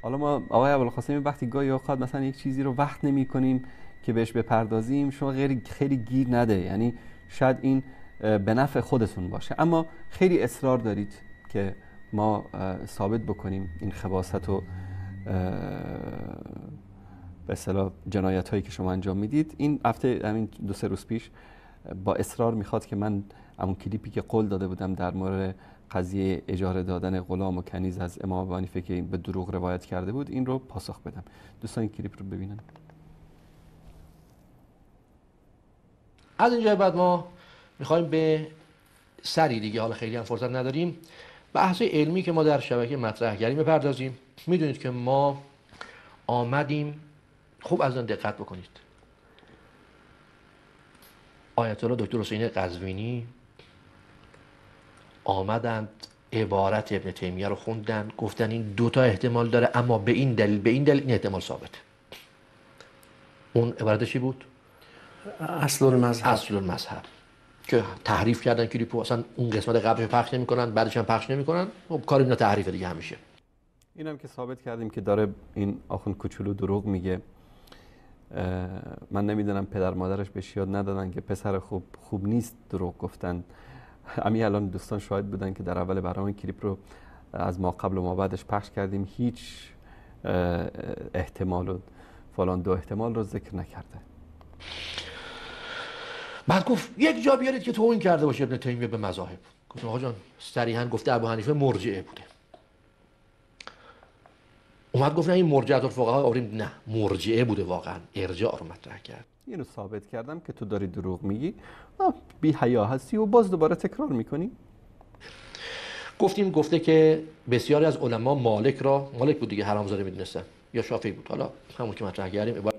حالا ما آقای ابوالقاسمی وقتی گاهی اوقات مثلا یک چیزی رو وقت نمی‌کنیم که بهش بپردازیم، شما خیلی گیر نده، یعنی شاید این به نفع خودتون باشه، اما خیلی اصرار دارید که ما ثابت بکنیم این خباثت و به اصطلاح جنایت هایی که شما انجام میدید. این هفته، همین دو سه روز پیش، با اصرار میخواد که من همون کلیپی که قول داده بودم در مورد قضیه اجاره دادن غلام و کنیز از امام ابو حنیفه که به دروغ روایت کرده بود، این رو پاسخ بدم. دوستان این کلیپ رو ببینن. از اینجا بعد ما میخوایم به سری دیگه، حالا خیلی هم فرصت نداریم، بحث علمی که ما در شبکه مطرح کردیم بپردازیم. میدونید که ما آمدیم، خوب از آن دقت بکنید، آیت الله دکتر حسین قزوینی آمدند عبارت ابن تیمیه رو خوندن، گفتن این دوتا احتمال داره، اما به این دلیل به این دلیل این احتمال ثابته. اون عبارت چی بود؟ اصل المذهب. اصل المذهب که تحریف کردن کلیپو، اصلا اون قسمت قبلش پخش نمی‌کنن، بعدش هم پخش نمی‌کنن. خب کار اینا تحریف دیگه همیشه. اینم که ثابت کردیم که داره این آخوند کوچولو دروغ میگه. من نمیدونم پدر مادرش بهش یاد ندادن که پسر خوب نیست دروغ گفتن. همین الان دوستان شاهد بودن که در اول برنامه کلیپ رو از ما قبل و ما بعدش پخش کردیم، هیچ احتمال و فلان دو احتمال رو ذکر نکرده. بعد گفت یک جا بیارید که توهین کرده باشه ابن تیمیه به مذاهب. گفتم آقا جان صریحا گفته ابو حنیفه مرجئه بوده. اومد گفت نه این مرجعه الفقها آوریم، نه مرجئه بوده واقعا، ارجاع رو مطرح کرد. اینو ثابت کردم که تو داری دروغ میگی، بی حیا هستی و باز دوباره تکرار میکنی. گفتیم گفته که بسیاری از علما مالک را، مالک بود دیگه، حرامزاده میدونستن یا شافعی بود، حالا همون که مطرح کردیم.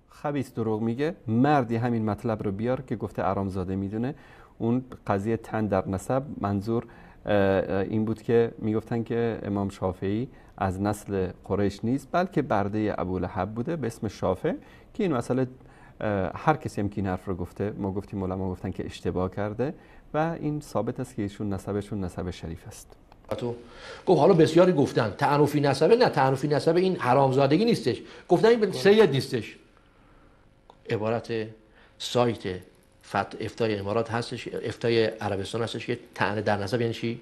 خبیث دروغ میگه، مردی همین مطلب رو بیار که گفته حرامزاده میدونه. اون قضیه تن در نسب، منظور این بود که میگفتن که امام شافعی از نسل قریش نیست بلکه برده ابولهب بوده به اسم شافع، که این مسئله هر کسی هم که این حرف رو گفته، ما گفتیم علما گفتن که اشتباه کرده و این ثابت است که ایشون نسبشون نسب شریف است. تو گفت حالا بسیاری گفتن تعنفی نسبه، نه تعنفی نسبه این حرامزادگی نیستش، گفتن این سید نیستش. عبارت سایت افتای امارات هستش، افتای عربستان هستش که طعن در نسب یعنی چی؟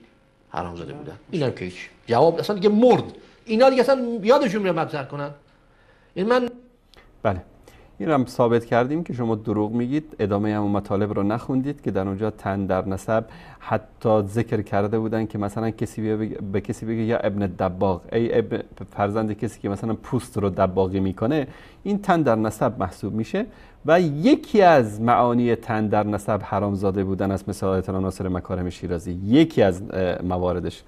حرامزاده بودن. اینم که هیچ جواب اصلا دیگه مرد. اینا دیگه اصلا یادشون میره مطرح کنن. این من بله این هم ثابت کردیم که شما دروغ میگید، ادامه هم مطالب رو نخوندید که در اونجا تن در نسب حتی ذکر کرده بودن که مثلا کسی به کسی بگه یا ابن دباغ، ای ابن فرزند کسی که مثلا پوست رو دباغی میکنه، این تن در نسب محسوب میشه و یکی از معانی تن در نسب حرامزاده بودن است، مثل آیت الله ناصر مکارم شیرازی، یکی از مواردش.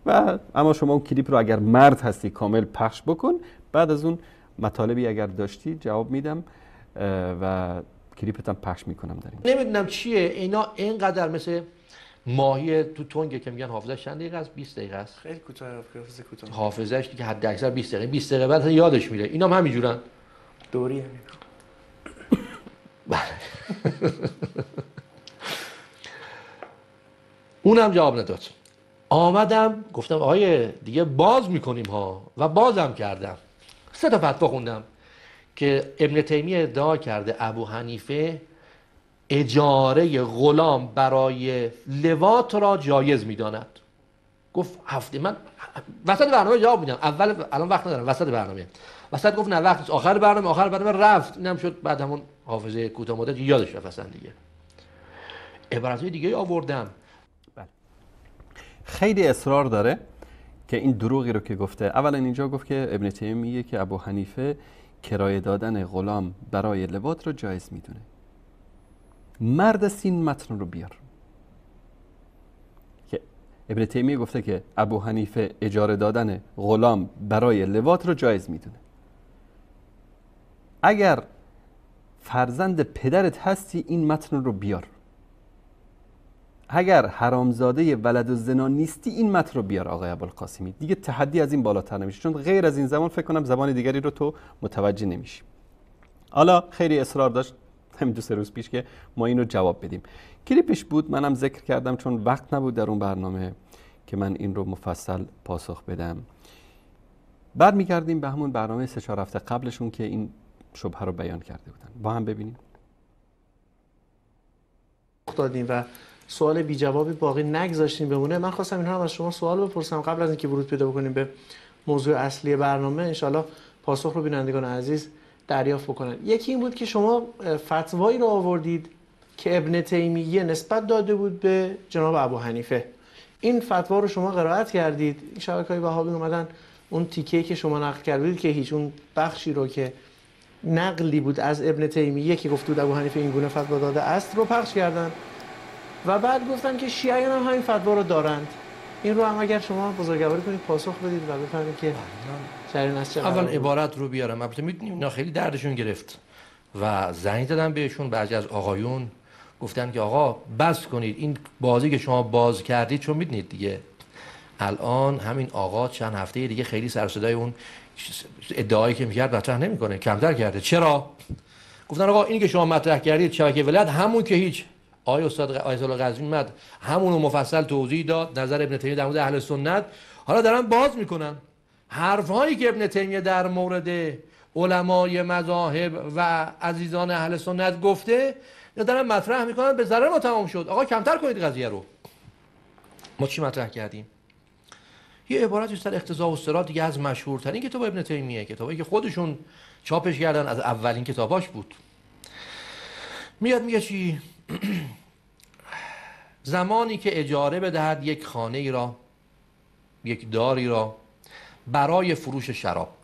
و اما شما اون کلیپ رو اگر مرد هستی کامل پخش بکن، بعد از اون مطالبی اگر داشتی جواب میدم و کلیپتم پخش میکنم. در این نمیدونم چیه اینا اینقدر مثل ماهی تو تنگه که میگن حافظش چند دقیقه است؟ 20 دقیقه است. خیلی کوتاه، حافظه کوتاه. حافظش دیگه حد اکثر 20 دقیقه، 20 دقیقه بعد یادش میره. اینا هم همینجورن. دوری همین. بله. اونم جواب نداد. آمدم گفتم آقای دیگه باز میکنیم ها، و بازم کردم. سه تا فتوا خوندم که ابن تیمیه ادعا کرده ابو حنیفه اجاره غلام برای لواط را جایز میداند. گفت هفته من وسط برنامه جواب میدم، اول الان وقت ندارم، وسط برنامه، وسط گفت نه وقت نیست، آخر برنامه، آخر برنامه رفت. اینم شد بعد همون حافظه کوتاه مدت یادش رفت اصلا دیگه. عبارت‌های دیگه آوردم. بله. خیلی اصرار داره که این دروغی رو که گفته، اولا اینجا گفت که ابن تیمیه میگه که ابو حنیفه کرایه دادن غلام برای لواط رو جایز میدونه. مرد سین متن رو بیار که ابن تیمیه گفته که ابو حنیفه اجاره دادن غلام برای لواط رو جایز میدونه. اگر فرزند پدرت هستی این متن رو بیار، اگر حرامزاده ولد و زنا نیستی این متن رو بیار آقای ابوالقاسمی. دیگه تحدی از این بالاتر نمیشه، چون غیر از این زبان فکر کنم زبان دیگری رو تو متوجه نمیشی. حالا خیلی اصرار داشت همین دو سه روز پیش که ما اینو جواب بدیم. کلیپش بود، منم ذکر کردم چون وقت نبود در اون برنامه که من این رو مفصل پاسخ بدم. برمیگردیم به همون برنامه 3-4 هفته قبلشون که این شبهه رو بیان کرده بودن. با هم ببینیم. دادیم و سوال بی جوابی باقی نگذاشتیم بمونه. من خواستم اینها رو از شما سوال بپرسم قبل از اینکه ورود پیدا بکنیم به موضوع اصلی برنامه، انشالله پاسخ رو بینندگان عزیز دریافت بکنن. یکی این بود که شما فتوایی رو آوردید که ابن تیمیه نسبت داده بود به جناب ابو حنیفه. این فتوا رو شما قرائت کردید، این شبکه‌های وهابی اومدن اون تیکه‌ای که شما نقل کردید که هیچ، اون بخشی رو که نقلی بود از ابن تیمیه که گفته بود ابو حنیفه این گونه فتوا داده است رو پخش کردن و بعد گفتن که شیعیان هم همین فتوا رو دارند. این رو هم اگر شما بزرگواری کنید پاسخ بدید و بفهمید که جریان از چه. اول عبارت رو بیارم. البته می‌دونیم اینا خیلی دردشون گرفت و زنگ زدن بهشون، بعضی از آقایون گفتن که آقا بس کنید این بازی که شما باز کردید، چون میدونید دیگه الان همین آقا چند هفته دیگه خیلی سر صدای اون ادعایی که میکرد مطرح نمیکنه، کمتر کرده. چرا؟ گفتن آقا این که شما مطرح کردید شبکه ولایت همون که هیچ. آیه استاد آیت الله قزوین اومد همون رو مفصل توضیح داد، نظر ابن تیمیه در مورد اهل سنت. حالا دارن باز میکنن حرفهایی که ابن تیمیه در مورد علمای مذاهب و عزیزان اهل سنت گفته دارن مطرح میکنن، به ضرر ما تمام شد. آقا کمتر کنید قضیه رو. ما چی مطرح کردیم؟ یه عبارتی در اقتضا و صراط، دیگه از مشهورترین کتاب ابن تیمیه، کتابی که خودشون چاپش کردن، از اولین کتاباش بود. میاد میگه چی؟ زمانی که اجاره بدهد یک خانه ای را، یک داری را برای فروش شراب،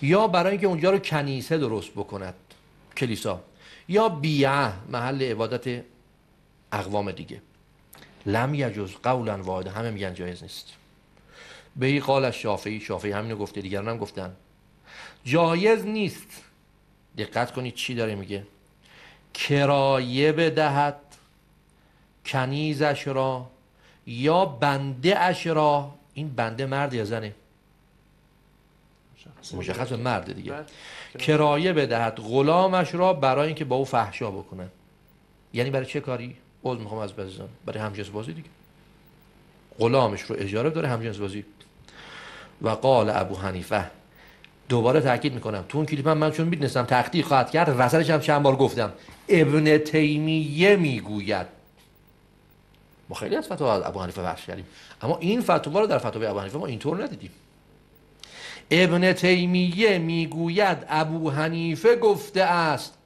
یا برای اینکه اونجا رو کنیسه درست بکند، کلیسا، یا بیعه، محل عبادت اقوام دیگه، لم یجوز قولا واحدا، همه میگن جایز نیست. بهی قال شافعی، شافعی همینو گفته، دیگران هم گفتن جایز نیست. دقت کنید چی داره میگه. کرایه بدهد کنیزش را یا بنده اش را. این بنده مرد یا زنه؟ مشخص مرد دیگه. کرایه بدهد غلامش را برای اینکه با او فحشا بکنه. یعنی برای چه کاری؟ عذر میخوام از عزیزان، برای همجنس بازی دیگه. غلامش رو اجاره داره همجنس بازی. و قال ابو حنیفه، دوباره تاکید میکنم تو اون کلیپ من چون میدونستم تحقیق خواهد کرد، وسطش هم چند بار گفتم ابن تیمیه میگوید. ما خیلی از فتوا از ابو حنیفه بخش کردیم، اما این فتوا رو در فتوای ابو حنیفه ما اینطور ندیدیم. ابن تیمیه میگوید ابو حنیفه گفته است.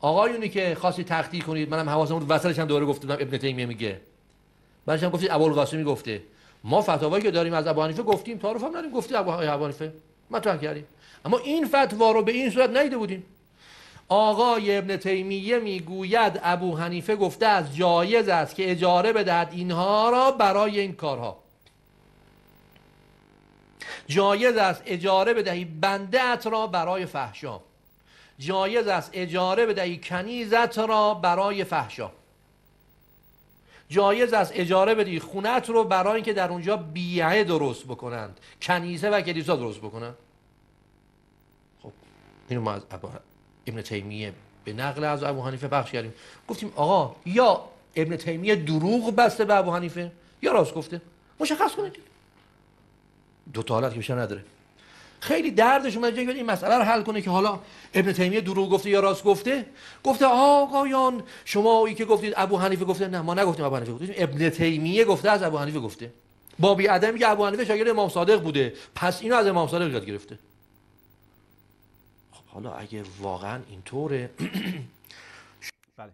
آقایونی که خواستی تحقیق کنید، منم حواسم بود وسطش هم دوباره گفتم ابن تیمیه میگه، بعدش هم گفتید ابوالقاسمی گفته. ما فتوایی که داریم از ابو حنیفه گفتیم، تعارف هم نداریم، گفتیم ابو حنیفه مطرح کردیم، اما این فتوا رو به این صورت ندیده بودیم. آقای ابن تیمیه میگوید ابو حنیفه گفته از جایز است که اجاره بدهد اینها را برای این کارها. جایز است اجاره بدهی بنده ات را برای فحشا. جایز است اجاره بدهی کنیزت را برای فحشا. جایز است اجاره بدهی خونت رو برای اینکه در اونجا بیعه درست بکنند، کنیسه و کلیسا درست بکنند. خب اینو ما از ابن تیمیه به نقل از ابو حنیفه پخش کردیم. گفتیم آقا یا ابن تیمیه دروغ بسته به ابو حنیفه یا راست گفته، مشخص کنید. دو تا حالت که بیشتر نداره. خیلی دردش اومد که این مسئله رو حل کنه که حالا ابن تیمیه دروغ گفته یا راست گفته. گفته آقایان شما ای که گفتید ابو حنیفه گفته، نه ما نگفتیم ابو حنیفه گفته، ابن تیمیه گفته از ابو حنیفه گفته. بابی عدم میگه ابو حنیفه شاگرد امام صادق بوده، پس اینو از امام صادق یاد گرفته. خب حالا اگه واقعا اینطوره. بله.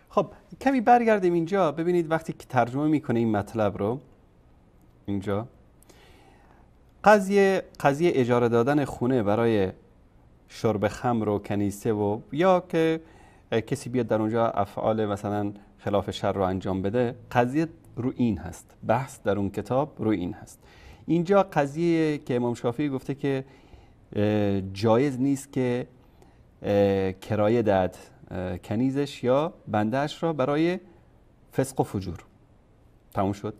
خب کمی برگردیم اینجا. ببینید وقتی که ترجمه میکنه این مطلب رو اینجا، قضیه اجاره دادن خونه برای شرب خمر و کنیسه و یا که کسی بیاد در اونجا افعال مثلا خلاف شر رو انجام بده، قضیه رو این هست، بحث در اون کتاب رو این هست. اینجا قضیه که امام شافعی گفته که جایز نیست که کرایه داد کنیزش یا بندهش را برای فسق و فجور. تموم شد.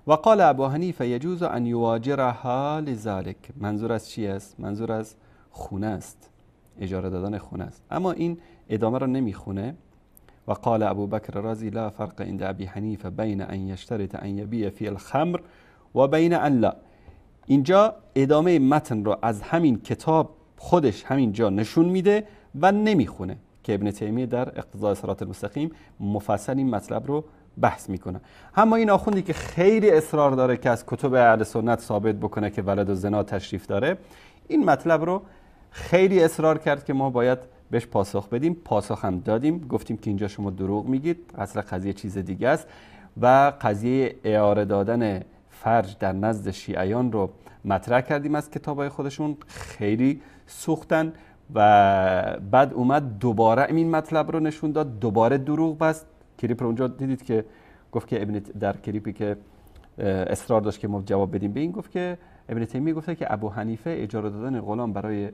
و قال ابو حنیفه یجوز ان یواجرها لذلک. منظور از چی است؟ منظور از خونه است، اجاره دادن خونه است. اما این ادامه را نمیخونه. و قال ابو بکر رازی لا فرق عند ابی حنیفه بین ان یشترط ان یبیع فی الخمر و بین ان لا. اینجا ادامه متن رو از همین کتاب خودش همینجا نشون میده و نمیخونه که ابن تیمیه در اقتضاء صراط المستقیم مفصل این مطلب رو بحث میکنه. اما این آخوندی که خیلی اصرار داره که از کتب اهل سنت ثابت بکنه که ولد الزنا تشریف داره، این مطلب رو خیلی اصرار کرد که ما باید بهش پاسخ بدیم. پاسخ هم دادیم، گفتیم که اینجا شما دروغ میگید، اصل قضیه چیز دیگه است و قضیه اعاره دادن فرج در نزد شیعیان رو مطرح کردیم از کتابای خودشون، خیلی سوختن و بعد اومد دوباره این مطلب رو نشون داد، دوباره دروغ بست. کلیپ رو اونجا دیدید که گفت که ابن در کلیپی که اصرار داشت که ما جواب بدیم به این، گفت که ابن تیمیه گفته که ابو حنیفه اجاره دادن غلام برای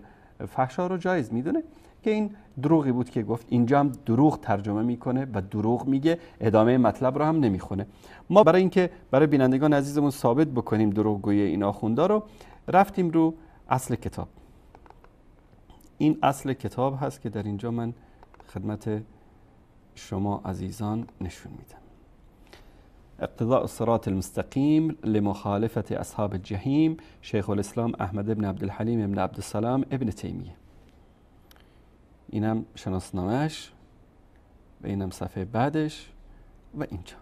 فحشا رو جایز میدونه، که این دروغی بود که گفت. اینجا هم دروغ ترجمه میکنه و دروغ میگه، ادامه مطلب رو هم نمیخونه. ما برای اینکه برای بینندگان عزیزمون ثابت بکنیم دروغگویی این آخوندا رو، رفتیم رو اصل کتاب. این اصل کتاب هست که در اینجا من خدمت شما عزیزان نشون میدم. اقتضاء الصراط المستقیم لمخالفة اصحاب الجحیم، شیخ الاسلام احمد ابن عبدالحلیم ابن عبدالسلام ابن تیمیه. اینم شناسنامهش و اینم صفحه بعدش و اینجا.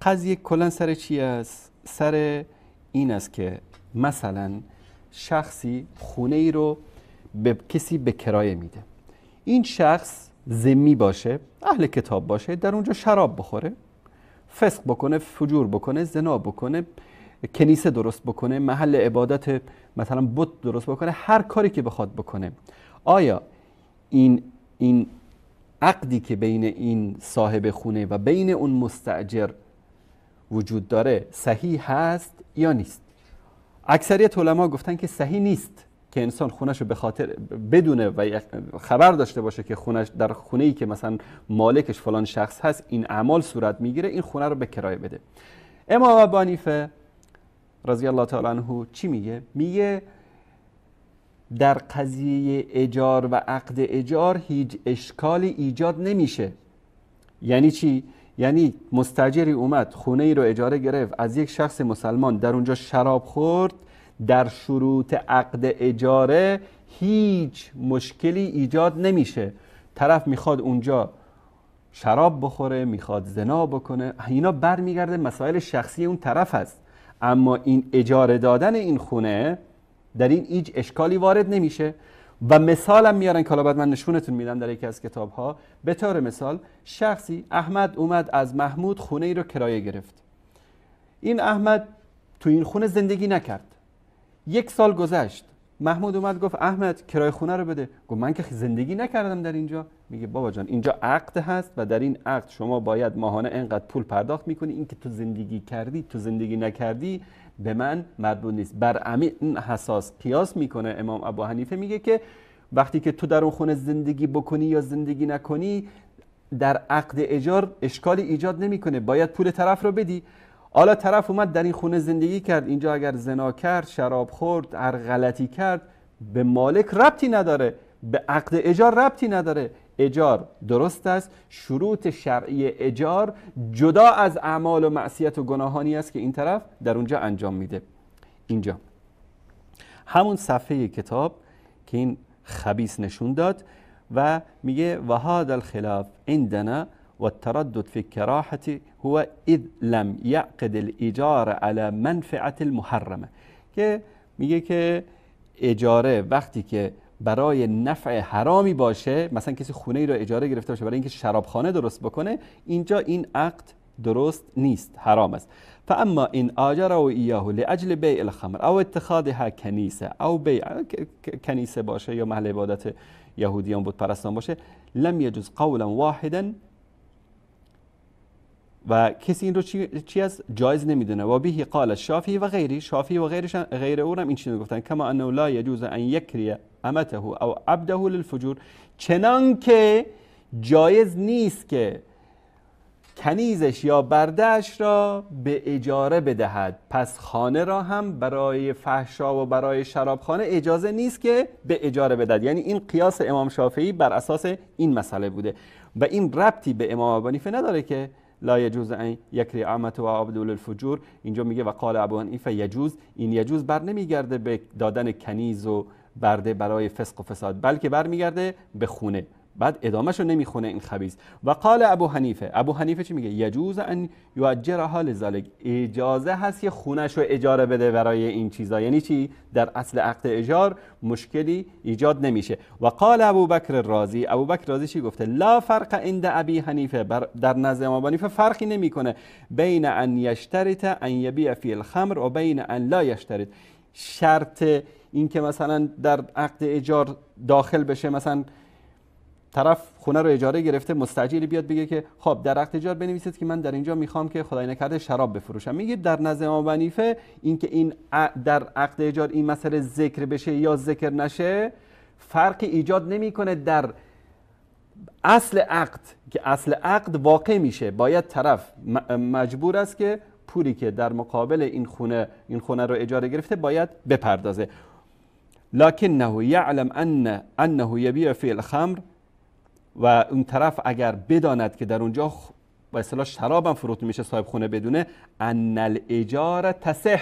قضیه کلا سر چی است؟ سر این است که مثلا شخصی خونه ای رو به کسی به کرایه میده، این شخص ذمی باشه، اهل کتاب باشه، در اونجا شراب بخوره، فسق بکنه، فجور بکنه، زنا بکنه، کنیسه درست بکنه، محل عبادت مثلا بت درست بکنه، هر کاری که بخواد بکنه. آیا این عقدی که بین این صاحب خونه و بین اون مستاجر وجود داره صحیح هست یا نیست؟ اکثریت علما گفتن که صحیح نیست که انسان خونش رو به خاطر بدونه و خبر داشته باشه که خونش در خونه‌ای که مثلا مالکش فلان شخص هست این اعمال صورت میگیره، این خونه رو به کرایه بده. امام ابو حنیفه رضی الله تعالی عنه چی میگه؟ میگه در قضیه اجار و عقد اجار هیچ اشکالی ایجاد نمیشه. یعنی چی؟ یعنی مستاجری اومد خونه ای رو اجاره گرفت از یک شخص مسلمان، در اونجا شراب خورد، در شروط عقد اجاره هیچ مشکلی ایجاد نمیشه. طرف میخواد اونجا شراب بخوره، میخواد زنا بکنه، اینا برمیگرده مسائل شخصی اون طرف هست، اما این اجاره دادن این خونه در این هیچ اشکالی وارد نمیشه. و مثالم میارن که حالا بعد من نشونتون میدم در یکی از کتاب ها. به طور مثال شخصی احمد اومد از محمود خونه ای رو کرایه گرفت، این احمد تو این خونه زندگی نکرد، یک سال گذشت، محمود اومد گفت احمد کرایه خونه رو بده. گفت من که زندگی نکردم در اینجا. میگه بابا جان اینجا عقد هست و در این عقد شما باید ماهانه اینقدر پول پرداخت میکنی، این که تو زندگی کردی تو زندگی نکردی به من مربوط نیست. بر همین حساس قیاس میکنه امام ابو حنیفه، میگه که وقتی که تو در اون خونه زندگی بکنی یا زندگی نکنی در عقد اجار اشکالی ایجاد نمیکنه، باید پول طرف رو بدی. حالا طرف اومد در این خونه زندگی کرد، اینجا اگر زنا کرد، شراب خورد، هر غلطی کرد، به مالک ربطی نداره، به عقد اجار ربطی نداره. اجار درست است، شروط شرعی اجار جدا از اعمال و معصیت و گناهانی است که این طرف در اونجا انجام میده. اینجا همون صفحه کتاب که این خبیث نشون داد و میگه و هذا الخلاف عندنا والتردد في الكراهة هو اذ لم يعقد الاجاره على منفعه المحرمه، که میگه که اجاره وقتی که برای نفع حرامی باشه، مثلا کسی خونه ای رو اجاره گرفته باشه برای اینکه شرابخانه درست بکنه، اینجا این عقد درست نیست، حرام است. فاما ان اجره ایاه لاجل بیع الخمر او اتخاذها کنیسه او بیع کنیسه باشه یا محل عبادت یهودیان بود پرستان باشه، لم یجوز قولا واحدا، و کسی این رو چی از جایز نمیدونه. و به قال شافعی و غیری، شافعی و غیرش غیر او هم این چیزو گفتن، کما انه لا یجوز ان یکری امته او عبده للفجور، چنان که جایز نیست که کنیزش یا بردهش را به اجاره بدهد. پس خانه را هم برای فحشا و برای شرابخانه اجازه نیست که به اجاره بدهد. یعنی این قیاس امام شافعی بر اساس این مسئله بوده و این ربطی به امام ابو حنیفه نداره که لا یجوز ان یکری امته و عبده للفجور. اینجا میگه و قال ابو حنیفه یجوز. این یجوز بر نمیگرده به دادن کنیز و برده برای فسق و فساد، بلکه برمیگرده به خونه. بعد ادامهشو نمیخونه این خبیث. و قال ابو حنیفه، ابو حنیفه چی میگه؟ یجوز ان یؤجرها لذلک، اجازه هست که خونه‌شو اجاره بده برای این چیزا. یعنی چی؟ در اصل عقد اجار مشکلی ایجاد نمیشه. و قال ابو بکر رازی، ابو بکر رازی چی گفته؟ لا فرق عند ابی حنیفه، در نزد امام ابو حنیفه فرقی نمیکنه بین ان یشترط ان یبیع فی الخمر و بین ان لا یشترط. شرط این که مثلا در عقد اجار داخل بشه، مثلا طرف خونه رو اجاره گرفته، مستاجری بیاد بگه که خب در عقد اجار بنویسید که من در اینجا میخوام که خدای نکرده شراب بفروشم. میگه در نزد امام حنیفه این که این در عقد اجار این مسئله ذکر بشه یا ذکر نشه فرقی ایجاد نمیکنه در اصل عقد، که اصل عقد واقع میشه. باید طرف مجبور است که پولی که در مقابل این خونه رو اجاره گرفته باید بپردازه. لکنه یعلم انه یبیع فی الخمر، و اون طرف اگر بداند که در اونجا به اصطلاح شراب هم فروخته میشه، صاحب خونه بدونه، ان الاجاره تصح،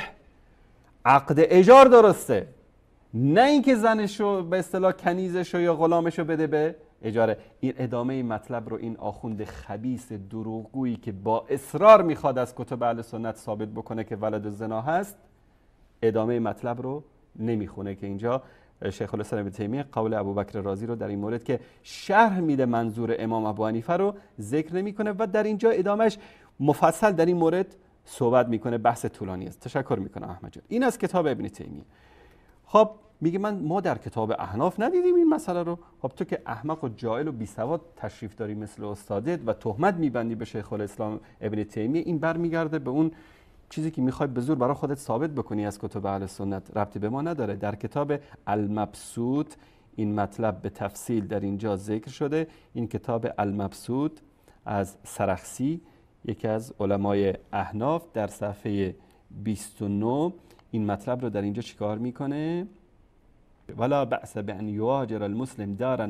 عقد اجار درسته، نه اینکه زنشو به اصطلاح کنیزشو یا غلامشو بده به اجاره. این ادامه این مطلب رو این آخوند خبیث دروغگویی که با اصرار میخواد از کتب اهل سنت ثابت بکنه که ولد الزنا هست، ادامه مطلب رو نمیخونه که اینجا شیخ الاسلام ابن تیمیه قول ابوبکر رازی رو در این مورد که شرح میده منظور امام ابو حنیفه رو ذکر نمیکنه و در اینجا ادامهش مفصل در این مورد صحبت میکنه. بحث طولانی است. تشکر میکنم احمد جان. این از کتاب ابن تیمیه. خب میگه ما در کتاب احناف ندیدیم این مسئله رو. خب تو که احمق و جاهل و بیسواد تشریف داری مثل استادت و تهمت میبندی به شیخ الاسلام ابن تیمیه، این برمیگرده به اون چیزی که میخوای به زور برای خودت ثابت بکنی از کتب اهل سنت، ربطی به ما نداره. در کتاب المبسوط این مطلب به تفصیل در اینجا ذکر شده. این کتاب المبسوط از سرخسی، یکی از علمای احناف، در صفحه 29 این مطلب رو در اینجا چیکار میکنه؟ ولا بأس بأن یواجر المسلم دارا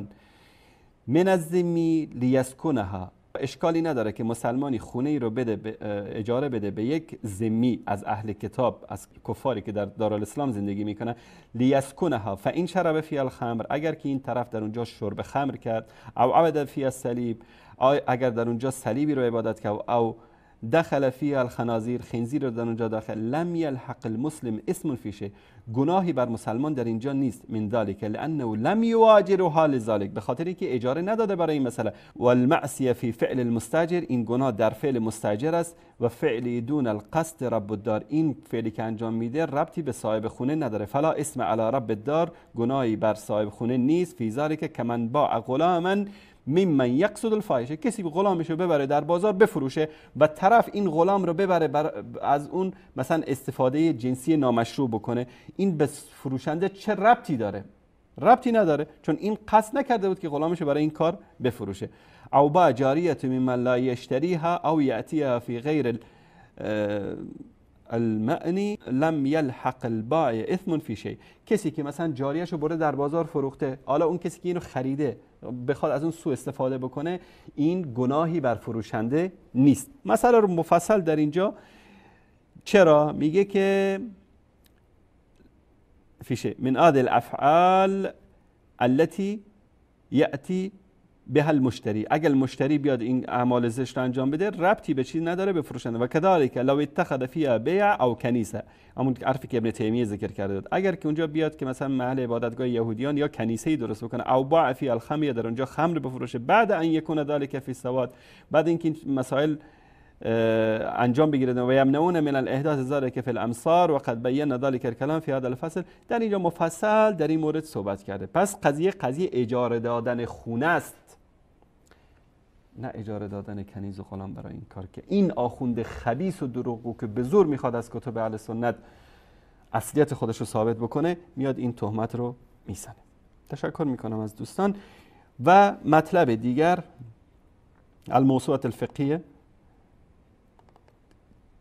من الذمی لیسکنها. اشکالی نداره که مسلمانی خونه ای رو بده، اجاره بده به یک ذمی از اهل کتاب، از کفاری که در دارالاسلام زندگی میکنه، لیسکنها فان شرب فی الخمر، اگر که این طرف در اونجا شرب خمر کرد، او عبد فی الصلیب، اگر در اونجا صلیبی رو عبادت کرد، او دخل فی الخنازیر، خنزیر رو در اونجا داخل، لم یلحق المسلم اسم فی شیء، گناهی بر مسلمان در اینجا نیست، من ذلک لانه لم یواجرها لذلک، به خاطر اینکه اجاره نداده برای این مسئله. والمعصیه فی فعل المستاجر، این گناه در فعل مستاجر است، و فعل دون القصد رب الدار، این فعلی که انجام میده ربطی به صاحب خونه نداره، فلا اسم علی رب الدار، گناهی بر صاحب خونه نیست، فی ذلک کمن باع غلاما ممن یقصد الفاحشه، کسی غلامش رو ببره در بازار بفروشه و طرف این غلام رو ببره از اون مثلا استفاده جنسی نامشروع بکنه، این به فروشنده چه ربطی داره؟ ربطی نداره، چون این قصد نکرده بود که غلامش رو برای این کار بفروشه. او با جاریه ممن لا یشتریها او یأتیها فی غیر المعنی لم یلحق البائع اثم فی شیء، کسی که مثلا جاریه‌شو برده در بازار فروخته، حالا اون کسی که اینو خریده بخواد از اون سوء استفاده بکنه، این گناهی بر فروشنده نیست. مسئله رو مفصل در اینجا چرا میگه که فی شیء من عاد الافعال التي یأتی بها المشتری، اگر المشتری بیاد این اعمال زشت رو انجام بده ربطی به چیز نداره به فروشنده. و کذالک لو اتخذ فیها بیع او کنیسه، همون حرفی که ابن تیمیه ذکر کرده بود، اگر که اونجا بیاد که مثلا محل عبادتگاه یهودیان یا کنیسه درست بکنه، او باع فی الخمر، در اونجا خمر بفروشه، بعد ان یکون ذلک فی السواد، بعد اینکه این مسائل انجام بگیرد، و یمنعون من الاحداث ذلک فی الامصار و قد بینا ذلک الکلام فی هذا الفصل، در اینجا مفصل در این مورد صحبت کرده. پس قضیه اجاره دادن خونه است، نه اجاره دادن کنیز و غلام برای این کار، که این آخوند خبیث و دروغگو که به زور میخواد از کتب اهل سنت اصلیت خودش رو ثابت بکنه، میاد این تهمت رو میزنه. تشکر میکنم از دوستان. و مطلب دیگر الموسوعه الفقهیه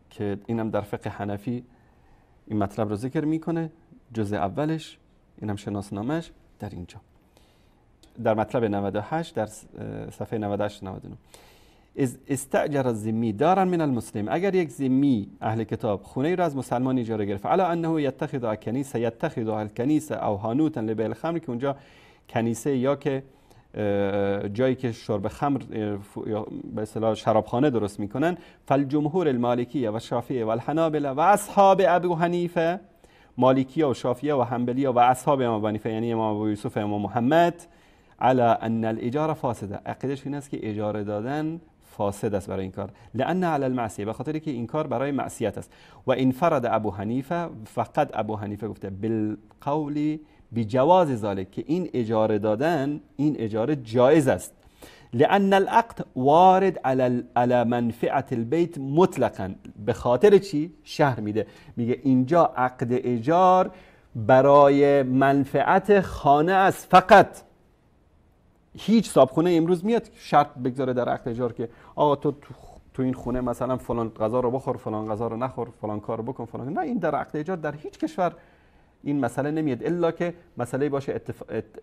که اینم در فقه حنفی این مطلب رو ذکر میکنه، جزء اولش، اینم شناسنامهش در اینجا در مطلب 98 در صفحه 98 99. استأجر الذمی دارا من المسلم، اگر یک ذمی اهل کتاب خونه را از مسلمان اجاره گرفت، علی انه یتخذ کنیسه، یتخذ الکنیسه او حانوتا لبیع الخمر، که اونجا کنیسه یا که جایی که شرب خمر یا به اصطلاح شرابخانه درست میکنن، فالجمهور المالکیه و شافعیه و الحنابله و اصحاب ابو حنیفه، مالکیه و شافعیه و حنبلیه و اصحاب امام ابو حنیفه یعنی امام ابو یوسف امام محمد، علی ان الاجاره فاسده، عقیده‌اش این است که اجاره دادن فاسد است برای این کار، لان علی المعصیه، به خاطر که این کار برای معصیت است. و انفرد ابو حنیفه، فقط ابو حنیفه گفته بالقول بجواز ذلك، که این اجاره دادن، این اجاره جایز است، لان العقد وارد على منفعه البيت مطلقا. به خاطر چی؟ شهر میده، میگه اینجا عقد اجار برای منفعت خانه است فقط. هیچ صاحبخونه امروز میاد شرط بگذاره در عقد اجار که آقا تو این خونه مثلا فلان غذا رو بخور، فلان غذا رو نخور، فلان کار رو بکن، فلان، نه، این در عقد اجار در هیچ کشور این مسئله نمیاد، الا که مسئله باشه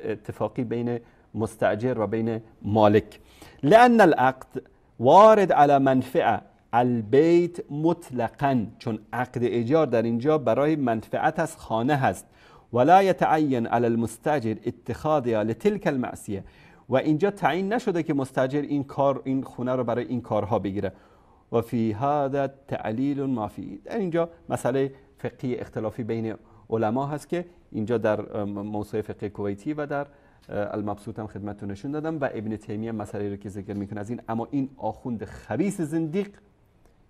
اتفاقی بین مستأجر و بین مالک. لأن العقد وارد على منفعه البیت مطلقا، چون عقد اجار در اینجا برای منفعت از خانه هست. ولا يتعين على المستأجر اتخاذها لتلك المعصیه، و اینجا تعیین نشده که مستأجر این کار، این خونه رو برای این کارها بگیره. و فی هذا تعلیل ما فی، در اینجا مسئله فقهی اختلافی بین علما هست که اینجا در موسوعه فقه کویتی و در المبسوط هم خدمتتون نشون دادم. و ابن تیمیه مسئله رو که ذکر میکنه از این، اما این آخوند خبیث زندیق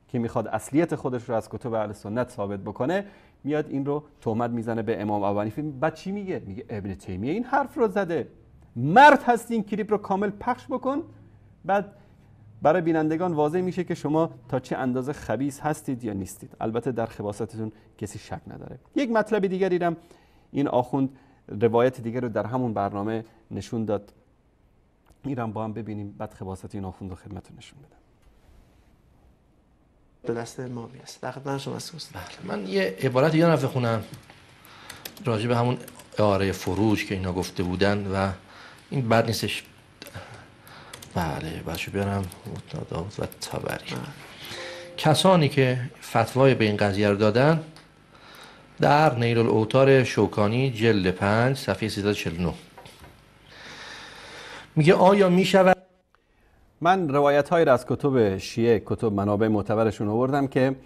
که میخواد اصلیت خودش رو از کتب اهل سنت ثابت بکنه، میاد این رو تهمت میزنه به امام ابو حنیفه. بعد چی میگه؟ میگه ابن تیمیه این حرف رو زده. مرد هستی این کلیپ رو کامل پخش بکن، بعد برای بینندگان واضح میشه که شما تا چه اندازه خبیث هستید یا نیستید. البته در خباثتتون کسی شک نداره. یک مطلب دیگری هم این آخوند روایت دیگر رو در همون برنامه نشون داد، میرم با هم ببینیم، بعد خباثت این آخوند رو خدمتتون نشون بدم. به دست ما میرسه. در خدمت شما هستم. بله، من یه عبارت یه نفع خونم راجع به همون اعاره فروج که اینا گفته بودن و این بد نیستش. بله، بچه بیارم داود و طبری. کسانی که فتوای به این قضیه رو دادن در نیل الاوتار شوکانی جلد 5 صفحه 349 میگه آیا میشود. من روایت های را از کتب شیعه، کتب منابع معتبرشون آوردم که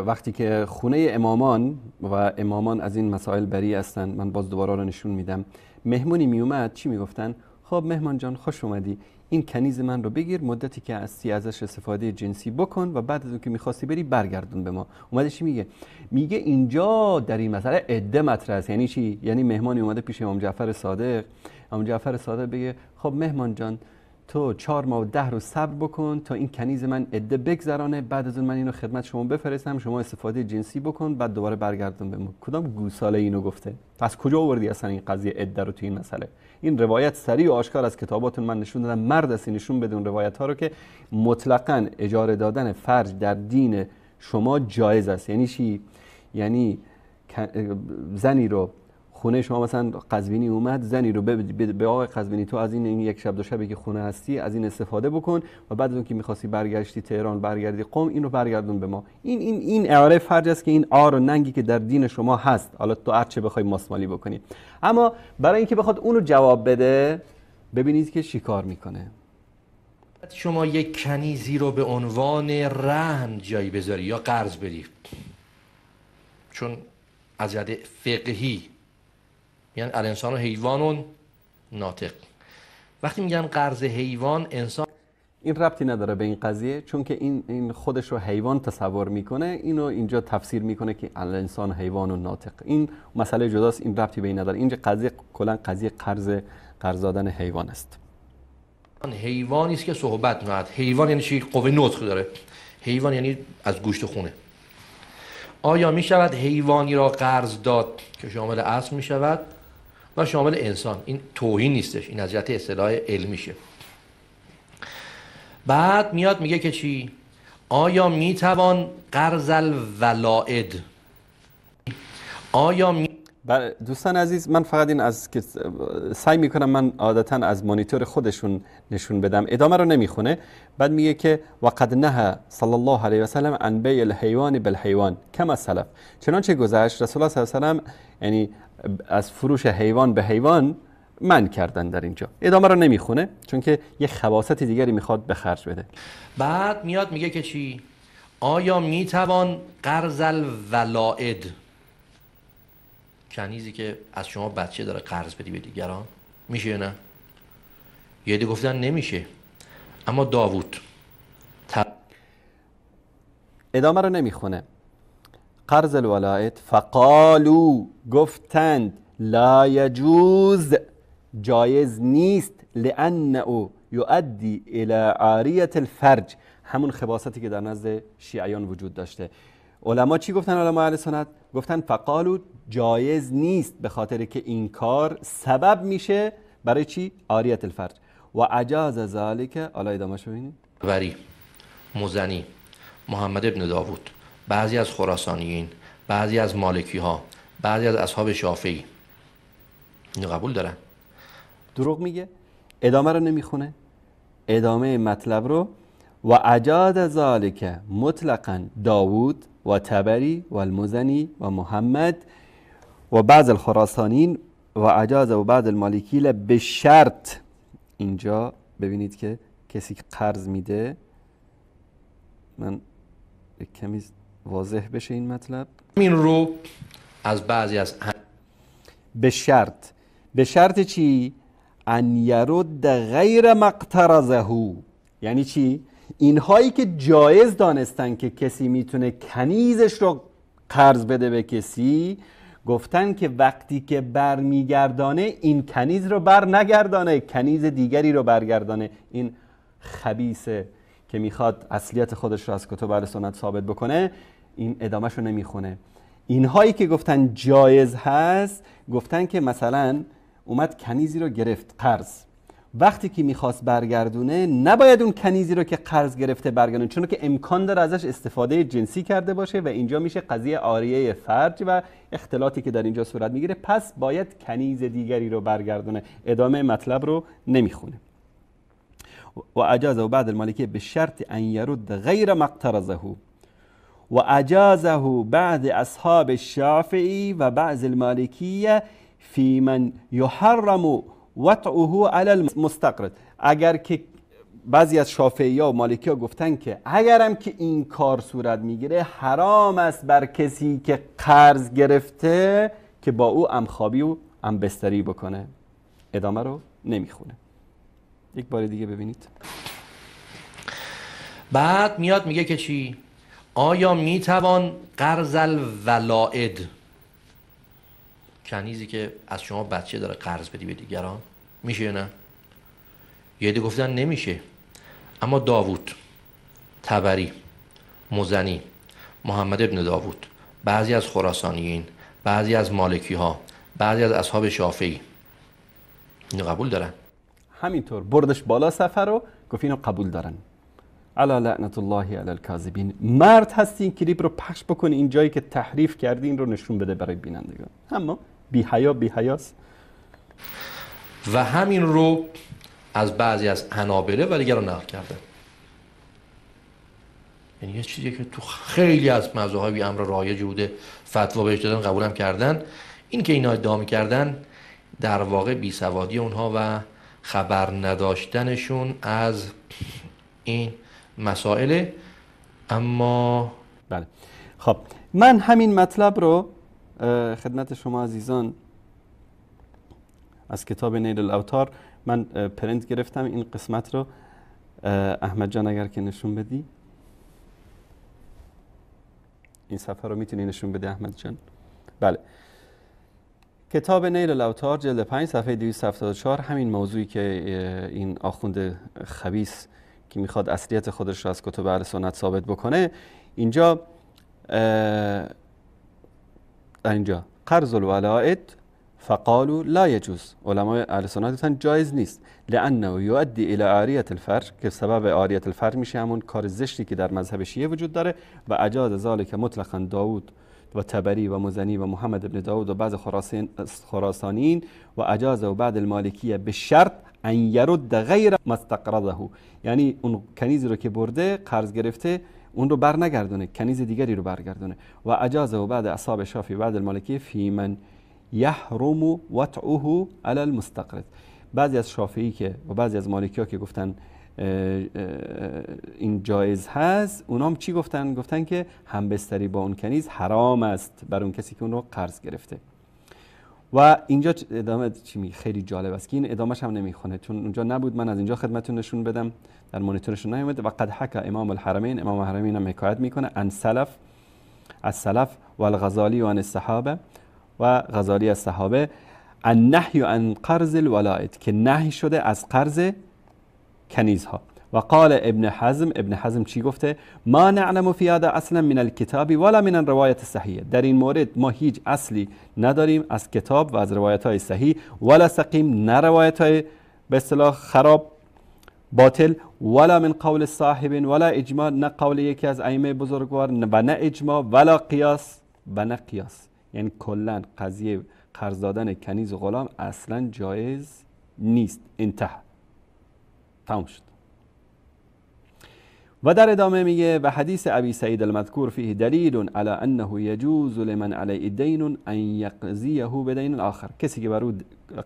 وقتی که خونه امامان و امامان از این مسائل بری هستند، من باز دوباره رو نشون میدم، مهمونی میومد چی میگفتن؟ خب مهمان جان خوش اومدی، این کنیز من رو بگیر، مدتی که هستی ازش استفاده جنسی بکن و بعد از اون که میخواستی بری برگردون به ما. اومده چی میگه؟ میگه اینجا در این مسئله عده مطرح است. یعنی چی؟ یعنی مهمانی اومده پیش امام جعفر صادق، امام جعفر صادق بگه خب مهمان جان تو 4 ماه و 10 روز صبر بکن تا این کنیز من عده بگذرانه، بعد از اون من اینو خدمت شما بفرستم، شما استفاده جنسی بکن، بعد دوباره برگردون به ما. کدام گوساله اینو گفته؟ پس کجا آوردی اصلا این قضیه عده رو تو این مسئله؟ این روایت سریع و آشکار از کتاباتون من نشون دادم، مرد هستی نشون بده اون روایت ها رو که مطلقاً اجاره دادن فرج در دین شما جایز است. یعنی چی؟ یعنی زنی رو خونه شما مثلا قزوینی اومد، زنی رو به آقای قزوینی تو از این یک شب دو شبی که خونه هستی از این استفاده بکن و بعد از اون که می‌خواستی برگشتی تهران، برگردی قم، این رو برگردون به ما. این اعاره فرج است که این عار و ننگی که در دین شما هست، حالا تو هر چه بخوای ماسمالی بکنی. اما برای اینکه بخواد اونو جواب بده، ببینید که چیکار میکنه. شما یک کنیزی رو به عنوان رهن جایی بذاری یا قرض بدی، چون از جهت فقهی میگن الانسان حیوان ناطق. وقتی میگن قرض حیوان، انسان این ربطی نداره به این قضیه، چون که این خودش رو حیوان تصور میکنه، اینو اینجا تفسیر میکنه که الانسان حیوان ناطق. این مسئله جداست، این ربطی به این نداره. اینجا قضیه کلا قضیه قرض دادن حیوان است. حیوانی است که صحبت می‌کند. حیوان یعنی چی؟ قوه نطق داره. حیوان یعنی از گوشت خونه. آیا میشود حیوانی را قرض داد که شامل اسب میشود و شامل انسان؟ این توهین نیستش، این از جهت اصطلاح علمیشه. بعد میاد میگه که چی؟ آیا میتوان قرض الولائد؟ آیا بله دوستان عزیز، من فقط این از که سعی میکنم من عادتا از مانیتور خودشون نشون بدم، ادامه رو نمیخونه. بعد میگه که وقد نهى صلی الله علیه و سلم عن بیع الحیوان بالحیوان کما سلف، چنانچه گذشت رسول الله صلی الله علیه و سلم یعنی از فروش حیوان به حیوان من کردن. در اینجا ادامه رو نمیخونه چون که یه خواصت دیگری میخواد به خرج بده. بعد میاد میگه که چی؟ آیا میتوان قرض الولائد، کنیزی که از شما بچه داره قرض بدی به دیگران، میشه یا نه؟ یه دی گفتن نمیشه. اما داوود ادامه رو نمیخونه. قرض الولائد فقالوا، گفتند لا یجوز، جایز نیست، لانه یؤدی الى عاریة الفرج، همون خباثتی که در نزد شیعیان وجود داشته. علما چی گفتن؟ علما اهل سنت گفتن فقالو جایز نیست، به خاطر که این کار سبب میشه برای چی؟ عاریت الفرج. و اجاز ذلک، حالا ادامه‌شو ببینید. وری، مزنی، محمد ابن داوود، بعضی از خراسانیین، بعضی از مالکی ها، بعضی از اصحاب شافعی اینو قبول دارن. دروغ میگه، ادامه رو نمیخونه، ادامه مطلب رو. و اجاز ذلک مطلقا داوود و تبری و المزنی و محمد و بعض الخراسانین و اجاز و بعض المالکی به شرط. اینجا ببینید که کسی که قرض میده، من کمی واضح بشه این مطلب، این رو از بعضی از به شرط، به شرط چی؟ ان یرد غیر مقترضه. یعنی چی؟ اینهایی که جایز دانستن که کسی میتونه کنیزش رو قرض بده به کسی، گفتن که وقتی که برمیگردانه این کنیز رو بر نگردانه، کنیز دیگری رو برگردانه. این خبیثه که میخواد اصلیت خودش رو از کتب اهل سنت ثابت بکنه، این ادامهش رو نمیخونه. اینهایی که گفتن جایز هست، گفتن که مثلا اومد کنیزی رو گرفت قرض، وقتی که میخواست برگردونه نباید اون کنیزی رو که قرض گرفته برگردونه، چون که امکان داره ازش استفاده جنسی کرده باشه و اینجا میشه قضیه عاریه فرج و اختلاطی که در اینجا صورت میگیره، پس باید کنیز دیگری رو برگردونه. ادامه مطلب رو نمیخونه. و اجازه بعد المالکیه به شرط ان یرد غیر مقترضه و اجازه بعد اصحاب الشافعی و بعض المالکیه فی من یحرم وطعه علی المستقرض. اگر که بعضی از شافعی ها و مالکی ها گفتن که اگرم که این کار صورت میگیره حرام است بر کسی که قرض گرفته که با او امخابی و امبستری بکنه. ادامه رو نمیخونه. یک بار دیگه ببینید. بعد میاد میگه که چی؟ آیا میتوان قرض الولائد، کنیزی که از شما بچه داره قرض بدی به دیگران، میشه یا نه؟ یه دی گفتن نمیشه. اما داوود، تبری، مزنی، محمد ابن داوود، بعضی از خراسانیین، بعضی از مالکی ها، بعضی از اصحاب شافعی اینو قبول دارن. همینطور بردش بالا سفر رو گفت اینو قبول دارن. علی لعنت الله علی الکاذبین. مرد هستی این کلیپ رو پخش بکن، این جایی که تحریف کردی این رو نشون بده برای بینندگان. اما بی حیا بی حیاست. و همین رو از بعضی از حنابله و دیگران نقل کردن. یعنی یه چیزی که تو خیلی از مذاهب امر رایج بوده، فتوا بهش دادن، قبولم کردن. این که اینا ادعا می‌کردن در واقع بیسوادی اونها و خبر نداشتنشون از این مسائل. اما بله، خب من همین مطلب رو خدمت شما عزیزان از کتاب نیل الاوتار من پرنت گرفتم این قسمت رو. احمد جان اگر که نشون بدی این صفحه رو میتونی نشون بده احمد جان؟ بله، کتاب نیل الاوتار جلد 5 صفحه 274، همین موضوعی که این آخوند خبیث که میخواد اصلیت خودش رو از کتب اهل سنت ثابت بکنه، اینجا در اینجا قرض الولائد فقالوا لا يجوز، علمای اهل سنت گفتن جایز نیست، لانه یؤدی الى عاریة الفرج، که سبب عاریة الفرج میشه، همون کار زشتی که در مذهب شیعه وجود داره. و اجاز ذلک مطلقا داوود و طبری و مزنی و محمد ابن داود و بعض خراسانیین و اجازه و بعد المالکیه به شرط ان یرد غیر ما استقرضه، یعنی اون کنیز رو که برده قرض گرفته اون رو بر نگردونه، کنیز دیگری رو برگردونه. و اجازه و بعد اصحاب شافعی بعد المالکیه فی من یحرم وطعه علی المستقرض. بعضی از شافعی که و بعضی از مالکی ها که گفتن این جایز هست، اونام چی گفتن؟ گفتن که همبستری با اون کنیز حرام است بر اون کسی که اون رو قرض گرفته. و اینجا ادامه چی میگه خیلی جالب است که این ادامه‌ش هم نمیخونه چون اونجا نبود، من از اینجا خدمتتون نشون بدم، در مانیتورشون نیومده. و قد حکا امام الحرمین، امام الحرمین هم حکایت میکنه عن سلف، از سلف و الغزالی و عن الصحابه و غزالی از صحابه، النهی عن قرض الولائد، که نهی شده از قرض کنیزها. و قال ابن حزم، ابن حزم چی گفته؟ ما نعلم فی هذا اصلا من الکتاب ولا من الروایت الصحیحه. در این مورد ما هیچ اصلی نداریم از کتاب و از روایت های صحیح، ولا سقیم، نه روایت های به اصطلاح خراب باطل، ولا من قول صاحب ولا اجماع، نه قول یکی از ائمه بزرگوار و نه اجماع، ولا قیاس و نه قیاس. یعنی کلا قضیه قرض دادن کنیز و غلام اصلا جایز نیست. انتها، تمام شد. و در ادامه میگه و حدیث ابی سعید المذکور فیه دلیل علی انه یجوز لمن علیه دین ان یقضیه بدین آخر. کسی که بر او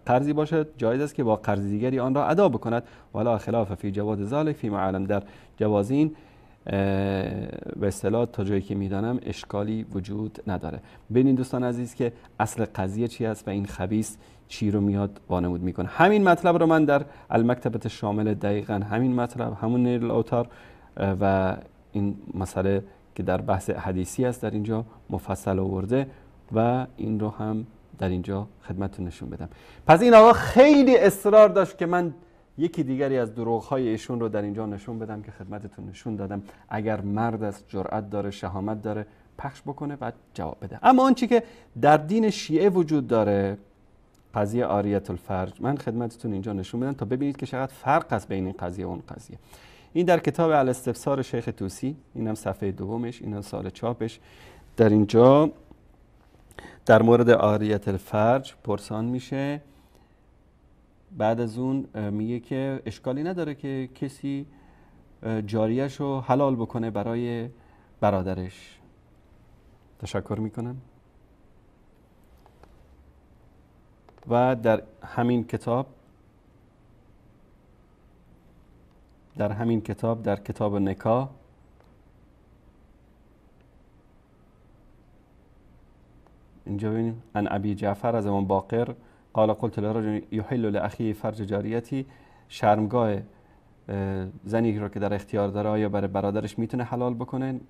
قرضی باشد جایز است که با قرض دیگری آن را ادا بکند. ولا خلاف فی جواز ذلک فی معلم. در جواز این به اصطلاح تا جایی که میدانم اشکالی وجود نداره. ببینید دوستان عزیز که اصل قضیه چی است و این خبیث چی رو میاد وانمود میکنه. همین مطلب رو من در المکتبة الشامل دقیقا همین مطلب، همون نیل الاوتار و این مسئله که در بحث حدیثی است در اینجا مفصل آورده و این رو هم در اینجا خدمتتون نشون بدم. پس این آقا خیلی اصرار داشت که من یکی دیگری از دروغ‌های ایشون رو در اینجا نشون بدم که خدمتتون نشون دادم. اگر مرد است، جرأت داره، شهامت داره، پخش بکنه و جواب بده. اما آنچه که در دین شیعه وجود داره، قضیه عاریت الفرج، من خدمتتون اینجا نشون بدم تا ببینید که چقدر فرق است بین این قضیه و اون قضیه. این در کتاب الاستفسار شیخ طوسی، اینم صفحه دومش، اینم سال چاپش. در اینجا در مورد عاریت الفرج پرسان میشه. بعد از اون میگه که اشکالی نداره که کسی جاریه‌ش رو حلال بکنه برای برادرش. تشکر میکنم. و در همین کتاب، در کتاب نکاح، اینجا ببینیم عن ابی جعفر از امام باقر قال قلت لرجل یحل لاخیه فرج جاریتی، شرمگاه زنی رو که در اختیار داره آیا برای برادرش میتونه حلال بکنه؟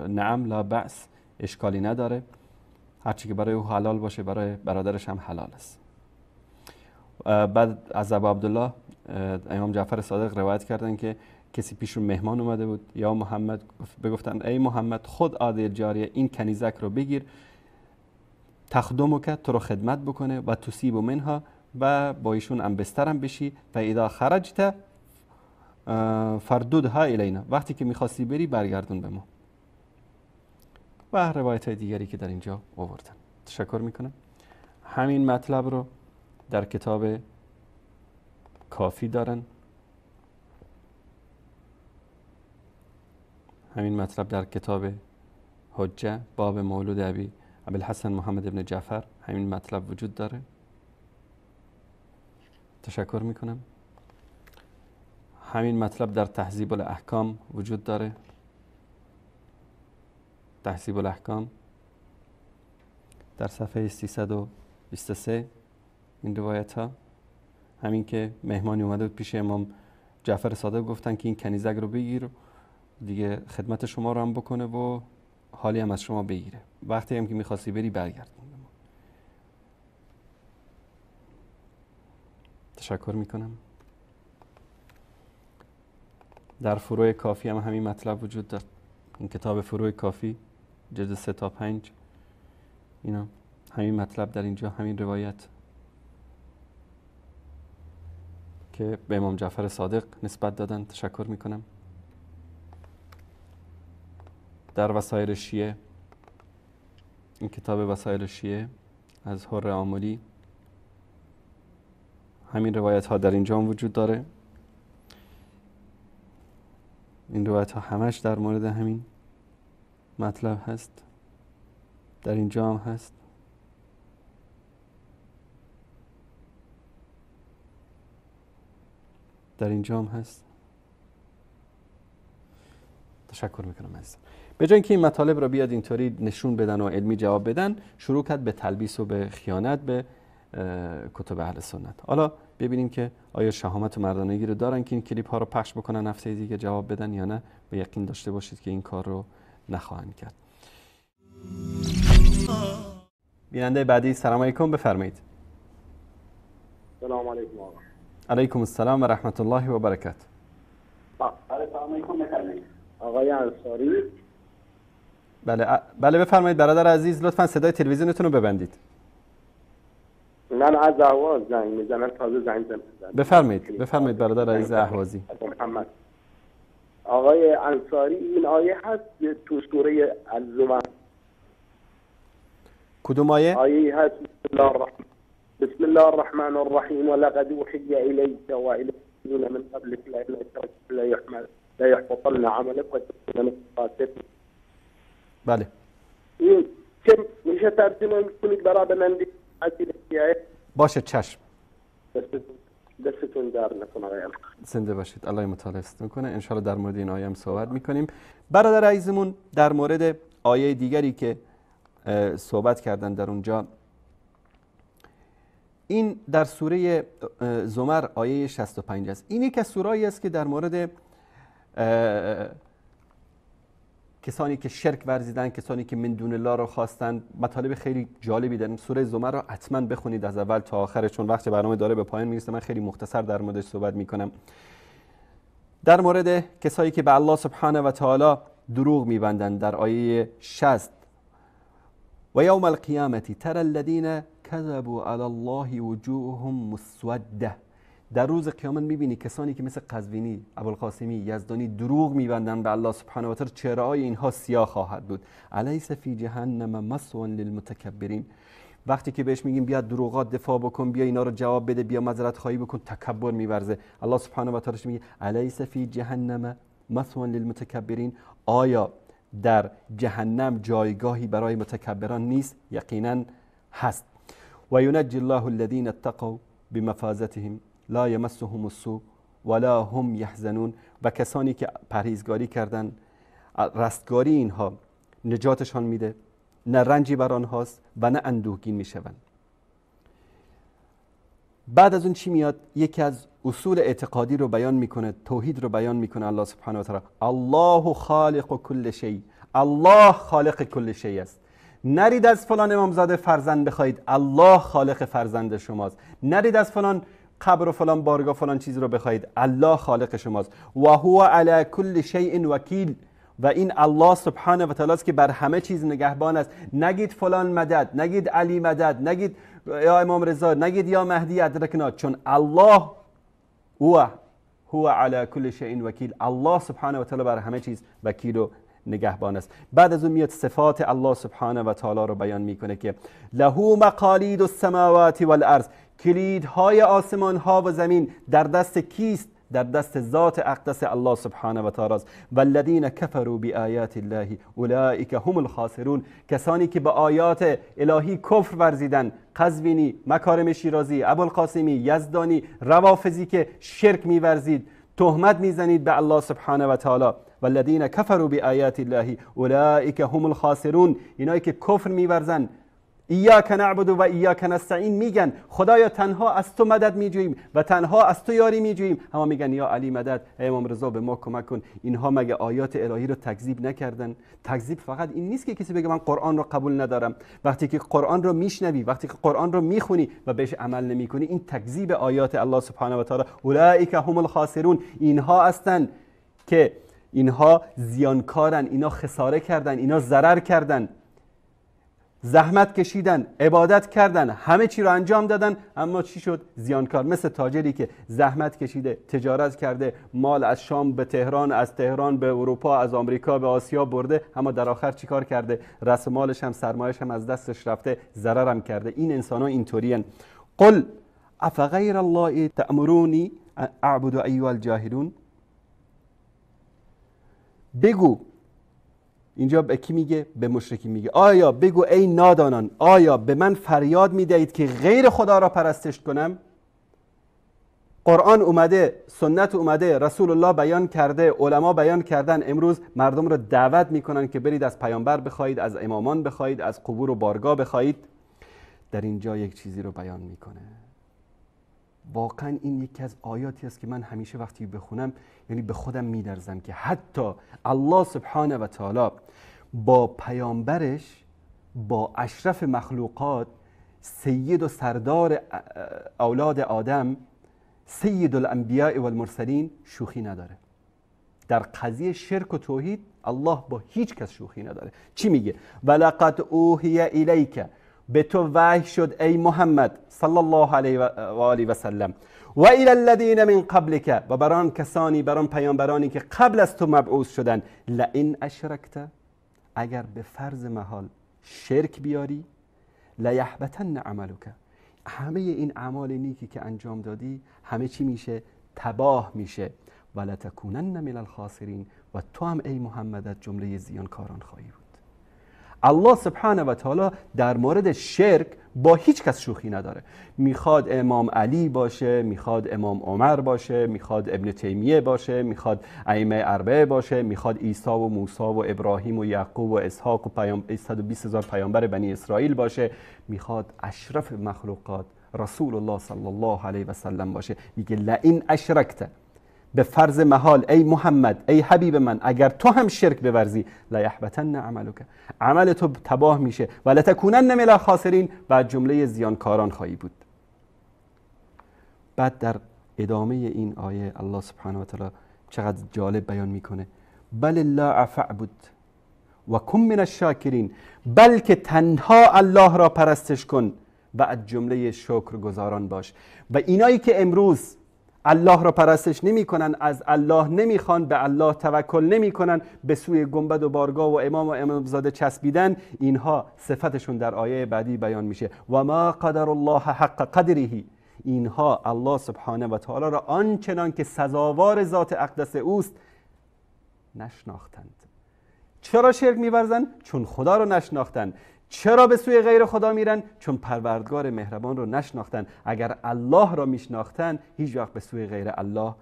نعم لا بأس، اشکالی نداره، هرچی که برای او حلال باشه برای برادرش هم حلال است. بعد از ابو عبدالله امام جعفر صادق روایت کردن که کسی پیشون مهمان اومده بود، یا محمد، بگفتن ای محمد خود عادل جاریه، این کنیزک رو بگیر، تخدمو که تو رو خدمت بکنه و تصیب منها و با ایشون هم بسترم بشی، و اذا خرجت فردودها الینا، وقتی که میخواستی بری برگردون به ما. و روایت های دیگری که در اینجا آوردن. تشکر میکنم. همین مطلب رو در کتاب کافی دارن، همین مطلب در کتاب حجه باب مولود ابی ابوالحسن محمد ابن جعفر همین مطلب وجود داره. تشکر میکنم. همین مطلب در تهذیب الاحکام وجود داره، تهذیب الاحکام در صفحه 323 این روایت ها. همین که مهمانی اومده بود پیش امام جعفر صادق، گفتن که این کنیزک رو بگیر دیگه، خدمت شما رو هم بکنه و حالی هم از شما بگیره، وقتی هم که میخواستی بری برگرد. تشکر میکنم. در فروع کافی هم همین مطلب وجود دارد. این کتاب فروع کافی جلد 3 تا 5 اینا همین مطلب در اینجا، همین روایت که به امام جعفر صادق نسبت دادن. تشکر میکنم. در وسایر شیعه این کتاب وسایل شیعه از حر آملی، همین روایت ها در اینجا هم وجود داره. این روایت ها همش در مورد همین مطلب هست، در اینجا هم هست. در اینجا هم هست. تشکر میکنم عزیزم. به جای اینکه این مطالب را بیاد اینطوری نشون بدن و علمی جواب بدن، شروع کرد به تلبیس و به خیانت به کتب اهل سنت. حالا ببینیم که آیا شهامت و مردانگی رو دارن که این کلیپ ها رو پخش بکنن هفته دیگه جواب بدن یا نه. به یقین داشته باشید که این کار رو نخواهند کرد. بیننده بعدی، سلام علیکم، بفرمایید. سلام علیکم آقا. علیکم السلام و رحمت الله و برکاته. سلام علیکم، بفرمایید. آقای انصاری. بله بله بفرمایید برادر عزیز، لطفا صدای تلویزیونتون رو ببندید. من از اهواز زنگ میزنم، تازه زنگ زدم. بفرمایید بفرمایید برادر عزیز اهوازی. محمد. آقای انصاری، این آیه هست تو سوره الزمر. کدوم آیه؟ آیه هست بسم الله الرحمن الرحیم ولقد اوحی الیک و الی الذین من قبلک لئن اشرکت ليحبطن عملك وتكون من الخاسرین. بله. این که میشه ترجمه کنید برای من؟ باشه چشم. دستتون در نکنه آقای. زنده باشید، الله متعال حفظتون کنه. ان شاءالله در مورد این آیه هم صحبت میکنیم. برادر عزیزمون در مورد آیه دیگری که صحبت کردن در اونجا، این در سوره زمر آیه 65 است. این یک از سوره‌ای است که در مورد کسانی که شرک ورزیدن، کسانی که من دون الله رو خواستن، مطالب خیلی جالبی داریم. سوره زمر رو حتما بخونید از اول تا آخرش، چون وقت برنامه داره به پایان میرسه. من خیلی مختصر در موردش صحبت میکنم. در مورد کسایی که به الله سبحانه و تعالی دروغ میبندن در آیه 60، و یوم القیامة ترى الذین كذبوا علی الله وجوههم مسوده. در روز قیامت میبینی کسانی که مثل قزوینی، ابوالقاسمی، یزدانی دروغ میبندن به الله سبحانه و تعالی، چهره‌های اینها سیاه خواهد بود. الیس فی جهنم مثوى للمتکبرین. وقتی که بهش میگیم بیا دروغات دفاع بکن، بیا اینا رو جواب بده، بیا معذرت خواهی بکن، تکبر میورزه. الله سبحانه و تعالی میگه الیس فی جهنم مثوى للمتکبرین. آیا در جهنم جایگاهی برای متکبران نیست؟ یقینا هست. و ینجی الله الذین اتقوا بمفازتهم لا یمسهم السوء ولا هم یحزنون. و کسانی که پرهیزگاری کردن، رستگاری اینها نجاتشان میده، نه رنجی بر آنهاست و نه اندوهگین میشوند. بعد از اون چی میاد؟ یکی از اصول اعتقادی رو بیان میکنه، توحید رو بیان میکنه الله سبحانه و تعالی. الله خالق کل شیء، الله خالق کل شیء است. نرید از فلان امامزاده فرزند بخواید، الله خالق فرزند شماست. نرید از فلان قبر و فلان بارگاه فلان چیز رو بخواید، الله خالق شماست. و هو علی کل شیء وکیل. و این الله سبحانه و تعالی است که بر همه چیز نگهبان است. نگید فلان مدد، نگید علی مدد، نگید یا امام رضا، نگید یا مهدی ادرکنا، چون الله هو علی کل شیء وکیل. الله سبحانه و تعالی بر همه چیز وکیل و نگهبان است. بعد از اون میاد صفات الله سبحانه و تعالی رو بیان میکنه که له مقالید السماوات والارض، کلیدهای آسمان ها و زمین در دست کیست؟ در دست ذات اقدس الله سبحانه و تعالی است. والذین کفروا بآیات الله اولئک هم الخاسرون. کسانی که به آیات الهی کفر ورزیدن، قزوینی، مکارم شیرازی، ابوالقاسمی، یزدانی، روافضی که شرک میورزید، تهمت میزنید به الله سبحانه و تعالی. والذین کفروا بآیات الله اولئک هم الخاسرون. اینایی که کفر میورزن، ایاک نعبد و ایاک نستعین میگن، خدایا تنها از تو مدد میجوییم و تنها از تو یاری میجوییم. اما میگن یا علی مدد، ای امام رضا به ما کمک کن. اینها مگه آیات الهی رو تکذیب نکردن؟ تکذیب فقط این نیست که کسی بگه من قرآن رو قبول ندارم. وقتی که قرآن رو میشنوی، وقتی که قرآن رو میخونی و بهش عمل نمیکنی، این تکذیب آیات الله سبحانه و تعالی. اولئک هم الخاسرون. اینها هستند که اینها زیانکارن، اینا خساره کردن، اینا ضرر کردن. زحمت کشیدن، عبادت کردن، همه چی رو انجام دادن، اما چی شد؟ زیانکار. مثل تاجری که زحمت کشیده، تجارت کرده، مال از شام به تهران، از تهران به اروپا، از آمریکا به آسیا برده، اما در آخر چیکار کرده؟ رأس مالش هم سرمایه‌اش هم از دستش رفته، ضررم کرده. این انسان‌ها اینطورین. قل افغیر الله تأمرونی اعبد ایها الجاهلون. بگو، اینجا به کی میگه؟ به مشرکی میگه. آیا بگو ای نادانان، آیا به من فریاد میدهید که غیر خدا را پرستش کنم؟ قرآن اومده، سنت اومده، رسول الله بیان کرده، علما بیان کردن. امروز مردم را دعوت میکنن که برید از پیامبر بخواهید، از امامان بخواهید، از قبور و بارگاه بخواهید. در اینجا یک چیزی رو بیان میکنه. واقعا این یکی از آیاتی است که من همیشه وقتی بخونم یعنی به خودم میدرزم که حتی الله سبحانه و تعالی با پیامبرش، با اشرف مخلوقات، سید و سردار اولاد آدم، سید الانبیاء والمرسلین، شوخی نداره. در قضیه شرک و توحید الله با هیچ کس شوخی نداره. چی میگه؟ ولقد اوحی الیک، به تو وحی شد ای محمد صلی الله علیه و آله و سلم، و الی الذین من قبلک، و بر آن کسانی، بر آن پیامبرانی که قبل از تو مبعوث شدن، لئن اشرکت، اگر به فرض محال شرک بیاری، لیحبطن عملک، همه این اعمال نیکی که انجام دادی همه چی میشه؟ تباه میشه. و لتکونن من الخاسرین، و تو هم ای محمد از جمله زیانکاران خواهی بود. الله سبحانه و تعالی در مورد شرک با هیچ کس شوخی نداره. میخواد امام علی باشه، میخواد امام عمر باشه، میخواد ابن تیمیه باشه، میخواد ائمه اربعه باشه، میخواد عیسی و موسی و ابراهیم و یعقوب و اسحاق و 120,000 پیامبر بنی اسرائیل باشه، میخواد اشرف مخلوقات رسول الله صلی الله علیه و سلم باشه. میگه لئن اشرکت، به فرض محال ای محمد، ای حبیب من، اگر تو هم شرک بورزی، لیحبطن عملک، عمل تو تباه میشه، و لتکونن من الخاسرین، و جمله زیانکاران خواهی بود. بعد در ادامه این آیه الله سبحانه و تعالی چقدر جالب بیان میکنه. بل الله فاعبد و کن من الشاکرین، بلکه تنها الله را پرستش کن و از جمله شکرگزاران باش. و اینایی که امروز الله را پرستش نمی کنن، از الله نمیخوان، به الله توکل نمی کنن، به سوی گنبد و بارگاه و امام و امامزاده چسبیدن، اینها صفتشون در آیه بعدی بیان میشه. و ما قدر الله حق قدره، اینها الله سبحانه و تعالی را آنچنان که سزاوار ذات اقدس اوست نشناختند. چرا شرک میورزن؟ چون خدا را نشناختند. چرا به سوی غیر خدا میرن؟ چون پروردگار مهربان رو نشناختن. اگر الله را میشناختن هیچ وقت به سوی غیر الله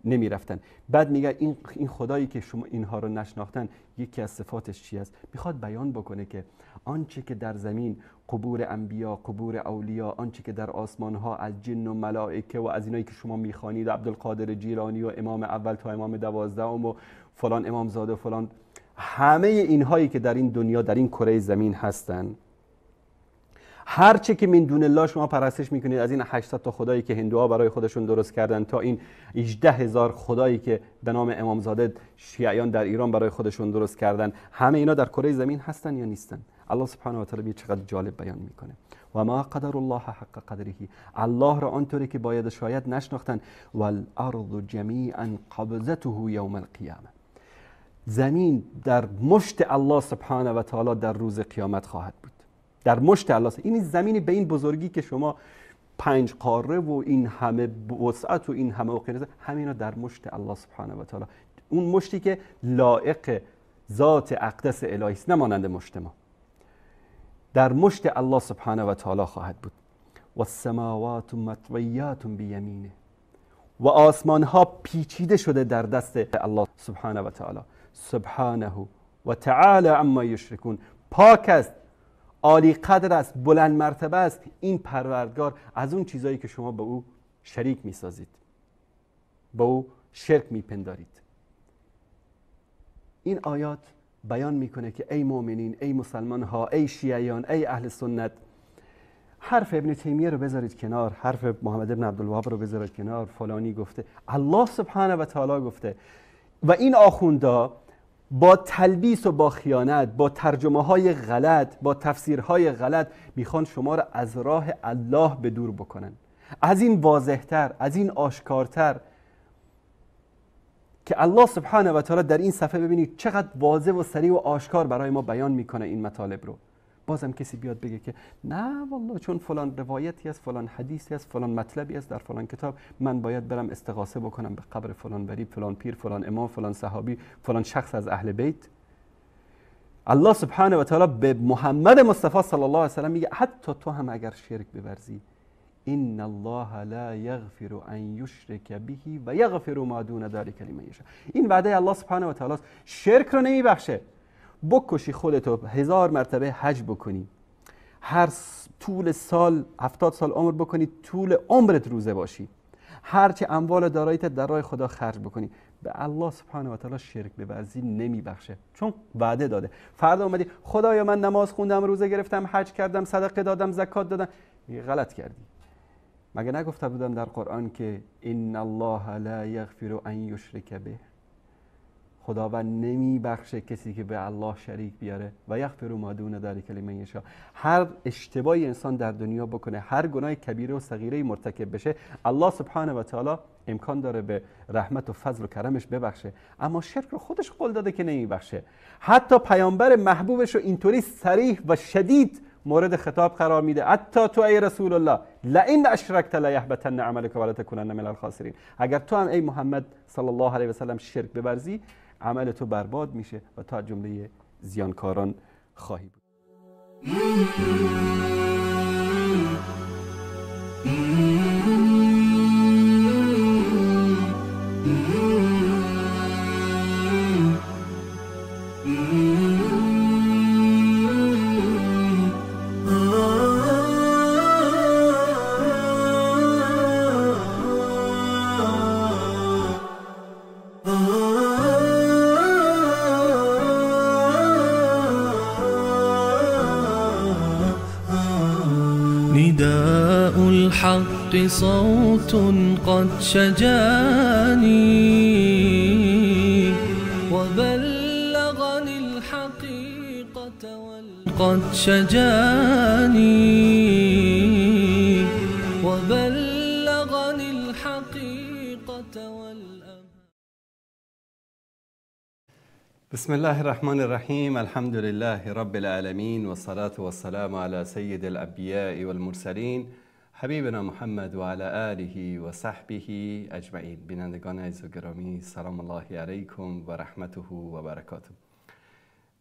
نمیرفتن. بعد میگه این خدایی که شما اینها رو نشناختن، یکی از صفاتش چی است؟ میخواد بیان بکنه که آنچه که در زمین قبور انبیا، قبور اولیا، آنچه که در آسمان ها از جن و ملائکه و از اینایی که شما میخوانید، عبدالقادر جیلانی و امام اول تا امام 12 و فلان امامزاده و فلان، همه اینهایی که در این دنیا، در این کره زمین هستن، هرچه که من دون الله شما پرستش میکنید، از این 800 تا خدایی که هندوها برای خودشون درست کردن تا این 18,000 خدایی که به نام امامزاده شیعیان در ایران برای خودشون درست کردن، همه اینا در کره زمین هستن یا نیستن؟ الله سبحانه و تعالی چقدر جالب بیان میکنه. و ما قدر الله حق قدره، الله را آنطوری که باید شاید نشناختن. والارض جمیعا قبضته یوم القیامه، زمین در مشت الله سبحانه و تعالی در روز قیامت خواهد بود. در مشت الله. این زمینی به این بزرگی که شما 5 قاره و این همه وسعت و این همه اقیانوس، همینا در مشت الله سبحانه و تعالی، اون مشتی که لایق ذات اقدس الهی است، نه مانند مشت ما، در مشت الله سبحانه و تعالی خواهد بود. و السماوات مطویات بیمینه، و آسمان ها پیچیده شده در دست الله سبحانه و تعالی. سبحانه و تعالی عما یشرکون، پاک است، عالی قدر است، بلند مرتبه است این پروردگار از اون چیزایی که شما به او شریک میسازید، به او شرک میپندارید. این آیات بیان میکنه که ای مؤمنین، ای مسلمان ها، ای شیعیان، ای اهل سنت، حرف ابن تیمیه رو بذارید کنار، حرف محمد ابن عبدالوهاب رو بذارید کنار، فلانی گفته، الله سبحانه و تعالی گفته. و این آخوندا با تلبیس و با خیانت، با ترجمه های غلط، با تفسیرهای غلط میخوان شما را از راه الله به دور بکنن. از این واضحتر، از این آشکارتر که الله سبحانه و تعالی در این صفحه ببینید چقدر واضح و صریح و آشکار برای ما بیان میکنه این مطالب رو. بازم کسی بیاد بگه که نه والله چون فلان روایتی است، فلان حدیثی است، فلان مطلبی است در فلان کتاب، من باید برم استغاثه بکنم به قبر فلان ولی، فلان پیر، فلان امام، فلان صحابی، فلان شخص از اهل بیت. الله سبحانه و تعالی به محمد مصطفی صلی الله علیه و سلم میگه حتی تو هم اگر شرک بورزی، ان الله لا یغفر ان یشرک به و یغفر ما دون ذلک لمن یشاء. این وعده الله سبحانه و تعالی است. شرک رو نمیبخشه. بکشی خودتو، 1000 مرتبه حج بکنی، هر طول سال 70 سال عمر بکنی، طول عمرت روزه باشی، هرچه اموال داراییت در راه خدا خرج بکنی، به الله سبحانه و تعالی شرک بورزی نمیبخشه، چون وعده داده. فردا اومدی خدایا من نماز خوندم، روزه گرفتم، حج کردم، صدقه دادم، زکات دادم، غلط کردی. مگه نگفته بودم در قرآن که ان الله لا یغفر ان یشرک به، خداوند نمیبخشه کسی که به الله شریک بیاره، و یغفر ما دون ذلک لمن یشاء. هر اشتباهی انسان در دنیا بکنه، هر گناه کبیره و صغیره مرتکب بشه، الله سبحانه و تعالی امکان داره به رحمت و فضل و کرمش ببخشه، اما شرک رو خودش قول داده که نمیبخشه. حتی پیامبر محبوبش رو اینطوری صریح و شدید مورد خطاب قرار میده، حتی تو ای رسول الله لئن اشرکت لیحبطن عملک ولا تکونن من الخاسرین. اگر تو هم ای محمد صلی الله علیه و سلم شرک بورزی، عمل تو برباد میشه و تا جمله زیانکاران خواهی بود. صوت قد شجاني وبلغني الحقيقة قد شجاني وبلغني الحقيقة والأمان. بسم الله الرحمن الرحيم. الحمد لله رب العالمين، والصلاة والسلام على سيد الأنبياء والمرسلين حبیبنا محمد و علی آله و صحبه اجمعین. بینندگان عزیز و گرامی، سلام الله علیکم و رحمته و برکاته.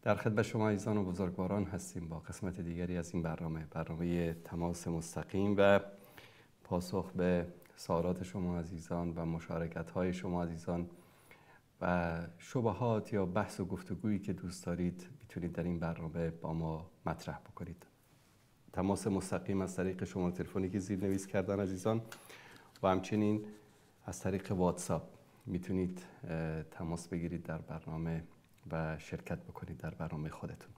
در خدمت شما عزیزان و بزرگواران هستیم با قسمت دیگری از این برنامه، برنامه تماس مستقیم و پاسخ به سوالات شما عزیزان و مشارکت های شما عزیزان و شبهات یا بحث و گفتگویی که دوست دارید میتونید در این برنامه با ما مطرح بکنید. تماس مستقیم از طریق شماره تلفنی که زیر نویس کردن عزیزان و همچنین از طریق واتساپ میتونید تماس بگیرید در برنامه و شرکت بکنید در برنامه خودتون.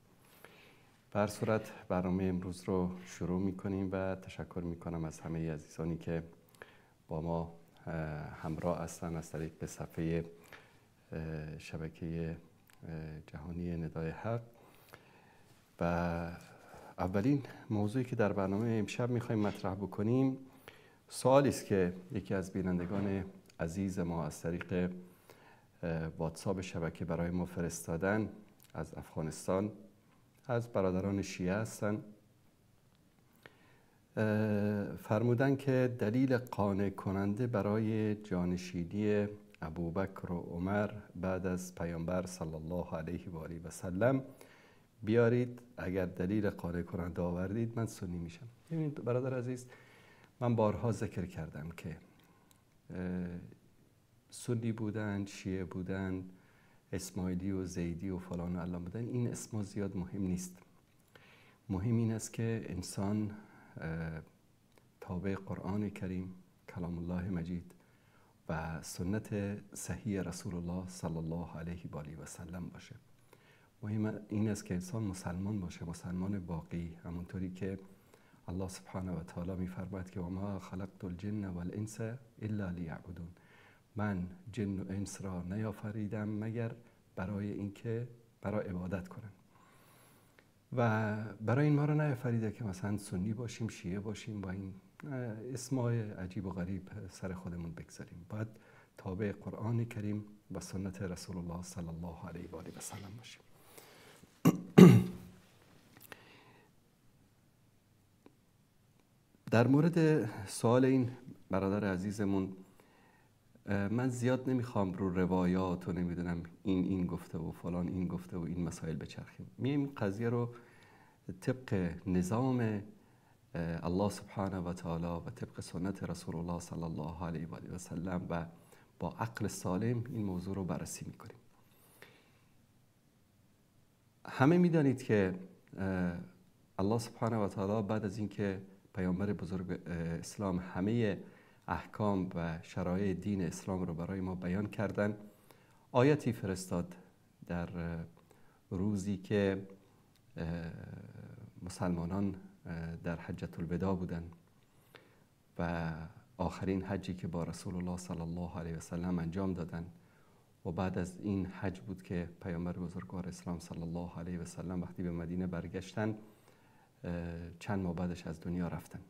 به هر صورت برنامه امروز رو شروع میکنیم و تشکر میکنم از همه عزیزانی که با ما همراه هستن از طریق صفحه شبکه جهانی ندای حق. و اولین موضوعی که در برنامه امشب میخوایم مطرح بکنیم سوالی است که یکی از بینندگان عزیز ما از طریق واتساپ شبکه برای ما فرستادن، از افغانستان، از برادران شیعه هستن. فرمودن که دلیل قانع کننده برای جانشینی ابوبکر و عمر بعد از پیامبر صلی الله علیه و آله و سلم بیارید، اگر دلیل قانع کننده آوردید من سنی میشم. ببینید برادر عزیز، من بارها ذکر کردم که سنی بودن، شیعه بودن، اسماعیلی و زیدی و فلان و علان بودن، این اسما زیاد مهم نیست. مهم این است که انسان تابع قرآن کریم، کلام الله مجید و سنت صحیح رسول الله صلی الله علیه و آله و سلم باشه. مهم این است که انسان مسلمان باشه، مسلمان باقی، همونطوری که الله سبحانه و تعالی می‌فرماید که و ما خلقت الجن والانس الا لیعبدون، من جن و انس را نیافریدم مگر برای اینکه برای عبادت کنن و برای این ما رو نیافریده که مثلا سنی باشیم، شیعه باشیم، با این اسمای عجیب و غریب سر خودمون بگذاریم. باید تابع قرآن کریم و سنت رسول الله صلی الله علیه و آله و سلم باشیم. در مورد سوال این برادر عزیزمون، من زیاد نمیخوام رو روایات و نمیدونم این گفته و فلان این گفته و این مسائل بچرخیم. میم قضیه رو طبق نظام الله سبحانه و تعالی و طبق سنت رسول الله صلی الله علیه و آله و سلم و با عقل سالم این موضوع رو بررسی میکنیم. همه میدانید که الله سبحانه و تعالی بعد از اینکه پیامبر بزرگ اسلام همه احکام و شرایع دین اسلام رو برای ما بیان کردن، آیتی فرستاد در روزی که مسلمانان در حجة الوداع بودن و آخرین حجی که با رسول الله صلی الله علیه و سلم انجام دادن و بعد از این حج بود که پیامبر بزرگوار اسلام صلی الله علیه و سلم وقتی به مدینه برگشتن چند ماه بعدش از دنیا رفتن.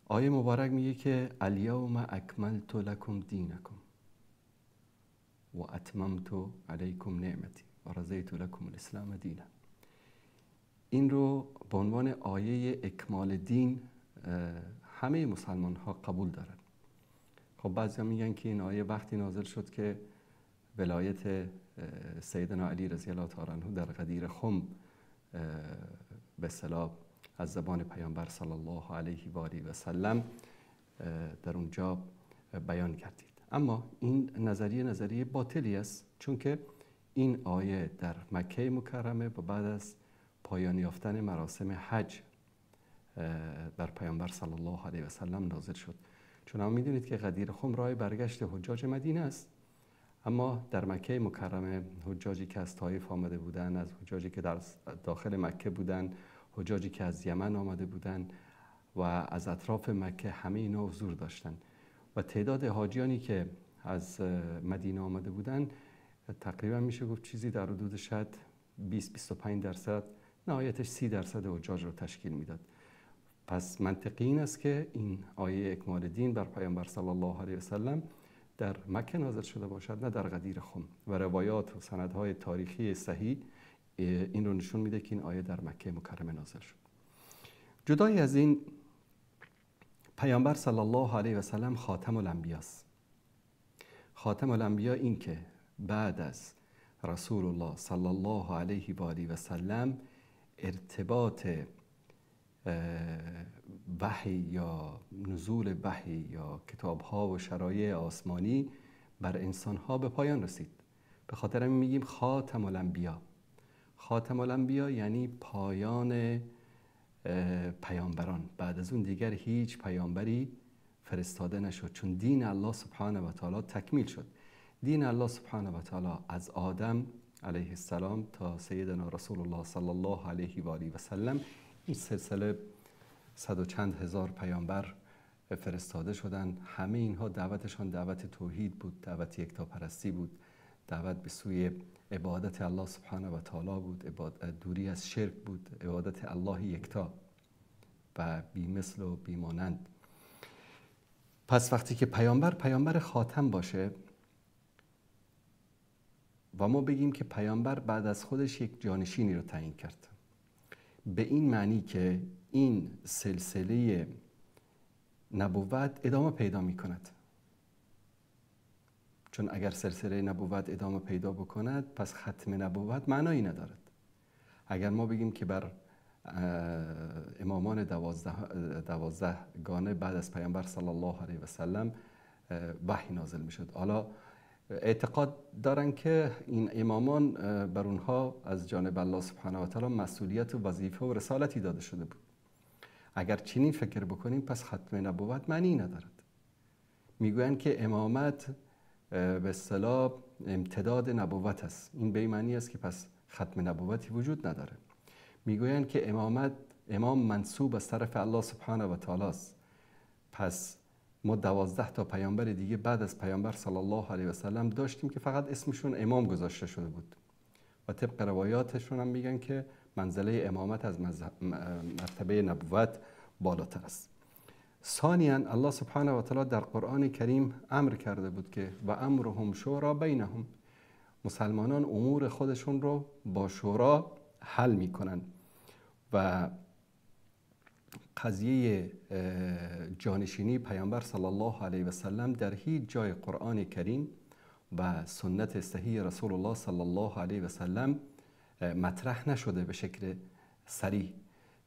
آیه مبارک میگه که الیوم اکملت لکم دینکم و اتممت علیکم نعمتی و رضیت لکم الاسلام دینا. این رو به عنوان آیه اکمال دین همه مسلمان ها قبول دارن. خب بعضی ها میگن که این آیه وقتی نازل شد که ولایت سیدنا علی رضی الله تعالی عنه در غدیر خم به اصطلاح از زبان پیامبر صلی الله علیه و آله و سلم در اونجا بیان کردید. اما این نظریه باطلی است، چون که این آیه در مکه مکرمه و بعد از پایان یافتن مراسم حج بر پیامبر صلی الله علیه و سلم نازل شد. چون هم میدونید که غدیر خم راه برگشت حجاج مدینه است، اما در مکه مکرمه حجاجی که از طایف آمده بودند، از حجاجی که در داخل مکه بودند، حجاجی که از یمن آمده بودند و از اطراف مکه، همه اینا حضور داشتند و تعداد حاجیانی که از مدینه آمده بودند تقریبا میشه گفت چیزی در حدود شاید 20-25%، نهایتش 30% حجاج رو تشکیل میداد. پس منطقی این است که این آیه اکمال دین بر پیامبر صلی الله علیه و سلم در مکه نازل شده باشد، نه در غدیر خم. و روایات و سندهای تاریخی صحیح این رو نشون میده که این آیه در مکه مکرمه نازل شد. جدای از این، پیامبر صلی الله علیه و سلم خاتم الانبیا است. خاتم الانبیا این که بعد از رسول الله صلی الله علیه و آله و سلم ارتباط وحی یا نزول وحی یا کتاب‌ها و شرایع آسمانی بر انسان‌ها به پایان رسید. به خاطر همین میگیم خاتم الانبیا. خاتم الانبیا یعنی پایان پیامبران. بعد از اون دیگر هیچ پیامبری فرستاده نشد، چون دین الله سبحانه و تعالی تکمیل شد. دین الله سبحانه و تعالی از آدم علیه السلام تا سیدنا رسول الله صلی الله علیه و آله و سلم، این سلسله 100 و چند هزار پیامبر فرستاده شدند. همه اینها دعوتشان دعوت توحید بود، دعوت یکتاپرستی بود، دعوت به سوی عبادت الله سبحانه و تعالی بود، دوری از شرک بود، عبادت الله یکتا و بی مثل و بی مانند. پس وقتی که پیامبر خاتم باشه و ما بگیم که پیامبر بعد از خودش یک جانشینی رو تعیین کرد، به این معنی که این سلسله نبوت ادامه پیدا می کند. چون اگر سلسله نبوت ادامه پیدا بکند، پس ختم نبوت معنایی ندارد. اگر ما بگیم که بر امامان 12 گانه بعد از پیامبر صلی الله علیه و سلم وحی نازل می شد، حالا اعتقاد دارن که این امامان بر اونها از جانب الله سبحانه و تعالی مسئولیت و وظیفه و رسالتی داده شده بود. اگر چنین فکر بکنیم پس ختم نبوت معنی ندارد. میگویند که امامت به اصطلاح امتداد نبوت است. این به معنی است که پس ختم نبوتی وجود نداره. میگویند که امام منصوب از طرف الله سبحانه و تعالی است. پس ما 12 تا پیامبر دیگه بعد از پیامبر صلی الله علیه و سلم داشتیم که فقط اسمشون امام گذاشته شده بود و طبق روایاتشون هم میگن که منزله امامت از مرتبه نبوت بالاتر است. ثانیا الله سبحانه و تعالی در قرآن کریم امر کرده بود که و امرهم شورا بینهم، مسلمانان امور خودشون رو با شورا حل میکنن و قضیه جانشینی پیامبر صلی الله علیه و سلم در هیچ جای قرآن کریم و سنت صحیح رسول الله صلی الله علیه و سلم مطرح نشده به شکل صریح.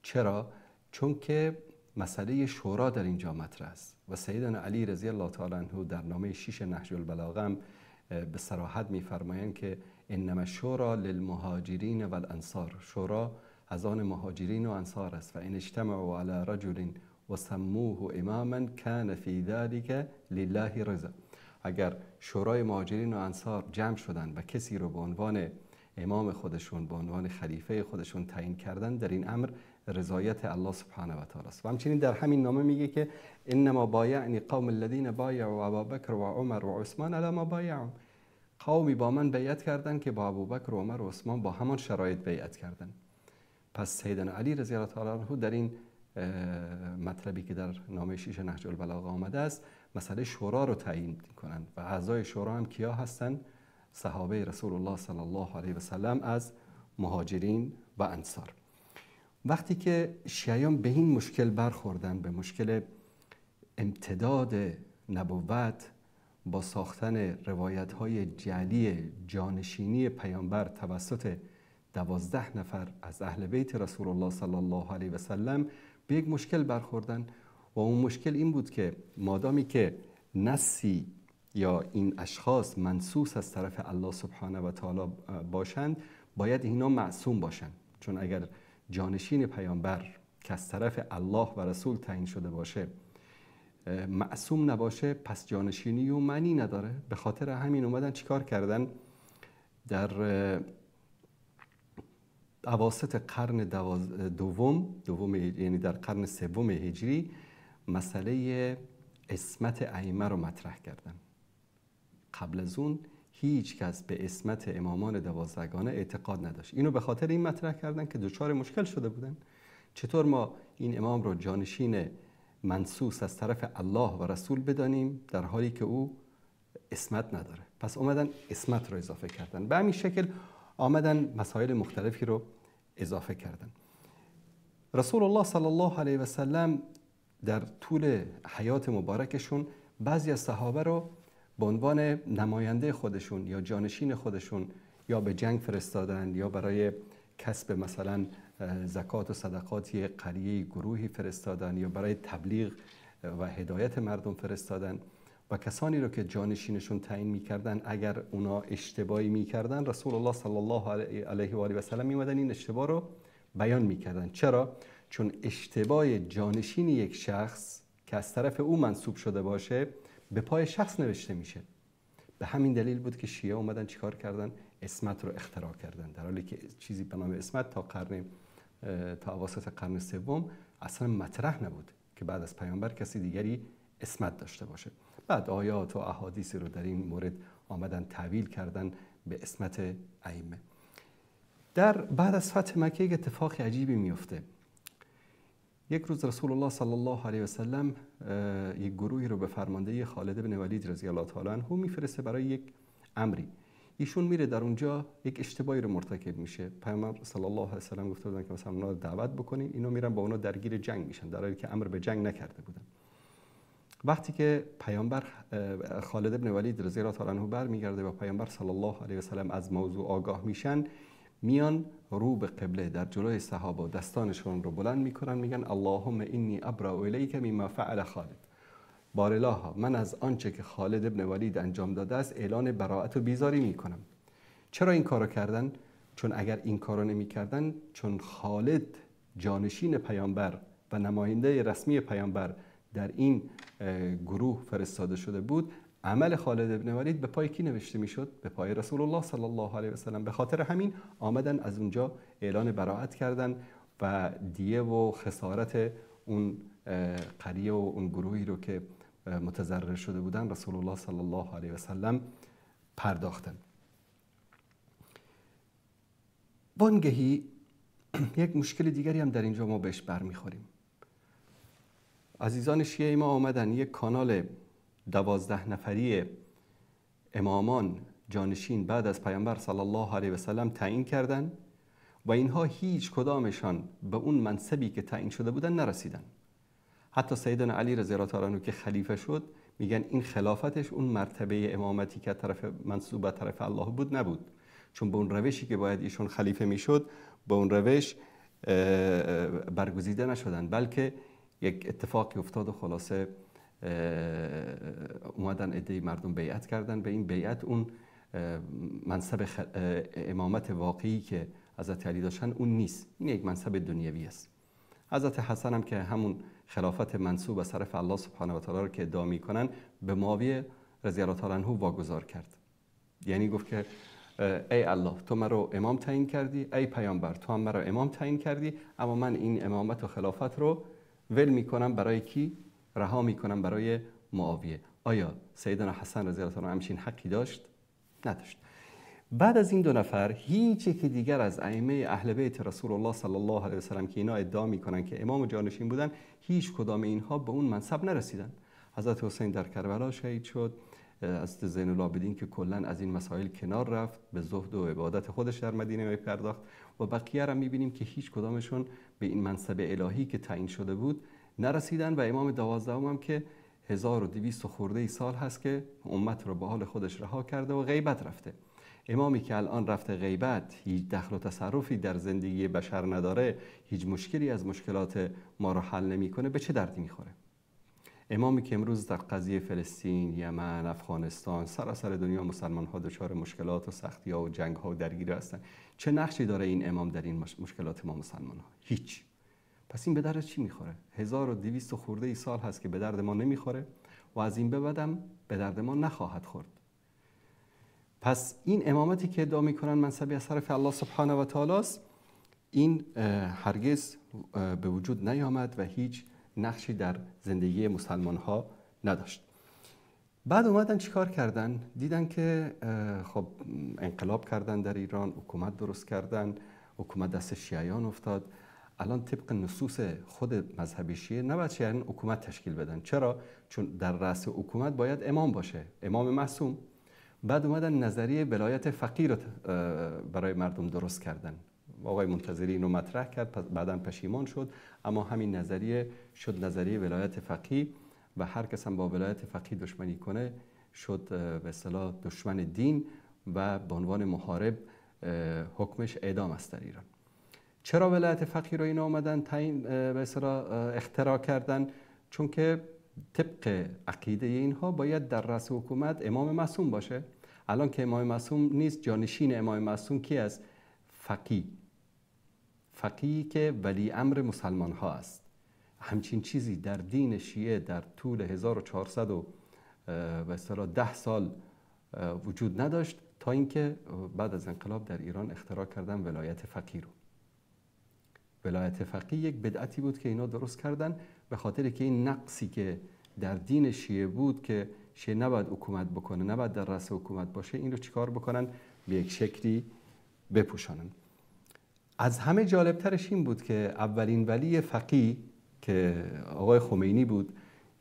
چرا؟ چون که مسئله شورا در اینجا مطرح است و سیدنا علی رضی الله تعالی عنه در نامه 6 نهج البلاغه هم به صراحت می‌فرمایند که انما الشورا للمهاجرین والانصار، شورا از آن مهاجرین و انصار است و ان اجتمعوا علی رجل و سموه اماما کان فی ذلک لله رضا. اگر شورای مهاجرین و انصار جمع شدن و کسی رو به عنوان امام خودشون، به عنوان خلیفه خودشون تعیین کردن، در این امر رضایت الله سبحانه و تعالی است. و همچنین در همین نامه میگه که انما بایعنی قوم الذین بایعوا ابابکر و عمر و عثمان علی ما بایعوا، قومی با من بیعت کردن که با ابوبکر و عمر و عثمان با همان شرایط بیعت کردن. پس سیدنا علی رضی الله تعالی عنه در این مطلبی که در نامه 6 نهج البلاغه آمده است مسئله شورا رو تعیین کنند و اعضای شورا هم کیا هستند؟ صحابه رسول الله صلی الله علیه و سلم از مهاجرین و انصار. وقتی که شیعیان به این مشکل برخوردن، به مشکل امتداد نبوت با ساختن روایت‌های جعلی جانشینی پیامبر توسط 12 نفر از اهل بیت رسول الله صلی الله علیه و سلم، به یک مشکل برخوردن و اون مشکل این بود که مادامی که نصی یا این اشخاص منصوص از طرف الله سبحانه و تعالی باشند، باید اینا معصوم باشند، چون اگر جانشین پیامبر که از طرف الله و رسول تعیین شده باشه معصوم نباشه، پس جانشینی و معنی نداره. به خاطر همین اومدن چیکار کردن؟ در اواسط قرن دوم یعنی در قرن سوم هجری مسئله عصمت ائمه رو مطرح کردن. قبل از اون هیچ کس به عصمت امامان 12 اعتقاد نداشت. اینو به خاطر این مطرح کردن که دچار مشکل شده بودن. چطور ما این امام رو جانشین منصوص از طرف الله و رسول بدانیم در حالی که او عصمت نداره؟ پس اومدن عصمت رو اضافه کردن. به همین شکل آمدن مسائل مختلفی رو اضافه کردن. رسول الله صلی الله علیه و سلم در طول حیات مبارکشون بعضی از صحابه رو به عنوان نماینده خودشون یا جانشین خودشون یا به جنگ فرستادن یا برای کسب مثلا زکات و صدقات یک قریه گروهی فرستادن یا برای تبلیغ و هدایت مردم فرستادن و کسانی رو که جانشینشون تعیین می‌کردن اگر اونا اشتباهی می‌کردن رسول الله صلی الله علیه و آله و سلم می‌اومدن این اشتباه رو بیان می‌کردن. چرا؟ چون اشتباه جانشین یک شخص که از طرف او منصوب شده باشه به پای شخص نوشته میشه. به همین دلیل بود که شیعه اومدن چیکار کردن؟ عصمت رو اختراع کردن، در حالی که چیزی به نام عصمت تا اواسط قرن سوم اصلا مطرح نبود که بعد از پیامبر کسی دیگری عصمت داشته باشه. بعد آیات و احادیثی رو در این مورد آمدن تعویل کردن به عصمت ائمه. در بعد از فتح مکه یک اتفاق عجیبی میفته. یک روز رسول الله صلی الله علیه و سلم یک گروهی رو به فرماندهی خالد بن ولید رضی الله تعالی عنه میفرسته برای یک امری. ایشون میره در اونجا یک اشتباهی رو مرتکب میشه. پیامبر صلی الله علیه و سلم گفته بودن که مثلا اونا رو دعوت بکنین، اینا میرن با اونا درگیر جنگ میشن، در حالی که امر به جنگ نکرده بودن. وقتی که پیامبر خالد بن ولید رضی الله تعالی عنه برمیگرده و پیامبر صلی الله علیه و سلم از موضوع آگاه میشن، میان رو به قبله در جلوی صحابه دستانشون رو بلند میکنن، میگن اللهم انی ابرأ الیک مما فعل خالد. بارالله من از آنچه که خالد ابن ولید انجام داده است اعلان براءت و بیزاری میکنم. چرا این کارو کردن؟ چون اگر این کارو نمیکردن، چون خالد جانشین پیامبر و نماینده رسمی پیامبر در این گروه فرستاده شده بود، عمل خالد ابن ولید به پای کی نوشته میشد؟ به پای رسول الله صلی الله علیه و سلم. به خاطر همین آمدن از اونجا اعلان براءت کردن و دیه و خسارت اون قریه و اون گروهی رو که متضرر شده بودن رسول الله صلی الله علیه و سلم پرداختن. وانگهی یک مشکل دیگری هم در اینجا ما بهش برمیخوریم. عزیزان شیعه ما آمدن یک کانال 12 نفری امامان جانشین بعد از پیامبر صلی الله علیه و سلم تعیین کردن و اینها هیچ کدامشان به اون منصبی که تعیین شده بودن نرسیدن. حتی سیدنا علی رضی الله تعالی عنه که خلیفه شد، میگن این خلافتش اون مرتبه امامتی که طرف منصوب طرف الله بود نبود، چون به اون روشی که باید ایشون خلیفه میشد به اون روش برگزیده نشدن، بلکه یک اتفاقی افتاد و خلاصه اومدن عده مردم بیعت کردن. به این بیعت اون منصب امامت واقعی که حضرت علی داشتن اون نیست، این یک منصب دنیوی است. حضرت حسن هم که همون خلافت منصوب از طرف الله سبحانه و تعالی رو که ادعا میکنن به معاویه رضی الله تعالی عنه واگذار کرد. یعنی گفت که ای الله تو مرا امام تعیین کردی، ای پیامبر تو هم مرا امام تعیین کردی، اما من این امامت و خلافت رو ول میکنم برای کی؟ رها میکنم برای معاویه. آیا سیدنا حسن رضی الله تعالی عنه همچین حقی داشت؟ نداشت. بعد از این دو نفر هیچ یکی دیگر از ائمه اهل بیت رسول الله صلی الله علیه و سلم که اینا ادعا میکنن که امام و جانشین بودن، هیچ کدام اینها به اون منصب نرسیدن. حضرت حسین در کربلا شهید شد، حضرت زین العابدین که کلا از این مسائل کنار رفت، به زهد و عبادت خودش در مدینه پرداخت و بقیه را میبینیم که هیچ کدامشون به این منصب الهی که تعیین شده بود نرسیدن. و امام 12 هم که 1200 خورده سال هست که امت رو به حال خودش رها کرده و غیبت رفته. امامی که الان رفته غیبت، هیچ دخل و تصرفی در زندگی بشر نداره، هیچ مشکلی از مشکلات ما رو حل نمیکنه، به چه دردی میخوره؟ امامی که امروز در قضیه فلسطین، یمن، افغانستان، سراسر دنیا مسلمان ها دچار مشکلات و سختی ها و جنگ ها و درگیری هستن، چه نقشی داره این امام در این مشکلات ما مسلمان ها؟ هیچ. پس این به درد چی میخوره؟ 1200 خورده سال هست که به درد ما نمیخوره و از این به بعدم به درد ما نخواهد خورد. پس این امامتی که ادعا میکنن منصبی از طرف الله سبحانه و تعالی است، این هرگز به وجود نیامد و هیچ نقشی در زندگی مسلمان ها نداشت. بعد اومدن چیکار کردن؟ دیدن که خب انقلاب کردن در ایران، حکومت درست کردن، حکومت دست شیعیان افتاد. الان طبق نصوص خود مذهب شیعه نباید شیعیان حکومت تشکیل بدن. چرا؟ چون در رأس حکومت باید امام باشه، امام معصوم. بعد اومدن نظریه ولایت فقیه رو برای مردم درست کردن. آقای منتظری اینو مطرح کرد، بعداً پشیمان شد، اما همین نظریه شد نظریه ولایت فقیه و هر کس هم با ولایت فقیه دشمنی کنه شد به اصطلاح دشمن دین و به عنوان محارب حکمش اعدام است در ایران. چرا ولایت فقیه رو اینا آمدن تعیین به اصطلاح اختراع کردن؟ چون که طبق عقیده اینها باید در رأس حکومت امام معصوم باشه. الان که امام معصوم نیست، جانشین امام معصوم کی است؟ فقیه. فقیه که ولی امر مسلمان ها است. همچین چیزی در دین شیعه در طول 1400 و به اصطلاح 10 سال وجود نداشت تا اینکه بعد از انقلاب در ایران اختراع کردن ولایت فقیه رو. ولایت فقیه یک بدعتی بود که اینا درست کردن به خاطر که این نقصی که در دین شیعه بود که شیعه نباید حکومت بکنه، نباید در رأس حکومت باشه، این رو چیکار بکنن؟ به یک شکلی بپوشانن. از همه جالبترش این بود که اولین ولی فقیه که آقای خمینی بود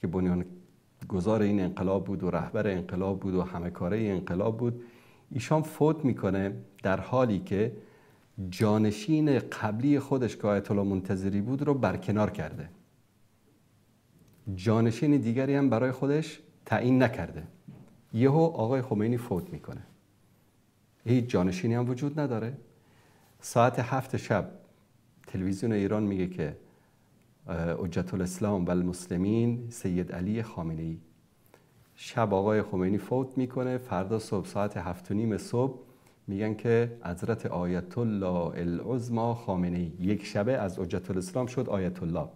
که بنیانگذار این انقلاب بود و رهبر انقلاب بود و همه کاره انقلاب بود، ایشان فوت میکنه در حالی که جانشین قبلی خودش که آیت الله منتظری بود رو برکنار کرده، جانشین دیگری هم برای خودش تعیین نکرده. یهو آقای خمینی فوت میکنه، هیچ جانشینی هم وجود نداره. ساعت 7 شب تلویزیون ایران میگه که حجت الاسلام و المسلمین سید علی خامنه ای. شب آقای خمینی فوت میکنه، فردا صبح ساعت 7:30 صبح میگن که حضرت آیت الله العظما خامنه ای. یک شبه از حجت الاسلام شد آیت الله.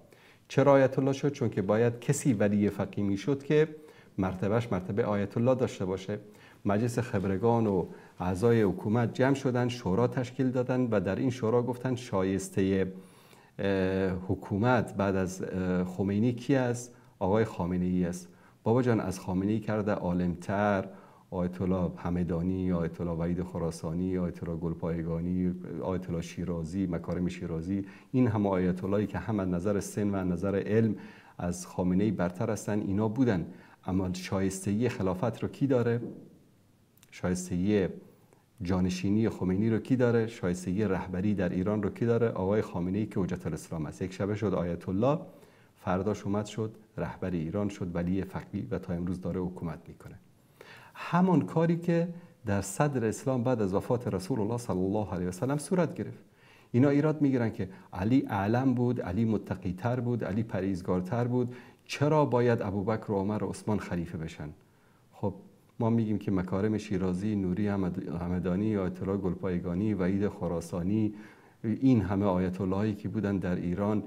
چرا آیت الله شد؟ چون که باید کسی ولی فقیه میشد که مرتبهش مرتبه آیت الله داشته باشه. مجلس خبرگان و اعضای حکومت جمع شدن، شورا تشکیل دادن و در این شورا گفتن شایسته حکومت بعد از خمینی کی است؟ آقای خامنه ای است. بابا جان از خامنه‌ای کرده عالمتر، آیت الله همدانی، آیت الله وحید خراسانی، آیت الله گلپایگانی، آیت الله شیرازی، مکارم شیرازی، این همه آیت اللهی که هم از نظر سن و از نظر علم از خامنه‌ای برتر هستن، اینا بودن. اما شایستگی خلافت رو کی داره؟ شایستگی جانشینی خمینی رو کی داره؟ شایستگی رهبری در ایران رو کی داره؟ آقای خامنه‌ای که حجت الاسلام است. یک شبه شد آیت الله، فرداش اومد شد رهبر ایران، شد ولی فقیه و تا امروز داره حکومت میکنه. همان کاری که در صدر اسلام بعد از وفات رسول الله صلی الله علیه و سلم صورت گرفت. اینا ایراد میگیرن که علی اعلم بود، علی متقی تر بود، علی پرهیزگارتر بود، چرا باید ابوبکر و عمر و عثمان خلیفه بشن؟ خب ما میگیم که مکارم شیرازی، نوری همدانی، آیت الله گلپایگانی، وحید خراسانی، این همه آیت اللهایی که بودن در ایران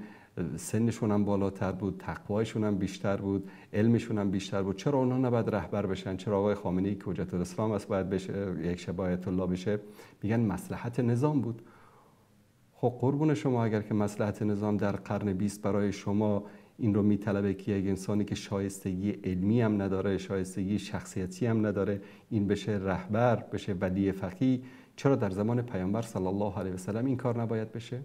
سنشون هم بالاتر بود، تقوایشون هم بیشتر بود، علمشون هم بیشتر بود، چرا اونها نباید رهبر بشن؟ چرا آقای خامنه‌ای که حجت الاسلام است باید بشه، یک شب آیت الله بشه؟ میگن مصلحت نظام بود. خب قربون شما، اگر که مصلحت نظام در قرن 20 برای شما این رو میطلبه که یک انسانی که شایستگی علمی هم نداره، شایستگی شخصیتی هم نداره، این بشه رهبر، بشه ولی فقیه، چرا در زمان پیامبر صلی الله علیه و سلم این کار نباید بشه؟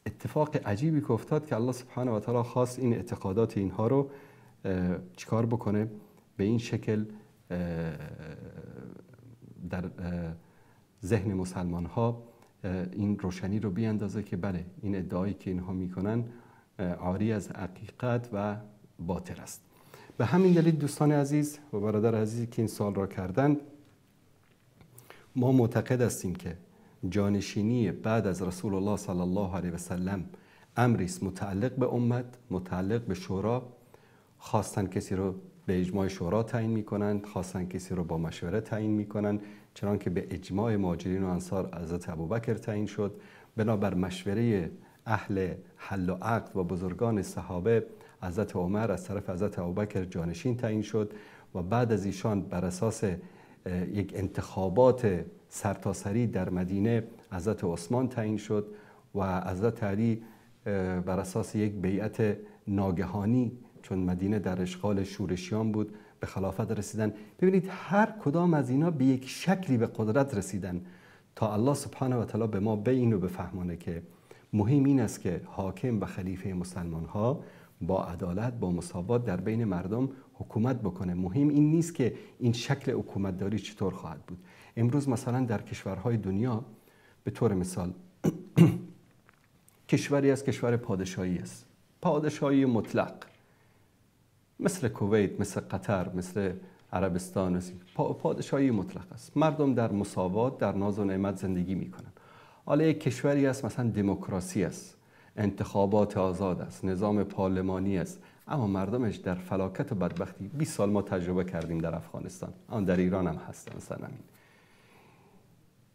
اتفاق عجیبی که افتاد که الله سبحانه و تعالی خواست این اعتقادات اینها رو چیکار بکنه؟ به این شکل در ذهن مسلمان ها این روشنی رو بیاندازه که بله، این ادعایی که اینها میکنن عاری از حقیقت و باطل است. به همین دلیل دوستان عزیز و برادر عزیزی که این سوال را کردن، ما معتقد هستیم که جانشینی بعد از رسول الله صلی الله علیه و سلم امری است متعلق به امت، متعلق به شورا. خواستن کسی رو به اجماع شورا تعیین میکنند، خواستن کسی رو با مشوره تعیین میکنند، چنان که به اجماع مهاجرین و انصار حضرت ابوبکر تعیین شد. بنابر مشوره اهل حل و عقد و بزرگان صحابه حضرت عمر از طرف حضرت ابوبکر جانشین تعیین شد و بعد از ایشان بر اساس یک انتخابات سرتاسری در مدینه حضرت عثمان تعیین شد و حضرت علی بر اساس یک بیعت ناگهانی، چون مدینه در اشغال شورشیان بود، به خلافت رسیدن. ببینید هر کدام از اینا به یک شکلی به قدرت رسیدن تا الله سبحانه و تعالی به ما به اینو بفهمانه که مهم این است که حاکم و خلیفه مسلمان ها با عدالت، با مساوات در بین مردم حکومت بکنه. مهم این نیست که این شکل حکومتداری چطور خواهد بود. امروز مثلا در کشورهای دنیا به طور مثال کشوری از کشور پادشاهی است، پادشاهی مطلق، مثل کویت، مثل قطر، مثل عربستان، مثل پادشاهی مطلق است. مردم در مساوات، در ناز و نعمت زندگی میکنن. حالا یک کشوری است مثلا دموکراسی است، انتخابات آزاد است، نظام پارلمانی است، اما مردمش در فلاکت و بدبختی. 20 سال ما تجربه کردیم در افغانستان، آن در ایران هم هست مثلا همین.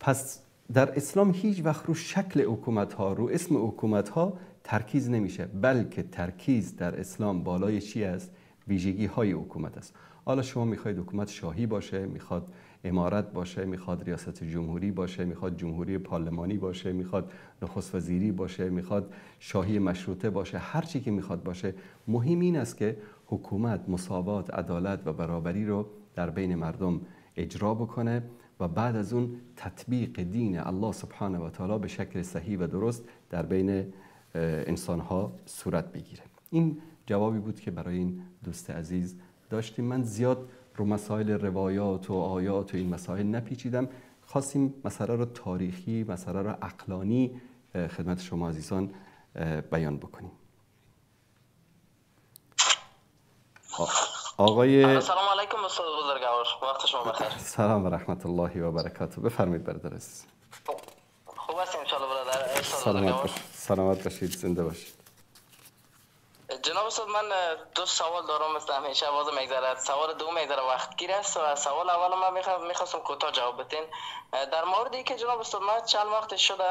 پس در اسلام هیچ وقت رو شکل حکومت ها، رو اسم حکومت ها ترکیز نمیشه، بلکه ترکیز در اسلام بالای چی است؟ ویژگی های حکومت است. حالا شما میخواید حکومت شاهی باشه، میخواد امارت باشه، میخواد ریاست جمهوری باشه، میخواد جمهوری پارلمانی باشه، میخواد نخست وزیری باشه، میخواد شاهی مشروطه باشه، هر چی که میخواد باشه، مهم این است که حکومت مساوات، عدالت و برابری رو در بین مردم اجرا بکنه و بعد از اون تطبیق دین الله سبحانه و تعالی به شکل صحیح و درست در بین انسانها صورت بگیره. این جوابی بود که برای این دوست عزیز داشتیم. من زیاد رو مسائل روایات و آیات و این مسائل نپیچیدم، خواستیم مسئله رو تاریخی، مسئله رو عقلانی خدمت شما عزیزان بیان بکنیم. آقای سلام علیکم استاد بزرگوار، وقت شما بخیر. سلام و رحمت الله و برکاته. بفرمایید برادر عزیز. خوب هستین ان شاء الله برادر؟ سلامت باشید. سلامت باشید، زنده باشید. جناب استاد من دو سوال دارم، مثل همیشه بازم میگذره. سوال دوم میگذره وقت گیر است و سوال اول من میخواستم کوتاه جواب بدین در مورد اینکه جناب استاد من چند وقت شده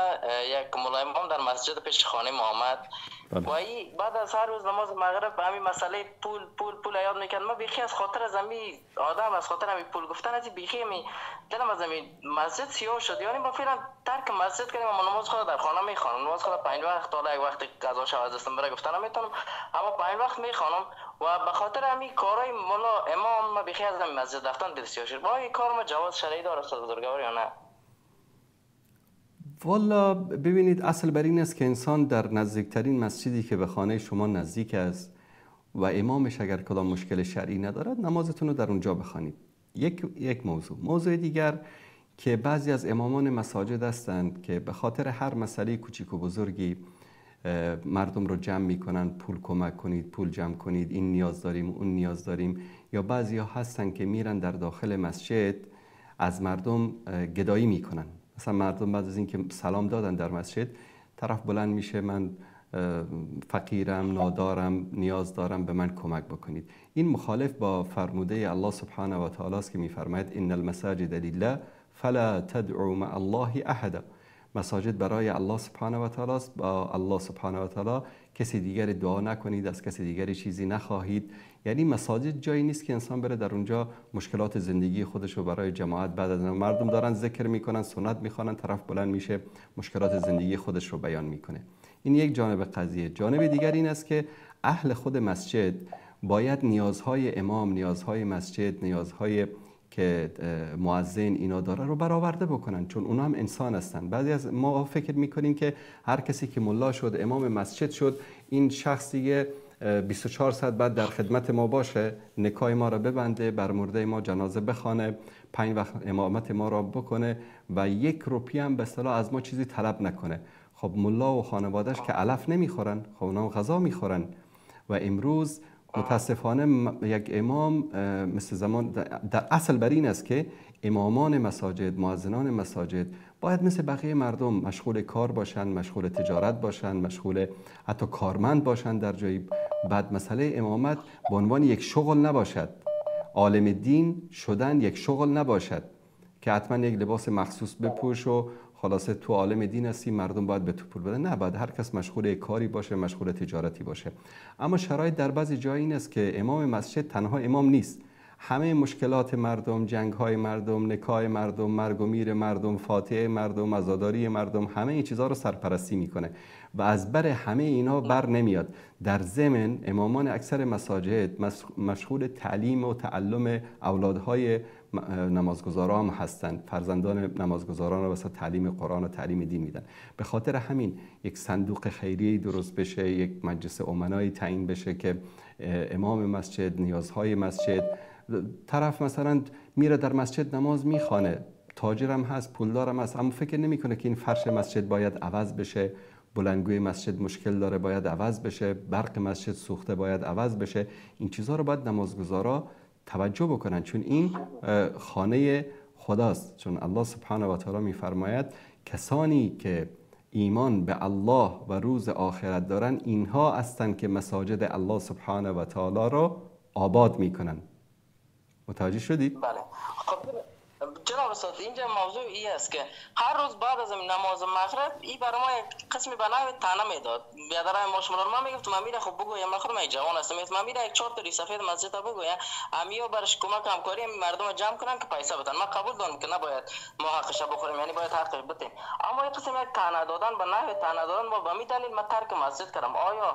یک ملا امام در مسجد پیش خانه محمد و ای بعد از هر روز نماز مغرب همین مسئله پول پول پول یاد میکرد. ما بیخی از خاطر از همین آدم، از خاطر همین پول گفتن از بیخی می دلم از همین مسجد سیاه شد. یعنی ما فعلا ترک مسجد کردیم، اما نماز خود در خانه میخوانم، نماز خود 5 وقت، حالا یک وقت قضا شو از دستم بره گفتن نمیتونم، اما 5 وقت میخوانم و به خاطر همین کارهای مولا امام ما بیخی از همین مسجد رفتن دل سیاه شد. با این کار ما جواز شرعی داره استاد بزرگوار یا نه؟ والا ببینید، اصل بر این است که انسان در نزدیکترین مسجدی که به خانه شما نزدیک است و امامش اگر کدام مشکل شرعی ندارد نمازتون رو در اونجا بخوانید. یک موضوع. موضوع دیگر که بعضی از امامان مساجد هستند که به خاطر هر مسئله کوچیک و بزرگی مردم رو جمع میکنن، پول کمک کنید، پول جمع کنید، این نیاز داریم، اون نیاز داریم. یا بعضی ها هستن که میرن در داخل مسجد از مردم گدایی میکنن. مثلا مردم بعد از اینکه سلام دادن در مسجد، طرف بلند میشه من فقیرم، نادارم، نیاز دارم، به من کمک بکنید. این مخالف با فرموده الله سبحانه و تعالی است که میفرماید ان المساجد لله فلا تدعوا مع الله احدا. مساجد برای الله سبحانه و تعالی است، با الله سبحانه و تعالی کسی دیگری دعا نکنید، از کسی دیگری چیزی نخواهید. یعنی مساجد جایی نیست که انسان بره در اونجا مشکلات زندگی خودش رو برای جماعت، بعد از مردم دارن ذکر میکنن، سنت میخوانن، طرف بلند میشه مشکلات زندگی خودش رو بیان میکنه. این یک جانب قضیه. جانب دیگر این است که اهل خود مسجد باید نیازهای امام، نیازهای مسجد، نیازهای که مؤذن اینا داره رو برآورده بکنن، چون اونا هم انسان هستن. بعضی از ما فکر میکنیم که هر کسی که ملا شد، امام مسجد شد، این شخص دیگه 24 ساعت بعد در خدمت ما باشه، نکای ما را ببنده، بر مرده ما جنازه بخوانه، 5 وقت امامت ما را بکنه و 1 روپیه هم به اصطلاح از ما چیزی طلب نکنه. خب ملا و خانوادهش که علف نمیخورن، خب اونا هم غذا میخورن. و امروز متاسفانه یک امام مثل زمان در اصل بر این است که امامان مساجد، مؤذنان مساجد باید مثل بقیه مردم مشغول کار باشن، مشغول تجارت باشن، مشغول حتی کارمند باشن در جایی. بعد مسئله امامت به عنوان یک شغل نباشد، عالم دین شدن یک شغل نباشد که حتما یک لباس مخصوص بپوش و خلاصه تو عالم دین هستی مردم باید به تو پول بدن. نه، باید هر کس مشغول کاری باشه، مشغول تجارتی باشه. اما شرایط در بعضی جای این است که امام مسجد تنها امام نیست، همه مشکلات مردم، جنگ‌های مردم، نکاح مردم، مرگ و میر مردم، فاتحه مردم، عزاداری مردم، همه این چیزها رو سرپرستی میکنه و از بر همه اینا بر نمیاد. در ضمن امامان اکثر مساجد مشغول تعلیم و تعلم اولادهای نمازگزاران هم هستند، فرزندان نمازگزاران رو واسه تعلیم قرآن و تعلیم دین میدن. به خاطر همین یک صندوق خیریه درست بشه، یک مجلس امنایی تعیین بشه که امام مسجد، نیازهای مسجد، طرف مثلا میره در مسجد نماز میخوانه، تاجرم هست، پولدارم هست، اما فکر نمیکنه که این فرش مسجد باید عوض بشه، بلندگوی مسجد مشکل داره باید عوض بشه، برق مسجد سوخته باید عوض بشه. این چیزها رو باید نمازگزارا توجه بکنن، چون این خانه خداست. چون الله سبحانه و تعالی میفرماید کسانی که ایمان به الله و روز آخرت دارن اینها هستند که مساجد الله سبحانه و تعالی رو آباد میکنن. متوجه شدید؟ بله. خب جناب استاد، اینجا موضوع ای است که هر روز بعد از نماز مغرب ای برای ما یک قسمی به نوع طعنه میداد. بیادرای ما شما ما میگفت من میره خب بگو، من خودم یک جوان هستم، من میره یک 4 تا سفید مسجد بگو، امیا برش کمک همکاری مردم جمع کنن که پیسه بدن. من قبول دارم که نباید ما حقش بخوریم، یعنی باید حقش بدیم، اما یک قسم یک طعنه دادن به نوع طعنه دادن ما به می دلیل من ترک مسجد کردم. آیا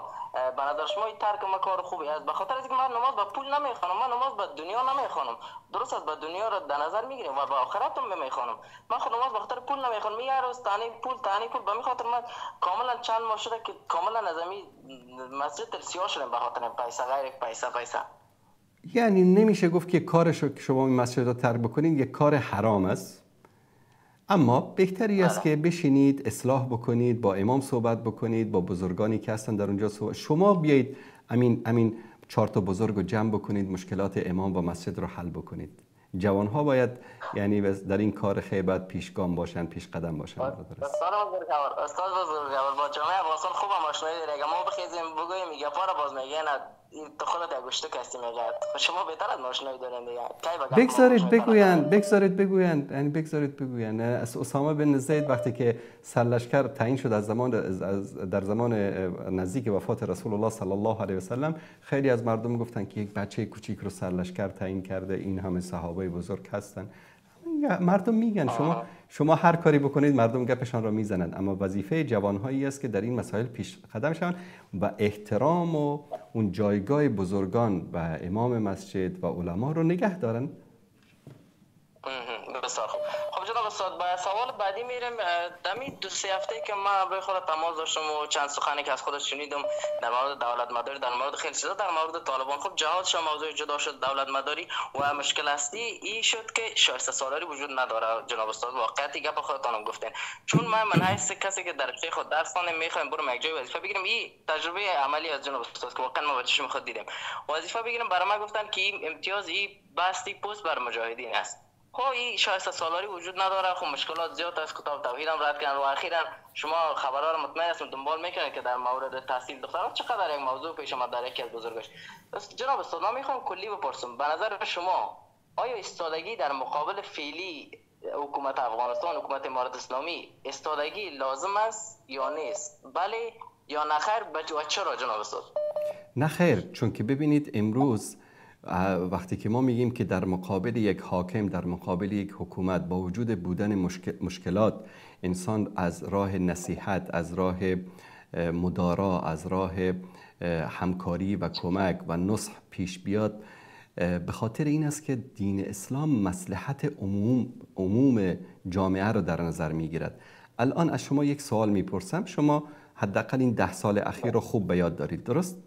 به نظر شما این ترک ما کار خوبی است؟ به خاطر اینکه من نماز با پول نمیخوانم، من نماز با دنیا نمیخوانم. درست است، با دنیا را در نظر میگیریم و با آخرت هم میخوانم. من خود نماز به خاطر پول نمیخوانم. یه روز تانی پول تانی پول، به می خاطر من کاملا چند ماه شده که کاملا از این مسجد سیاه شدم به خاطر پیسه، غیر پیسه پیسه. یعنی نمیشه گفت که کارش که شما این مسجد را ترک بکنید یک کار حرام است، اما بهتری است که بشینید اصلاح بکنید، با امام صحبت بکنید، با بزرگانی که هستن در اونجا صحبت. شما بیایید امین 4 تا بزرگ رو جمع بکنید، مشکلات امام و مسجد رو حل بکنید. جوانها باید یعنی در این کار خیر باید پیشگام باشن، پیش قدم باشن. استاد بزرگوار، با جامعه افغانستان خوب هم آشنایی داره. اگه ما بخیزیم بگوییم گپا رو باز میگه نه، تو خودت گوشت کسی میگه شما بهتر از ناشنایی دارین دیگه. بگذارید بگویند، بگذارید بگویند، یعنی بگذارید بگویند. از اسامه بن زید وقتی که سرلشکر تعیین شد از زمان در زمان نزدیک وفات رسول الله صلی الله علیه و سلم، خیلی از مردم گفتن که یک بچه کوچیک رو سرلشکر تعیین کرده، این همه صحابه بزرگ هستن. مردم میگن شما هر کاری بکنید مردم گپشان را میزنند، اما وظیفه جوانهایی است که در این مسائل پیش قدم شوند و احترام و اون جایگاه بزرگان و امام مسجد و علما رو نگه دارن. بسیار خوب. خب جناب استاد، با سوال بعدی میریم. دمی دو سه هفته که من برای خود تماس داشتم و چند سخنی که از خودش شنیدم در مورد دولت مداری، در مورد خیلی چیزا، در مورد طالبان، خب جهاد شما موضوع جدا شد، دولت مداری و مشکل اصلی این شد که شایسته سالاری وجود نداره. جناب استاد واقعیت گپ خودتانم گفتین، چون من حیث کسی که در رشته خود درس خوندم میخوایم برم یک جای وظیفه بگیرم، این تجربه عملی از جناب استاد که واقعا ما با چشم خود دیدیم، وظیفه بگیرم، برای ما گفتن که این امتیاز این بستی پست بر مجاهدین است. خب این شایسته سالاری وجود نداره، خب مشکلات زیاد است، کتاب توحید هم رد کردن و اخیرا شما خبرها رو مطمئن هستم دنبال میکنید که در مورد تحصیل دختران چقدر یک موضوع پیش آمد در یکی از بزرگاش. جناب استاد من میخوام کلی بپرسم، به نظر شما آیا ایستادگی در مقابل فعلی حکومت افغانستان، حکومت امارت اسلامی، ایستادگی لازم است یا نیست؟ بله یا نخیر؟ و چرا جناب استاد؟ نخیر، چون که ببینید امروز وقتی که ما میگیم که در مقابل یک حاکم، در مقابل یک حکومت، با وجود بودن مشکلات، انسان از راه نصیحت، از راه مدارا، از راه همکاری و کمک و نصح پیش بیاد، به خاطر این است که دین اسلام مصلحت عموم جامعه رو در نظر میگیرد. الان از شما یک سوال میپرسم، شما حداقل این 10 سال اخیر رو خوب به یاد دارید، درست؟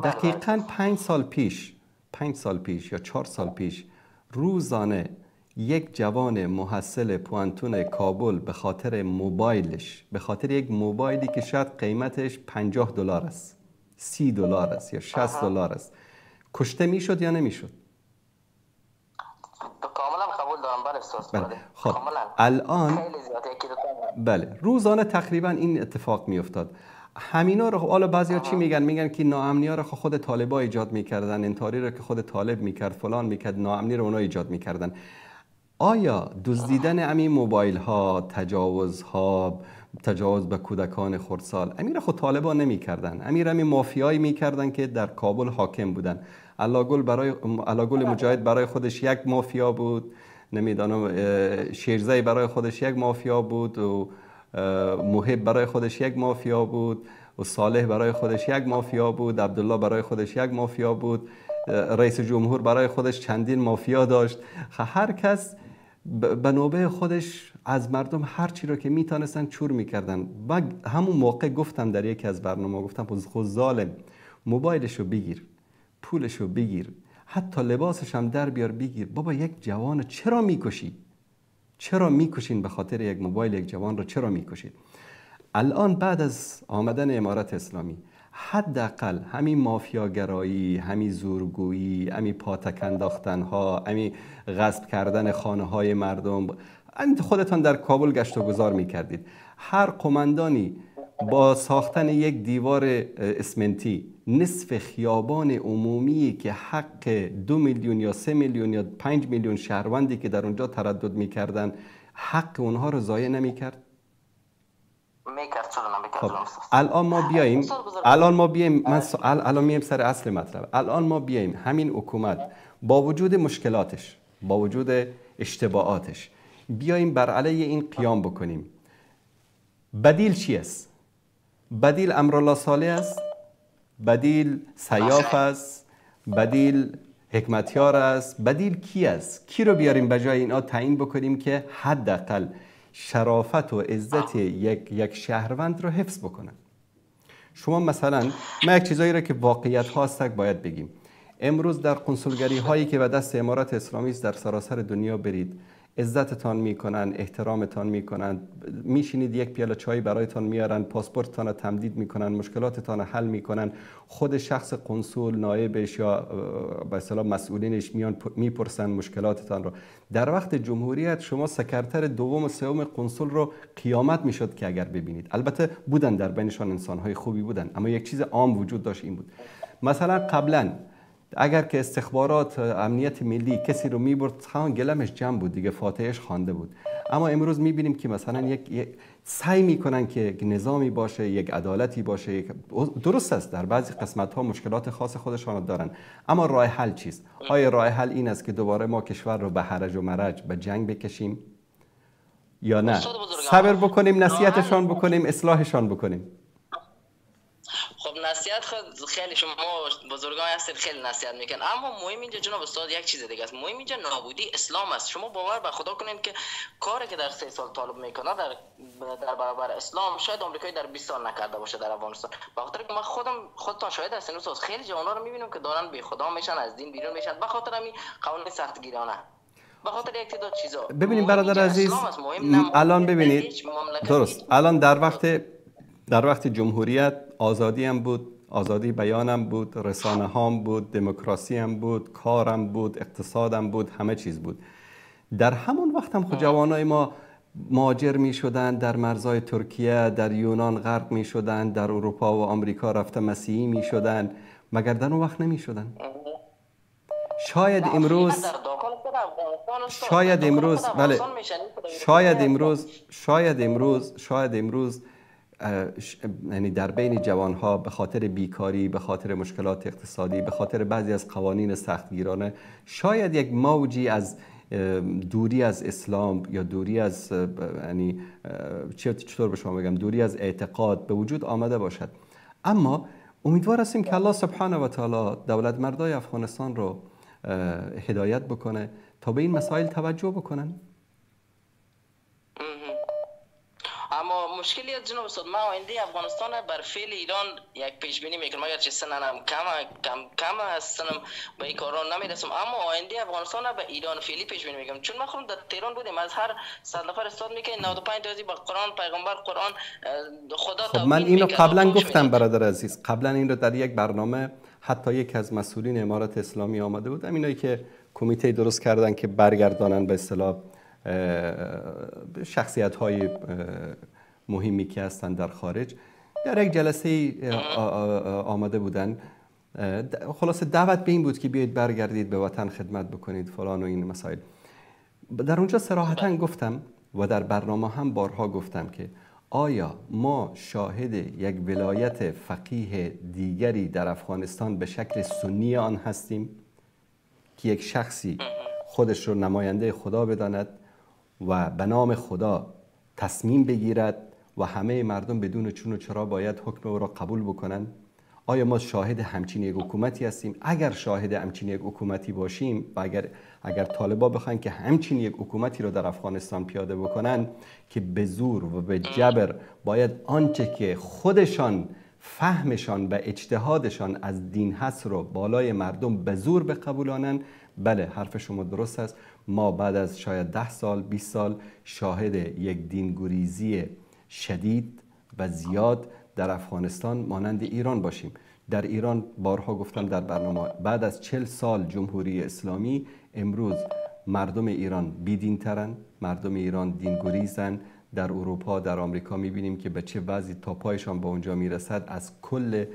دقیقاً 5 سال پیش، 5 سال پیش یا 4 سال پیش، روزانه یک جوان محصل پوانتون کابل به خاطر موبایلش، به خاطر یک موبایلی که شاید قیمتش $50 است، $30 است یا $60 است، کشته میشد یا نمیشد؟ کاملا قبول دارم، بله استاد. بله. خب الان بله روزانه تقریبا این اتفاق میافتاد. همینا رو حالا بعضیا چی میگن؟ میگن که ناامنی‌ها رو خود طالبا ایجاد میکردن، انتحاری رو که خود طالب میکرد، فلان میکرد، ناامنی رو اونا ایجاد میکردن. آیا دزدیدن همین موبایل ها، تجاوز ها، تجاوز به کودکان خردسال، امیر خود طالبا نمیکردن، امیر همین مافیایی میکردن که در کابل حاکم بودن. علاگل مجاهد برای خودش یک مافیا بود، نمیدانم شیرزی برای خودش یک مافیا بود، و محب برای خودش یک مافیا بود، و صالح برای خودش یک مافیا بود، عبدالله برای خودش یک مافیا بود، رئیس جمهور برای خودش چندین مافیا داشت. هر کس به نوبه خودش از مردم هر چی رو که میتونستن چور میکردن. و همون موقع گفتم در یکی از برنامه، گفتم خود ظالم موبایلش رو بگیر، پولش رو بگیر، حتی لباسش هم در بیار بگیر. بابا یک جوان چرا میکشی؟ چرا میکشین به خاطر یک موبایل یک جوان رو چرا میکشید؟ الان بعد از آمدن امارت اسلامی حداقل همین مافیاگرایی، همین زورگویی، همین پاتک انداختن ها، همین غصب کردن خانه های مردم، خودتان در کابل گشت و گذار میکردید. هر قماندانی با ساختن یک دیوار اسمنتی نصف خیابان عمومی که حق 2 میلیون یا 3 میلیون یا 5 میلیون شهروندی که در اونجا تردد میکردن حق اونها رو ضایع نمیکرد؟ خب الان ما بیاییم، الان میایم سر اصل مطلب. الان ما بیاییم همین حکومت با وجود مشکلاتش، با وجود اشتباهاتش، بیاییم بر علیه این قیام بکنیم. بدیل چی است؟ بدیل امرالله صالح است، بدیل سیاف است، بدیل حکمتیار است، بدیل کی است؟ کی رو بیاریم به جای اینا تعیین بکنیم که حداقل شرافت و عزت یک شهروند رو حفظ بکنن؟ شما مثلا ما یک چیزایی رو که واقعیت هاست باید بگیم. امروز در کنسولگری هایی که به دست امارات اسلامی است در سراسر دنیا برید، عزتتان میکنن، احترامتان میکنن، میشینید یک پیاله چای برایتان میارن، پاسپورتتان رو تمدید میکنن، مشکلاتتان رو حل میکنن. خود شخص قنصل، نایبش یا به اصطلاح مسئولینش میان میپرسن مشکلاتتان رو. در وقت جمهوریت شما سکرتر دوم و سوم قنصل رو قیامت میشد که اگر ببینید. البته بودن در بینشان انسانهای خوبی بودن، اما یک چیز عام وجود داشت این بود. مثلا قبلا اگر که استخبارات امنیت ملی کسی رو میبرد، خان گلمش جمع بود دیگه، فاتحش خوانده بود. اما امروز میبینیم که مثلا یک سعی میکنن که یک نظامی باشه، یک عدالتی باشه، یک... درست است در بعضی قسمت ها مشکلات خاص خودشان دارن، اما راه حل چیست؟ آیا راه حل این است که دوباره ما کشور رو به هرج و مرج، به جنگ بکشیم، یا نه صبر بکنیم، نصیحتشان بکنیم، اصلاحشان بکنیم؟ خب نصیحت خود خیلی شما بزرگان هستید، خیلی نصیحت میکنن، اما مهم اینجا جناب استاد یک چیز دیگه است. مهم اینجا نابودی اسلام است. شما باور به خدا کنید که کاری که در 3 سال طالب میکنه در برابر اسلام شاید آمریکایی در 20 سال نکرده باشه در افغانستان. به خاطر که من خودتان شاهد هستین استاد، خیلی جوان‌ها رو میبینم که دارن بی خدا میشن، از دین بیرون میشن، به خاطر همین قوانین سختگیرانه، به خاطر یک تعداد چیزا. ببینید برادر عزیز، الان ببینید درست، الان در وقت جمهوریت آزادی هم بود، آزادی بیانم بود، رسانه هم بود، دموکراسی هم بود، کارم بود، اقتصادم بود، همه چیز بود. در همون وقت هم خود جوانای ما مهاجر می شدن، در مرزهای ترکیه، در یونان غرق می شدن، در اروپا و آمریکا رفته مسیحی می شدن، مگر در اون وقت نمی شدن؟ شاید امروز، شاید امروز، بله، شاید امروز یعنی در بین جوانها به خاطر بیکاری، به خاطر مشکلات اقتصادی، به خاطر بعضی از قوانین سختگیرانه، شاید یک موجی از دوری از اسلام یا دوری از، یعنی چطور به شما بگم، دوری از اعتقاد به وجود آمده باشد. اما امیدوار هستیم که الله سبحانه و تعالی دولت مردای افغانستان رو هدایت بکنه تا به این مسائل توجه بکنن. اما مشکلی از جناب استاد، من آینده افغانستان بر فعل ایران یک پیش بینی میکنم، اگرچه سنم کم هستم به این کارا نمیرسم، اما آینده افغانستان به ایران فعلی پیش بینی میکنم. چون ما خودم در تهران بودیم، از هر 100 نفر استاد میکنه 95 تا با قرآن، پیغمبر، قرآن، خدا. خب من اینو قبلا گفتم برادر عزیز، قبلا این رو در یک برنامه حتی یک از مسئولین امارت اسلامی آمده بود، اینایی که کمیته درست کردن که برگردانن به اصطلاح شخصیت های مهمی که هستند در خارج، در یک جلسه آمده بودن. خلاصه دعوت به این بود که بیایید برگردید به وطن خدمت بکنید فلان و این مسائل. در اونجا صراحتا گفتم و در برنامه هم بارها گفتم که آیا ما شاهد یک ولایت فقیه دیگری در افغانستان به شکل سنی آن هستیم که یک شخصی خودش رو نماینده خدا بداند و به نام خدا تصمیم بگیرد و همه مردم بدون چون و چرا باید حکم او را قبول بکنند؟ آیا ما شاهد همچین یک حکومتی هستیم؟ اگر شاهد همچین یک حکومتی باشیم و اگر طالبا بخوان که همچین یک حکومتی را در افغانستان پیاده بکنن که به زور و به جبر باید آنچه که خودشان فهمشان و اجتهادشان از دین هست رو بالای مردم به زور بقبولانن، بله حرف شما درست است. ما بعد از شاید 10 سال 20 سال شاهد یک دینگریزی شدید و زیاد در افغانستان مانند ایران باشیم. در ایران بارها گفتم در برنامه، بعد از 40 سال جمهوری اسلامی امروز مردم ایران بی‌دین‌ترن، مردم ایران دینگریزن. در اروپا، در آمریکا می‌بینیم که به چه وضعی تا پایشان به اونجا میرسد، از کل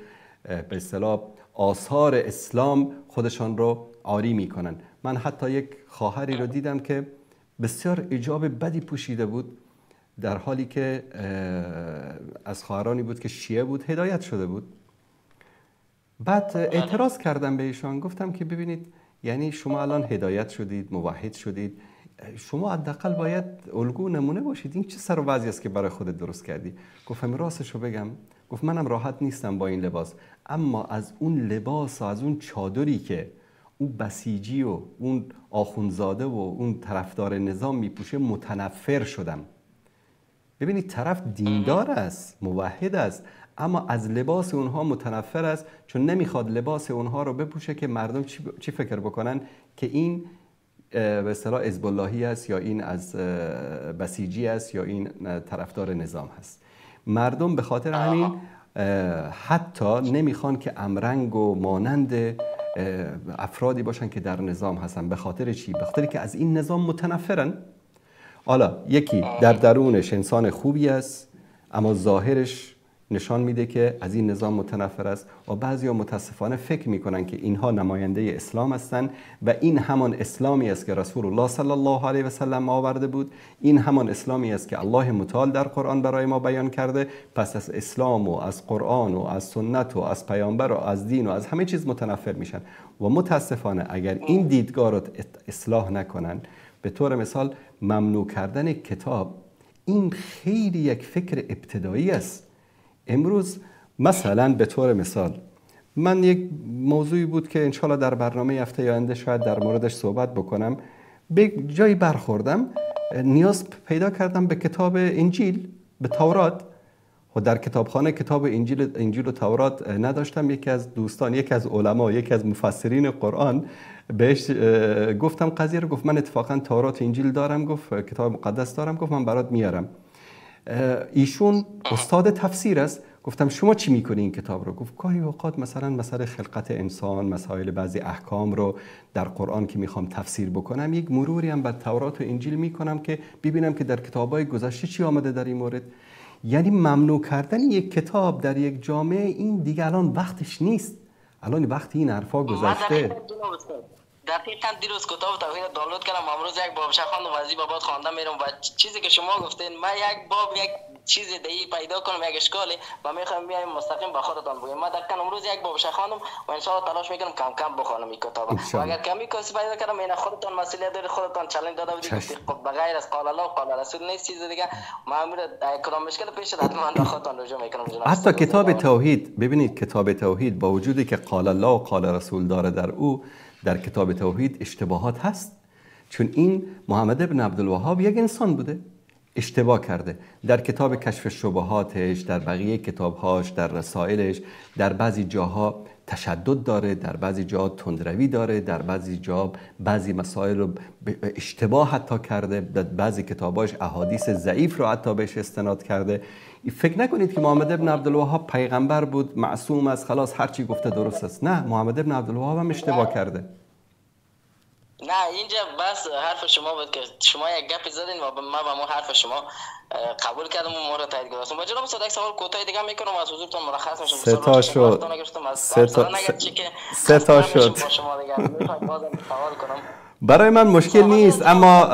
به اصطلاح آثار اسلام خودشان رو عاری میکنن. من حتی یک خواهری رو دیدم که بسیار حجاب بدی پوشیده بود، در حالی که از خواهرانی بود که شیعه بود، هدایت شده بود. بعد اعتراض کردم به ایشان، گفتم که ببینید، یعنی شما الان هدایت شدید، موحد شدید، شما حداقل باید الگو نمونه باشید. این چه سر و وضعی است که برای خودت درست کردی؟ گفتم راستشو بگم، گفت منم راحت نیستم با این لباس، اما از اون لباس و از اون چادری که او بسیجی و اون آخوندزاده و اون طرفدار نظام میپوشه متنفر شدم. ببینید طرف دیندار است، موحد است، اما از لباس اونها متنفر است، چون نمیخواد لباس اونها رو بپوشه که مردم چی فکر بکنن که این به اصطلاح حزب اللهی است یا این از بسیجی است یا این طرفدار نظام هست. مردم به خاطر همین حتی نمیخوان که امرنگ و مانند افرادی باشن که در نظام هستن. به خاطر چی؟ به خاطر که از این نظام متنفرن. حالا یکی در درونش انسان خوبی است اما ظاهرش نشان میده که از این نظام متنفر است و بعضیا متاسفانه فکر میکنن که اینها نماینده اسلام هستند و این همان اسلامی است که رسول الله صلی الله علیه و سلم آورده بود، این همان اسلامی است که الله متعال در قرآن برای ما بیان کرده. پس از اسلام و از قرآن و از سنت و از پیامبر و از دین و از همه چیز متنفر میشن و متاسفانه اگر این دیدگاه رو اصلاح نکنن، به طور مثال ممنوع کردن کتاب، این خیلی یک فکر ابتدایی است. امروز مثلا به طور مثال من یک موضوعی بود که انشالله در برنامه هفته آینده شاید در موردش صحبت بکنم، به جایی برخوردم، نیاز پیدا کردم به کتاب انجیل، به تورات، و در کتابخانه کتاب انجیل و تورات نداشتم. یکی از دوستان، یکی از علما، یکی از مفسرین قرآن بهش گفتم قضیه رو، گفت من اتفاقا تورات انجیل دارم، گفت کتاب مقدس دارم، گفت من برات میارم. ایشون استاد تفسیر است. گفتم شما چی میکنی این کتاب رو؟ گفت گاهی اوقات مثلا مسئله خلقت انسان، مسائل بعضی احکام رو در قرآن که میخوام تفسیر بکنم، یک مروری هم بر تورات و انجیل میکنم که ببینم که در کتابای گذشته چی آمده در این مورد. یعنی ممنوع کردن یک کتاب در یک جامعه، این دیگه الان وقتش نیست. الان وقتی این حرفا گذشته. دقیقاً دیروز کتاب توحید دانلود کردم، امروز یک بابش خواندم و از این بابات خواندم میرم و چیزی که شما گفتین من یک باب یک چیز دیگه پیدا کنم، یک اشکالی و میخوام بیایم مستقیم با خودتان بگم. من دقیقاً امروز یک بابش خواندم و ان شاء الله تلاش میکنم کم کم بخوانم این کتاب. و اگر کمی کسی پیدا کردم، اینا خودتان مسئولیت دارید، خودتان چالش داده بودید، خب بغیر از قال الله و قال رسول نیست چیز دیگه. من امروز کدام مشکل پیش حتما با خودتان رجوع میکنم جناب. حتی کتاب توحید، ببینید کتاب توحید با وجودی که قال الله و قال رسول داره، در او در کتاب توحید اشتباهات هست، چون این محمد ابن عبدالوهاب یک انسان بوده، اشتباه کرده. در کتاب کشف شبهاتش، در بقیه کتابهاش، در رسائلش، در بعضی جاها تشدد داره، در بعضی جاها تندروی داره، در بعضی جاها بعضی مسائل رو اشتباه حتی کرده، در بعضی کتاباش احادیث ضعیف رو حتی بهش استناد کرده. فکر نکنید که محمد ابن عبدالوهاب پیغمبر بود، معصوم است، خلاص هر چی گفته درست است. نه، محمد ابن عبدالوهاب هم اشتباه کرده. نه اینجا بس حرف شما بود که شما یک گپی زدین و من با حرف شما قبول کردم و ما رو تایید گذاشتم. با جناب استاد یک سوال کوتاه دیگه میکنم از حضورتون مرخص میشم. سه تا شد. سه تا شد. برای من مشکل نیست، اما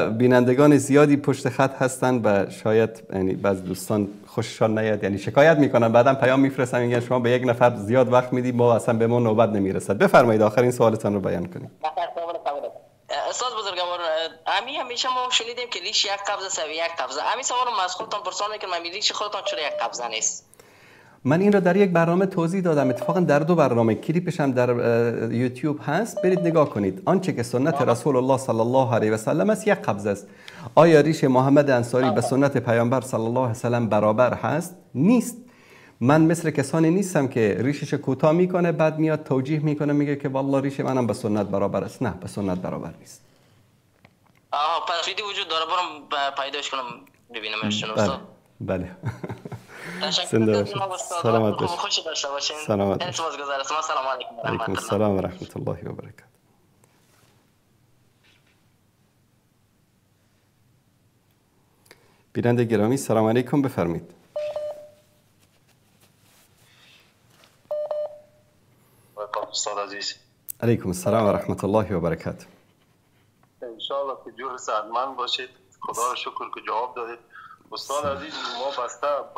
بینندگان زیادی پشت خط هستند و شاید یعنی بعض دوستان خوششان نیاد، یعنی شکایت میکنن، بعدم پیام میفرستن میگن شما به یک نفر زیاد وقت میدی، ما اصلا به ما نوبت نمیرسد. بفرمایید آخرین سوالتان رو بیان کنید. استاد بزرگوار، امی همیشه ما شنیدیم که ریش یک قبضه سوی یک قبضه. امی سوالو از خودتان پرسان میکنم، ریش خودتان چرا یک قبضه نیست؟ من این را در یک برنامه توضیح دادم، اتفاقا در دو برنامه، کلیپش هم در یوتیوب هست، برید نگاه کنید. آنچه که سنت رسول الله صلی الله علیه و سلم است یک قبضه است. آیا ریش محمد انصاری به سنت پیامبر صلی الله علیه و سلم برابر هست؟ نیست. من مثل کسانی نیستم که ریشش کوتاه میکنه بعد میاد توجیه میکنه میگه که والله ریش منم به سنت برابر است. نه، به سنت برابر نیست. آها، پس ویدیو وجود داره، برم پیداش کنم ببینمش. بله بله. تشکر. سلامت باشید. خوش داشته باشین. سلامت باشید. السلام علیکم و علیکم السلام و رحمت الله و برکاته. بیننده گرامی سلام علیکم، بفرمایید. استاد عزیز. علیکم السلام و رحمت الله و برکاته. ان شاء الله که جور صحتمند باشید. خدا رو شکر که جواب دادید. استاد عزیز، ما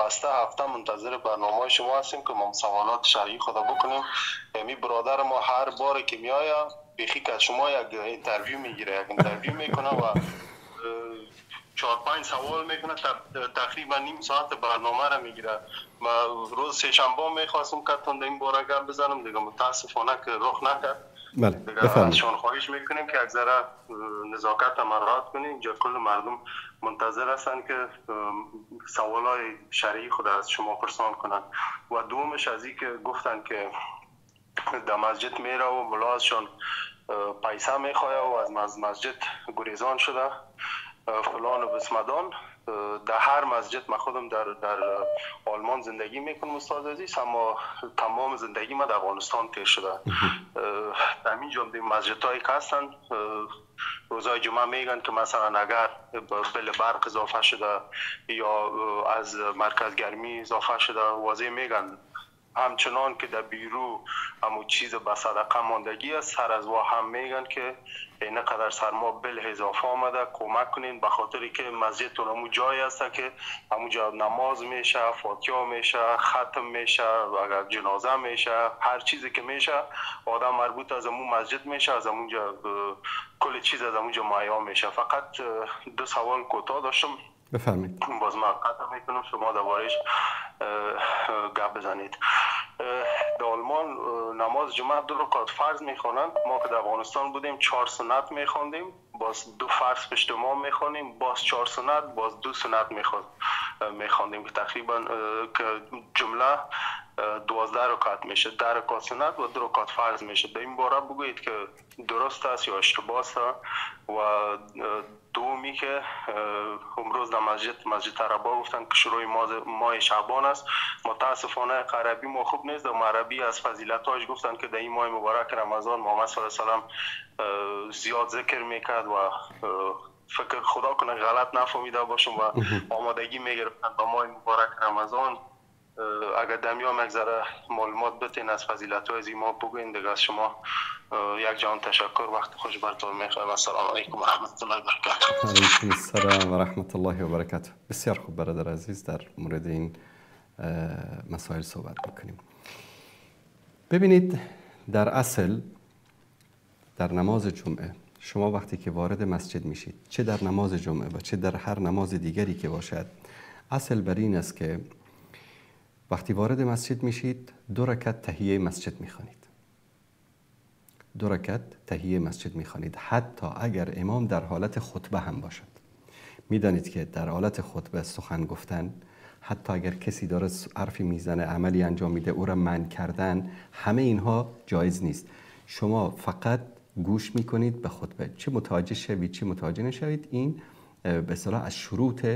بسته هفته منتظر برنامه شما هستیم که ما سوالات شرعی خدا بکنیم. یعنی برادر ما هر بار که میآید بیخی که شما یک interview میگیره، یک interview میکنه و 4-5 سوال میکنه، تقریبا نیم ساعت برنامه را میگیره. ما روز سه شنبه میخواستم که تون این باره گپ بزنم، دیگه متاسفانه که رخ نکرد. بله بفرمایید. از شما خواهش میکنیم که یک ذره نزاکت مراعات کنیم. اینجا کل مردم منتظر هستن که سوالای شرعی خود از شما پرسان کنن. و دومش از این که گفتن که در مسجد میره و ملا ازشان پیسه میخواه و از مسجد گریزان شده فلان و بسمدان. در هر مسجد، من خودم در آلمان زندگی میکنم استاد عزیز، اما تمام زندگی من در افغانستان تیر شده. در اینجا مسجدهایی که هستن روزای جمعه میگن که مثلا اگر بل برق اضافه شده یا از مرکز گرمی اضافه شده، واضح میگن همچنان که در بیرو همون چیز به صدقه ماندگی است، سر از وا هم میگن که اینه قدر سرما بل اضافه آمده، کمک کنین، به خاطری که مسجدتون همون جایی است که همون جا نماز میشه، فاتحه میشه، ختم میشه، اگر جنازه میشه، هر چیزی که میشه آدم مربوط از همون مسجد میشه، از همونجا کل چیز از همونجا مهیا میشه. فقط دو سوال کوتاه داشتم. بفرمایید. باز من قطع میکنم، شما درباره‌اش گپ بزنید. در آلمان نماز جمعه 2 رکعت فرض میخوانند. ما که در افغانستان بودیم 4 سنت میخواندیم، باز 2 فرض پشت ما میخوانیم، باز 4 سنت، باز 2 سنت میخواندیم که تقریبا که جمله 12 رکعت میشه، 10 رکعت سنت و 2 رکعت فرض میشه. در این باره بگویید که درست است یا اشتباه است. و دومی که امروز در مسجد عربا گفتن که شروع ماه شعبان است. متاسفانه عربی ما خوب نیست. در عربی از فضیلت‌هاش گفتن که در این ماه مبارک رمضان محمد صلی الله علیه و سلم زیاد ذکر میکرد و فکر خدا کنه غلط نفهمیده باشم و آمادگی میگرفتن به ماه مبارک رمضان. اگر دمیام یک ذره معلومات بتین از فضیلت‌های از ما بگوین دیگه. از شما یک جهان تشکر، وقت خوش براتون میخوایم. السلام علیکم و رحمت الله و برکاته. علیکم السلام و رحمت الله و برکاته. بسیار خوب برادر عزیز، در مورد این مسائل صحبت میکنیم. ببینید در اصل در نماز جمعه شما وقتی که وارد مسجد میشید، چه در نماز جمعه و چه در هر نماز دیگری که باشد، اصل بر این است که وقتی وارد مسجد میشید 2 رکعت تحیه مسجد میخوانید. 2 رکعت تحیه مسجد میخوانید، حتی اگر امام در حالت خطبه هم باشد. میدانید که در حالت خطبه سخن گفتن، حتی اگر کسی داره حرفی میزنه، عملی انجام میده، او را منع کردن، همه اینها جایز نیست. شما فقط گوش میکنید به خطبه، چه متوجه شوید چه متوجه نشوید. این به اصطلاح از شروط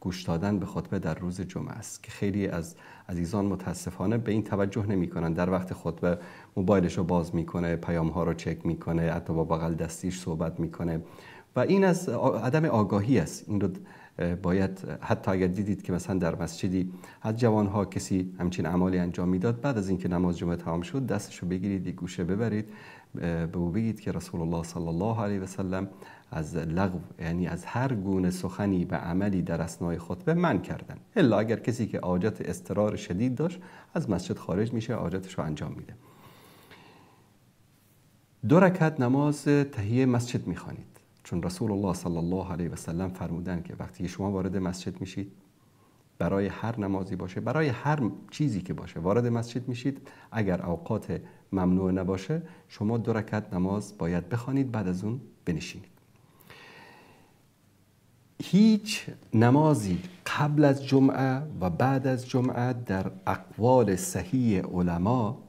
گوش دادن به خطبه در روز جمعه است که خیلی از عزیزان متاسفانه به این توجه نمی‌کنن. در وقت خطبه موبایلش رو باز میکنه، پیام ها رو چک میکنه، حتی با بغل دستیش صحبت میکنه و این از عدم آگاهی است. این رو باید حتی اگر دیدید که مثلا در مسجدی از جوانها کسی همچین اعمالی انجام میداد، بعد از اینکه نماز جمعه تمام شد دستش رو بگیرید، یک گوشه ببرید، به او بگید که رسول الله صلی الله علیه و سلم از لغو، یعنی از هر گونه سخنی و عملی در اثنای خطبه منع کردن، الا اگر کسی که حاجت اضطرار شدید داشت از مسجد خارج میشه، حاجتش رو انجام میده. 2 رکعت نماز تحیه مسجد میخوانید، چون رسول الله صلی الله علیه و سلم فرمودن که وقتی شما وارد مسجد میشید، برای هر نمازی باشه، برای هر چیزی که باشه، وارد مسجد میشید، اگر اوقات ممنوع نباشه، شما 2 رکعت نماز باید بخوانید، بعد از اون بنشینید. هیچ نمازی قبل از جمعه و بعد از جمعه در اقوال صحیح علما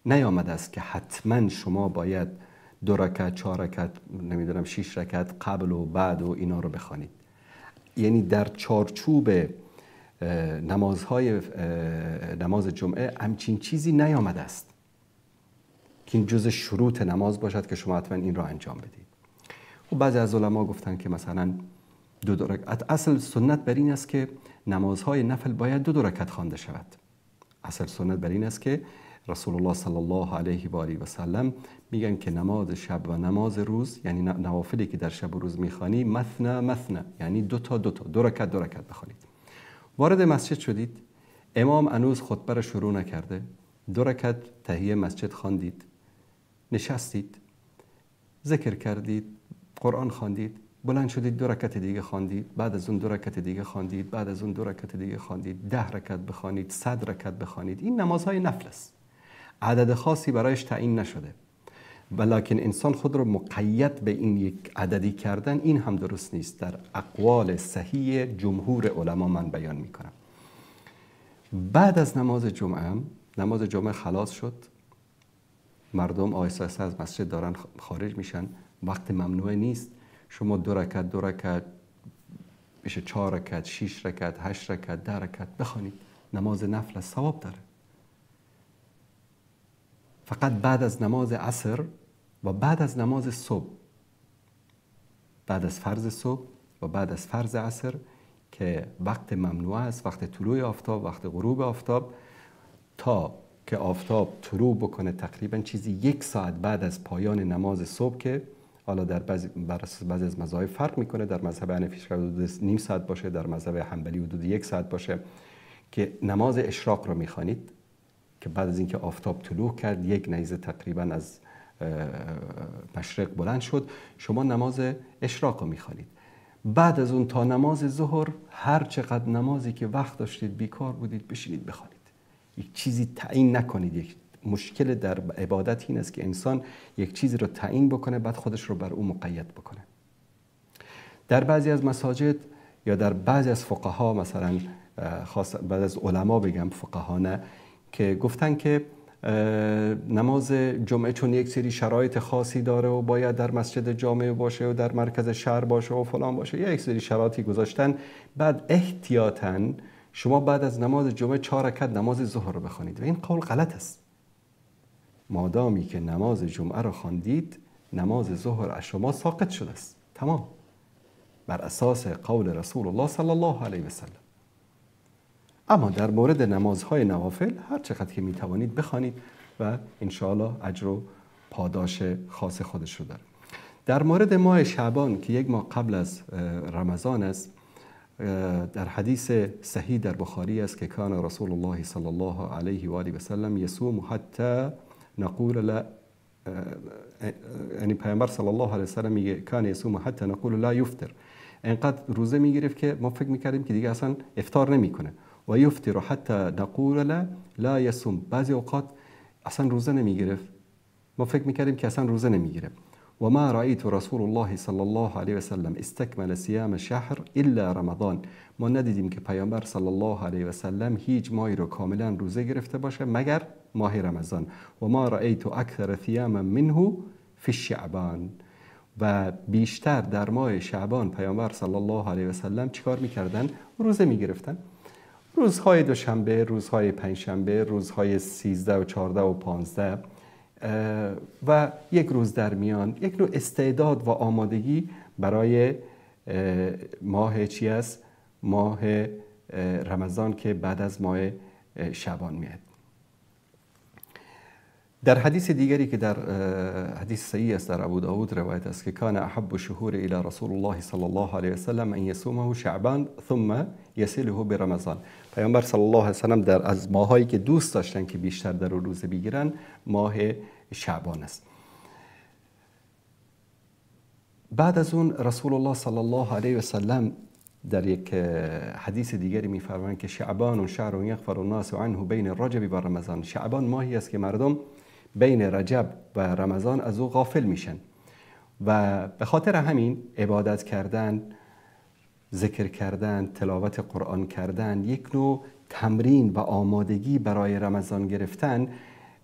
نیامده است که حتما شما باید 2 رکعت، 4 رکعت، نمیدونم 6 رکعت قبل و بعد و اینا رو بخوانید. یعنی در چارچوب نمازهای نماز جمعه همچین چیزی نیامده است که این جز شروط نماز باشد که شما حتما این را انجام بدید. خب بعضی از علما گفتن که مثلا 2 رکعت، اصل سنت بر این است که نمازهای نفل باید 2 رکعت خوانده شود. اصل سنت بر این است که رسول الله صلی الله علیه و آله و سلم میگن که نماز شب و نماز روز، یعنی نوافلی که در شب و روز میخوانی، مثنا مثنا، یعنی 2 تا 2 تا، 2 رکعت 2 رکعت بخوانید. وارد مسجد شدید، امام هنوز خطبه را شروع نکرده، 2 رکعت تحیه مسجد خواندید، نشستید، ذکر کردید، قرآن خواندید، بلند شدید 2 رکعت دیگه خواندید، بعد از اون 2 رکعت دیگه خواندید، بعد از اون 2 رکعت دیگه خواندید، 10 رکعت بخوانید، 100 رکعت بخوانید. این نمازهای نفل است، عدد خاصی برایش تعیین نشده، ولیکن انسان خود رو مقید به این یک عددی کردن این هم درست نیست. در اقوال صحیح جمهور علما من بیان میکنم. بعد از نماز جمعه، نماز جمعه خلاص شد، مردم آهسته آهسته از مسجد دارن خارج میشن، وقت ممنوعه نیست. شما 2 رکعت 2 رکعت بشه 4 رکعت، 6 رکعت، 8 رکعت، 10 رکعت بخوانید، نماز نفل ثواب داره. فقط بعد از نماز عصر و بعد از نماز صبح، بعد از فرض صبح و بعد از فرض عصر که وقت ممنوع است، وقت طلوع آفتاب، وقت غروب آفتاب، تا که آفتاب طلوع بکنه تقریبا چیزی 1 ساعت بعد از پایان نماز صبح، که حالا در بعضی از مذاهب فرق میکنه، در مذهب حنفی حدود نیم ساعت باشه، در مذهب حنبلی حدود 1 ساعت باشه، که نماز اشراق رو میخوانید که بعد از اینکه آفتاب طلوع کرد 1 نیزه تقریبا از مشرق بلند شد، شما نماز اشراق رو میخوانید. بعد از اون تا نماز ظهر هر چقدر نمازی که وقت داشتید بیکار بودید بشینید بخوانید. یک چیزی تعیین نکنید. یک مشکل در عبادت این است که انسان یک چیزی رو تعیین بکنه بعد خودش رو بر او مقید بکنه. در بعضی از مساجد یا در بعضی از فقها، مثلا خاص بعضی از علما بگم، فقها نه، که گفتن که نماز جمعه چون یک سری شرایط خاصی داره و باید در مسجد جامع باشه و در مرکز شهر باشه و فلان باشه، یک سری شرایطی گذاشتن. بعد احتیاطاً شما بعد از نماز جمعه 4 رکعت نماز ظهر رو بخوانید و این قول غلط است. مادامی که نماز جمعه رو خواندید نماز ظهر از شما ساقط شده است، تمام، بر اساس قول رسول الله صلی الله علیه و سلم. اما در مورد نمازهای نوافل هر چقدر که میتوانید بخوانید و انشاءالله اجر و پاداش خاص خودش رو داره. در مورد ماه شعبان که 1 ماه قبل از رمضان است، در حدیث صحیح در بخاری است که کان رسول الله صلی الله علیه و آله و سلم یصوم حتی نقول لا، یعنی پیامبر صلی الله علیه و سلم میگه کان یصوم حتی نقول لا یفطر، انقدر روزه میگرفت که ما فکر میکردیم که دیگه اصلا افطار نمیکنه. و یفطر حتی نقول لا یصوم، بعضی اوقات اصلا روزه نمیگرفت، ما فکر میکردیم که اصلا روزه نمیگیره. و ما رأیت رسول الله صلی الله علیه و سلم استکمل صیام شهر الا رمضان، ما ندیدیم که پیامبر صلی الله علیه و سلم هیچ ماهی رو کاملا روزه گرفته باشه مگر ماه رمضان. و ما رأیت اکثر صیاما منه فی شعبان، و بیشتر در ماه شعبان پیامبر صلی الله علیه و سلم چیکار میکردن؟ روزه میگرفتن. روزهای دوشنبه، روزهای پنجشنبه، روزهای 13 و 14 و 15 و یک روز در میان، یک نوع استعداد و آمادگی برای ماه چی است؟ ماه رمضان که بعد از ماه شعبان میاد. در حدیث دیگری که در حدیث صحیح است، در ابو داود روایت است که کان احب الشهور الى رسول الله صلی الله علیه و سلم ان یصومه شعبان ثم یصله برمضان. پیامبر صلی الله علیه و سلم در از ماهایی که دوست داشتن که بیشتر در روزه بگیرن ماه شعبان است. بعد از اون رسول الله صلی الله علیه و سلم در یک حدیث دیگری می‌فرمایند که شعبان و شهر یغفر الناس عنه بین رجب و رمضان. شعبان ماهی است که مردم بین رجب و رمضان از او غافل میشن و به خاطر همین عبادت کردن، ذکر کردن، تلاوت قرآن کردن، یک نوع تمرین و آمادگی برای رمضان گرفتن،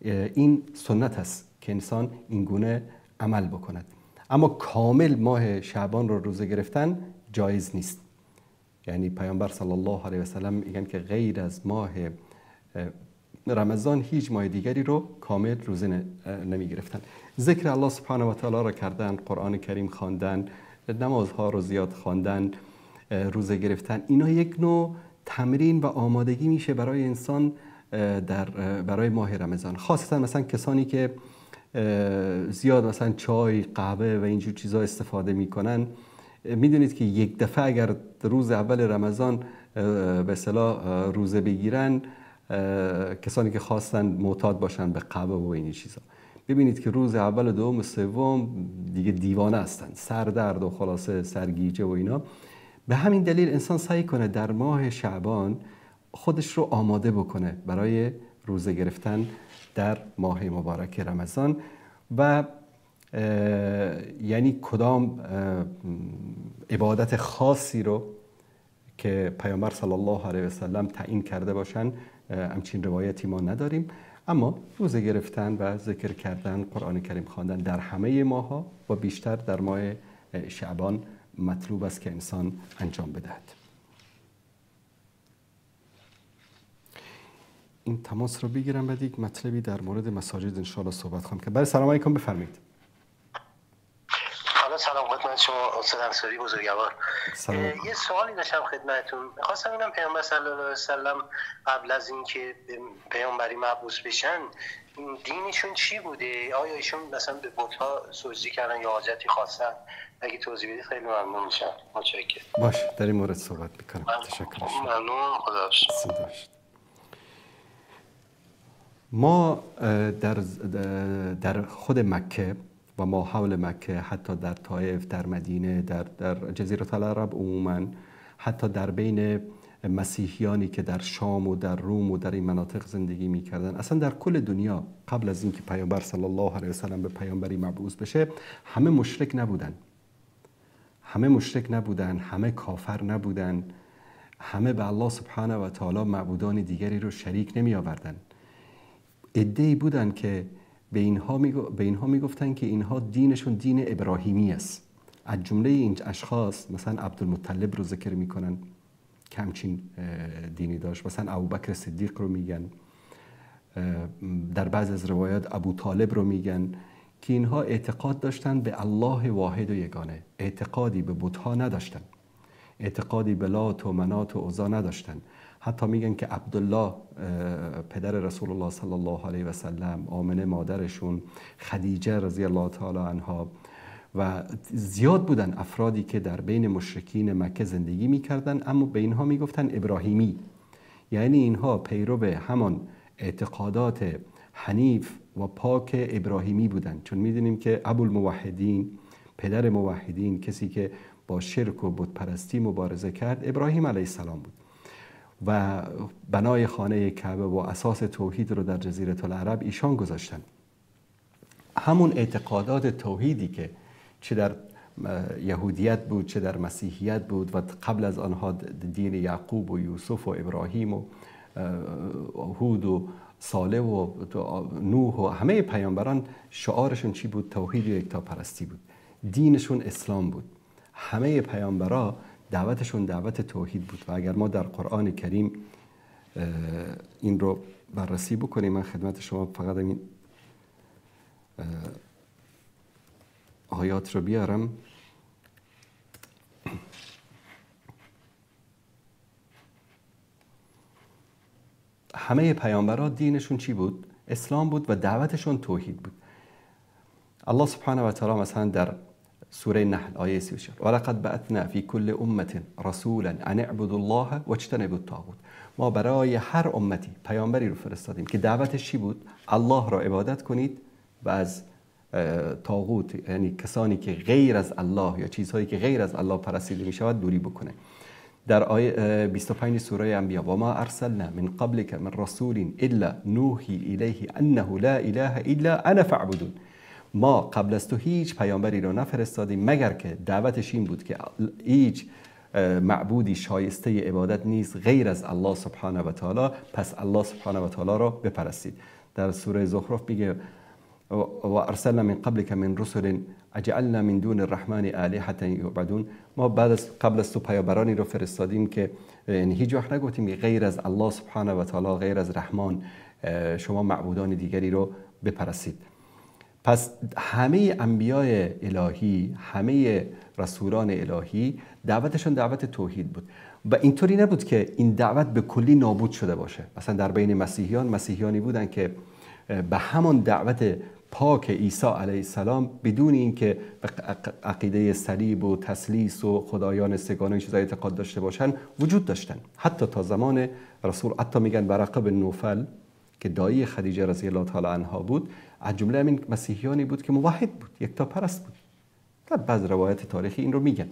این سنت است که انسان این گونه عمل بکند. اما کامل ماه شعبان رو روزه گرفتن جایز نیست. یعنی پیامبر صلی الله علیه و سلم میگن که غیر از ماه رمضان هیچ ماه دیگری رو کامل روزه نمی گرفتن. ذکر الله سبحانه و تعالی را کردن، قرآن کریم خواندن، نمازها رو زیاد خواندن، روزه گرفتن، اینا یک نوع تمرین و آمادگی میشه برای انسان در برای ماه رمضان. خاصتا مثلا کسانی که زیاد مثلا چای، قهوه و اینجور چیزا استفاده میکنن، میدونید که یک دفعه اگر روز اول رمضان به اصطلاح روزه بگیرن، کسانی که خواستن معتاد باشن به قهوه و این چیزا، ببینید که روز اول، دوم و سوم دیگه دیوانه هستن، سردرد و خلاصه سرگیجه و اینا. به همین دلیل انسان سعی کنه در ماه شعبان خودش رو آماده بکنه برای روزه گرفتن در ماه مبارک رمضان. و یعنی کدام عبادت خاصی رو که پیامبر صلی الله علیه و سلم تعیین کرده باشن همچین روایتی ما نداریم. اما روزه گرفتن و ذکر کردن، قرآن کریم خواندن در همه ماها و بیشتر در ماه شعبان مطلوب است که انسان انجام بدهد. این تماس رو بگیرم، بعد یک مطلبی در مورد مساجد انشاءالله صحبت خواهم کرد. بله، سلام علیکم، بفرمایید. سلام خدمت شما استاد انصاری بزرگوار. یه سوالی داشتم خدمتتون. خواستم ببینم پیامبر صلی الله علیه و سلم قبل از اینکه پیامبری مبعوث بشن دینشون چی بوده؟ آیا ایشون مثلا به بت‌ها سجده کردن یا حاجتی خواستن؟ اگه توضیح بدید خیلی ممنون میشم. متشکرم. باشه، در این مورد صحبت میکنم. تشکر. ممنون، خداحافظ. ما در خود مکه و ما حول مکه، حتی در طائف، در مدینه، در جزیره العرب عموما، حتی در بین مسیحیانی که در شام و در روم و در این مناطق زندگی میکردن، اصلا در کل دنیا قبل از اینکه پیامبر صلی الله علیه و سلم به پیامبری مبعوث بشه، همه مشرک نبودن، همه مشرک نبودن، همه کافر نبودن، همه به الله سبحانه و تعالی معبودان دیگری رو شریک نمی آوردن. عده‌ای بودن که به اینها میگفتن که اینها دینشون دین ابراهیمی است. از جمله این اشخاص مثلا عبدالمطلب رو ذکر میکنن که همچین دینی داشت، مثلا ابوبکر صدیق رو میگن، در بعض از روایات ابو طالب رو میگن، که اینها اعتقاد داشتن به الله واحد و یگانه، اعتقادی به بت‌ها نداشتن، اعتقادی به لات و منات و عزا نداشتن. حتی میگن که عبدالله پدر رسول الله صلی الله علیه و سلم، آمنه مادرشون، خدیجه رضی الله تعالی عنها و زیاد بودن افرادی که در بین مشرکین مکه زندگی میکردن، اما به اینها میگفتن ابراهیمی، یعنی اینها پیرو همان اعتقادات حنیف و پاک ابراهیمی بودن. چون میدونیم که ابوالموحدین، پدر موحدین، کسی که با شرک و بتپرستی مبارزه کرد، ابراهیم علیه السلام بود و بنای خانه کعبه و اساس توحید رو در جزیره العرب ایشان گذاشتن. همون اعتقادات توحیدی که چه در یهودیت بود، چه در مسیحیت بود و قبل از آنها دین یعقوب و یوسف و ابراهیم و هود و صالح و نوح و همه پیامبران، شعارشون چی بود؟ توحید و یکتاپرستی بود. دینشون اسلام بود. همه پیامبرا دعوتشون دعوت توحید بود. و اگر ما در قرآن کریم این رو بررسی بکنیم، من خدمت شما فقط این آیات رو بیارم. همه پیامبرا دینشون چی بود؟ اسلام بود و دعوتشون توحید بود. الله سبحانه و تعالی مثلا در سوره نحل آیه 34، ولقد بعثنا فی کل امة رسولا ان اعبدوا الله واجتنبوا الطاغوت. ما برای هر امتی پیامبری رو فرستادیم که دعوتش چی بود؟ الله را عبادت کنید و از طاغوت، یعنی کسانی که غیر از الله یا چیزهایی که غیر از الله پرستیده می شود، دوری بکنه. در آیه 25 سوره انبیا، و ما ارسلنا من قبلك من رسول الا نوحی الیه انه لا اله الا انا فاعبدون. ما قبل از تو هیچ پیامبری رو نفرستادیم مگر که دعوتش این بود که هیچ معبودی شایسته عبادت نیست غیر از الله سبحانه و تعالی، پس الله سبحانه و تعالی را بپرستید. در سوره زخرف میگه و ارسلنا من قبلك من رسل اجعلنا من دون الرحمن آلهة یعبدون. ما بعد از قبل از تو پیامبرانی رو فرستادیم که یعنی هیچ وقت نگفتیم غیر از الله سبحانه و تعالی، غیر از رحمان، شما معبودان دیگری رو بپرستید. پس همه انبیای الهی، همه رسولان الهی دعوتشون دعوت توحید بود و اینطوری نبود که این دعوت به کلی نابود شده باشه. مثلا در بین مسیحیان، مسیحیانی بودن که به همان دعوت پاک عیسی علیه السلام بدون اینکه به عقیده صلیب و تثلیث و خدایان سگانه و چیزای اعتقاد داشته باشن وجود داشتن، حتی تا زمان رسول. حتی میگن ورقه بن نوفل که دایی خدیجه رضی الله تعالی عنها بود، از جمله همین مسیحیانی بود که موحد بود، یکتاپرست بود. در بعض روایت تاریخی این رو میگن.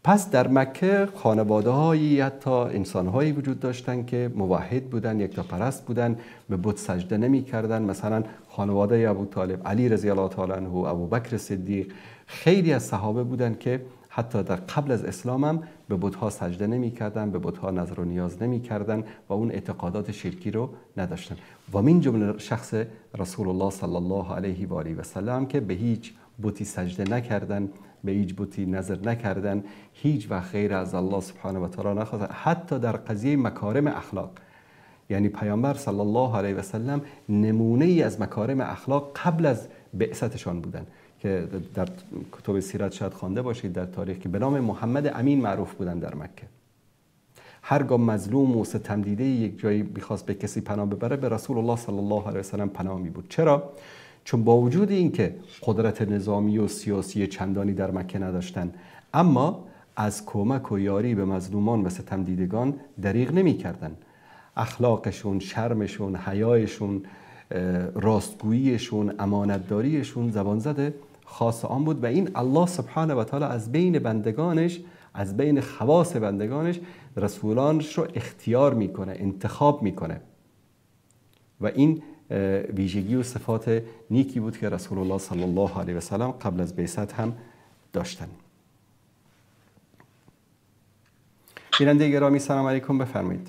پس در مکه خانواده‌هایی، حتی انسان‌هایی وجود داشتن که موحد بودن، یکتاپرست بودن، به بت سجده نمی‌کردن. مثلا خانواده ابو طالب، علی رضی الله تعالی عنه، ابوبکر صدیق، خیلی از صحابه بودن که حتی در قبل از اسلام هم به به بت‌ها سجده نمی‌کردن، به بت‌ها نظر و نیاز نمی‌کردن و اون اعتقادات شرکی رو نداشتن. و من جمله شخص رسول الله صلی الله علیه و آله و سلم که به هیچ بتی سجده نکردن، به هیچ بتی نظر نکردن، هیچ وقت غیر از الله سبحانه و تعالی نخواستن، حتی در قضیه مکارم اخلاق. یعنی پیامبر صلی الله علیه و سلم نمونه ای از مکارم اخلاق قبل از بعثتشان بودن که در کتب سیرت شاید خوانده باشید در تاریخ، که به نام محمد امین معروف بودن در مکه. هرگاه مظلوم و ستم دیده یک جایی می‌خواست به کسی پناه ببره، به رسول الله صلی الله علیه و سلم پناه می‌برد. چرا؟ چون با وجود اینکه قدرت نظامی و سیاسی چندانی در مکه نداشتن، اما از کمک و یاری به مظلومان و ستم دیدگان دریغ نمی‌کردن. اخلاقشون، شرمشون، حیایشون، راستگوییشون، امانتداریشون زبان زده خاص آن بود. و این الله سبحانه و تعالی از بین بندگانش، از بین خواص بندگانش، رسولانش رو اختیار میکنه، انتخاب میکنه. و این ویژگی و صفات نیکی بود که رسول الله صلی الله علیه و سلم قبل از بعثت هم داشتن. بیننده گرامی سلام علیکم، بفرمایید.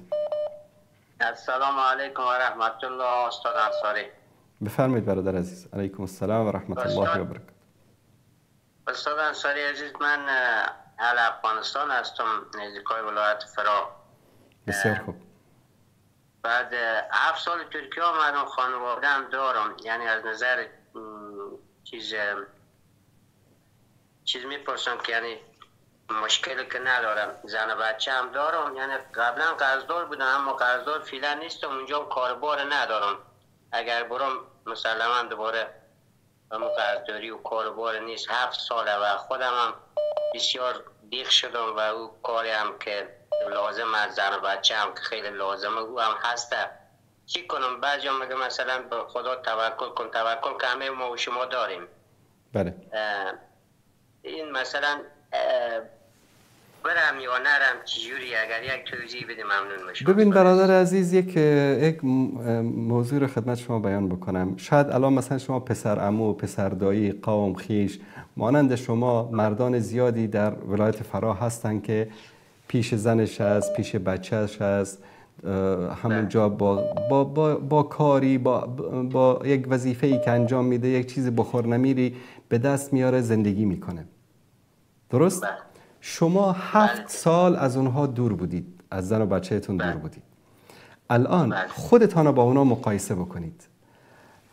السلام علیکم و رحمت الله استاد انصاری. بفرمایید برادر عزیز. علیکم السلام و رحمت الله و برکاته. استاد انصاری عزیز، من اهل افغانستان هستم، نزدیکای ولایت فراه. بسیار خوب. بعد 7 سال ترکیه آمدم، خانواده هم دارم، یعنی از نظر چیز میپرسم که یعنی مشکلی که ندارم، زن و بچه هم دارم، یعنی قبلا قرضدار بودم اما قرضدار فعلا نیستم، اونجا کاربار ندارم، اگر برم مسلما دوباره همون قرضداری و کاربار نیست. 7 ساله و خودم هم بسیار دیخ شدم و او کاری هم که لازم از زن و بچه هم که خیلی لازمه او هم هسته. چی کنم؟ بعضی هم میگه مثلا به خدا توکل کن، توکل که همه ما و شما داریم. بله. این مثلا برم یا نرم چجوری؟ اگر یک توضیح بده ممنون میشم. ببین برادر عزیز، یک موضوع رو خدمت شما بیان بکنم. شاید الان مثلا شما پسر عمو، پسر دایی، قوم خیش مانند شما مردان زیادی در ولایت فراه هستن که پیش زنش هست، پیش بچهش هست، همونجا با کاری، با یک وظیفه‌ای که انجام میده، یک چیز بخور نمیری به دست میاره، زندگی میکنه. درست؟ شما 7 سال از اونها دور بودید، از زن و بچهتون دور بودید. الان خودتان رو با اونها مقایسه بکنید.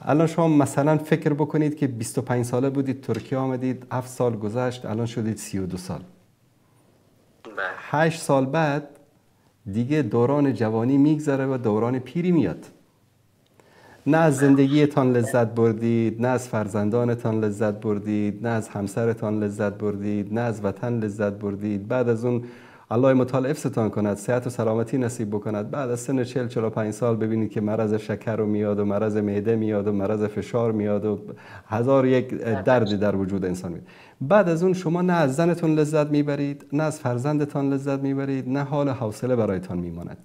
الان شما مثلا فکر بکنید که 25 ساله بودید، ترکیه آمدید، 7 سال گذشت، الان شدید 32 سال. 8 سال بعد دیگه دوران جوانی میگذره و دوران پیری میاد. نه از زندگیتان لذت بردید، نه از فرزندانتان لذت بردید، نه از همسرتان لذت بردید، نه از وطن لذت بردید. بعد از اون الله متعال حفظتان کند، صحت و سلامتی نصیب بکند، بعد از سن 40-45 سال ببینید که مرض شکر رو میاد و مرض معده میاد و مرض فشار میاد و هزار یک دردی در وجود انسان میاد. بعد از اون شما نه از زنتون لذت میبرید، نه از فرزندتان لذت میبرید، نه حال حوصله برایتان میماند.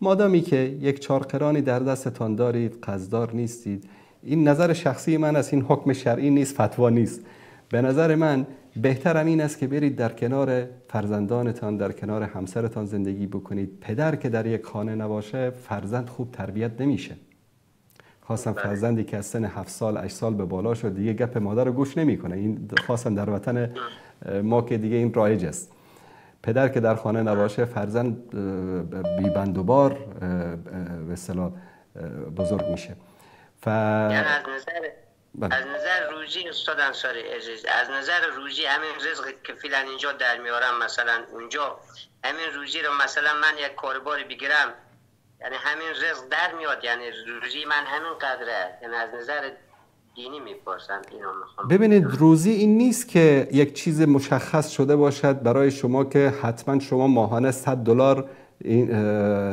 مادامی که یک چارقرانی در دستتان دارید، قصدار نیستید، این نظر شخصی من است، این حکم شرعی نیست، فتوا نیست. به نظر من بهترم این است که برید در کنار فرزندانتان، در کنار همسرتان زندگی بکنید. پدر که در یک خانه نباشه، فرزند خوب تربیت نمیشه. خاصا فرزندی که از سن 7 سال 8 سال به بالا شد دیگه گپ مادر رو گوش نمیکنه. این خاصا در وطن ما که دیگه این رایج است. پدر که در خانه نباشه، فرزند بی بند و بار به اصطلاح بزرگ میشه. یعنی از نظر روزی استاد انصاری عزیز، از نظر روزی همین رزق که فعلا اینجا در میارم، مثلا اونجا همین روزی رو مثلا من یک کاربار بگیرم، یعنی همین رزق در میاد، یعنی روزی من همین قدره. یعنی از نظر دینی میپرسم اینو میخوام. ببینید روزی این نیست که یک چیز مشخص شده باشد برای شما که حتما شما ماهانه $100 این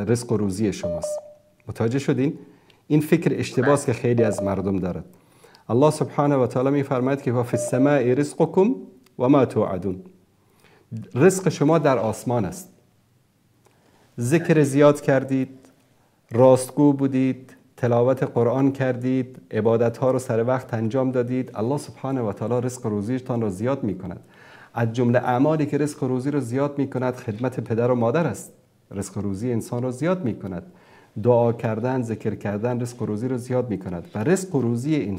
رزق و روزی شماست. متوجه شدین؟ این فکر اشتباهه که خیلی از مردم دارد. الله سبحانه و تعالی میفرماید که فی السماء رزقکم و ما توعدون. رزق شما در آسمان است. ذکر زیاد کردید، راستگو بودید، تلاوت قرآن کردید، عبادت ها رو سر وقت انجام دادید، الله سبحانه و تعالی رزق روزیتان را زیاد می کند. از جمله اعمالی که رزق و روزی رو زیاد میکند خدمت پدر و مادر است. رزق و روزی انسان رو زیاد میکند. دعا کردن، ذکر کردن رزق و روزی رو زیاد میکند. و رزق و روزی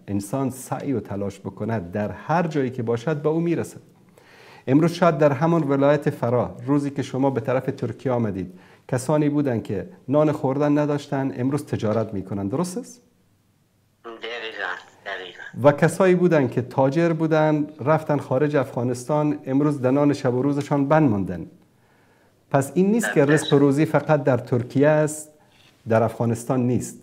انسان سعی و تلاش بکند در هر جایی که باشد به او میرسد. امروز شاید در همان ولایت فراه، روزی که شما به طرف ترکیه آمدید، کسانی بودند که نان خوردن نداشتن، امروز تجارت میکنن. درست است؟ دقیقاً. و کسایی بودن که تاجر بودن، رفتن خارج افغانستان، امروز در نان شب و روزشان بند ماندن. پس این نیست که رزق و روزی فقط در ترکیه است، در افغانستان نیست.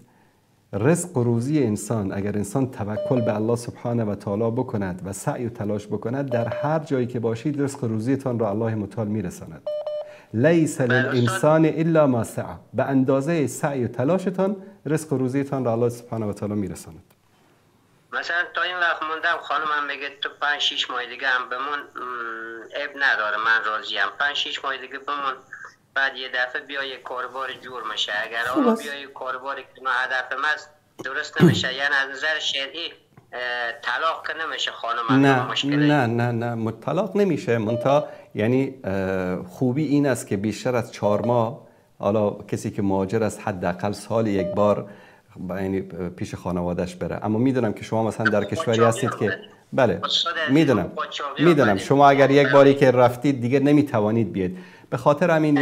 رزق و روزی انسان، اگر انسان توکل به الله سبحانه و تعالی بکند و سعی و تلاش بکند، در هر جایی که باشید رزق و روزیتان را الله متعال میرساند. لیس للانسان الا ما سعی. به اندازه سعی و تلاشتان رزق و روزیتان را الله سبحانه و تعالی میرساند. مثلا تا این وقت موندم، خانمم میگه تو 5-6 ماه دیگه هم بمون، عیب نداره، من راضیم. 5-6 ماه دیگه بمون، بعد یه دفعه بیا یه کاربار جور میشه. اگر آن بیا یه کارباری که من هدفم است درست نمیشه، یعنی از نظر شرعی طلاق که نمیشه خانم؟ نه نه نه نه، طلاق نمیشه. منتها یعنی خوبی این است که بیشتر از 4 ماه، حالا کسی که مهاجر است حداقل سال یک بار یعنی پیش خانوادهش بره. اما میدونم که شما مثلا در کشوری هستید که بله میدونم شما اگر یک باری که رفتید دیگه نمیتوانید بیاید. به خاطر همین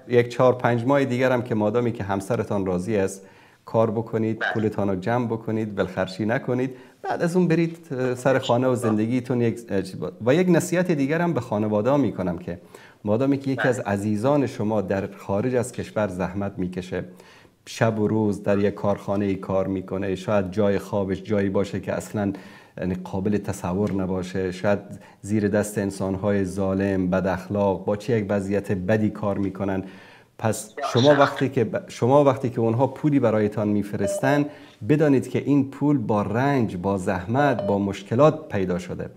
یک چهار پنج ماه دیگر هم که مادامی که همسرتان راضی است کار بکنید، پولتان رو جمع بکنید، ولخرچی نکنید، بعد از اون برید سر خانه و زندگیتون. یک نصیحت دیگر هم به خانواده ها میکنم که مادامی که یکی از عزیزان شما در خارج از کشور زحمت میکشه، شب و روز در یک کارخانه کار میکنه، شاید جای خوابش جایی باشه که اصلا قابل تصور نباشه، شاید زیر دست انسانهای ظالم، بد اخلاق، با چه یک وضعیت بدی کار میکنن. پس شما وقتی که اونها پولی برایتان میفرستن، بدانید که این پول با رنج، با زحمت، با مشکلات پیدا شده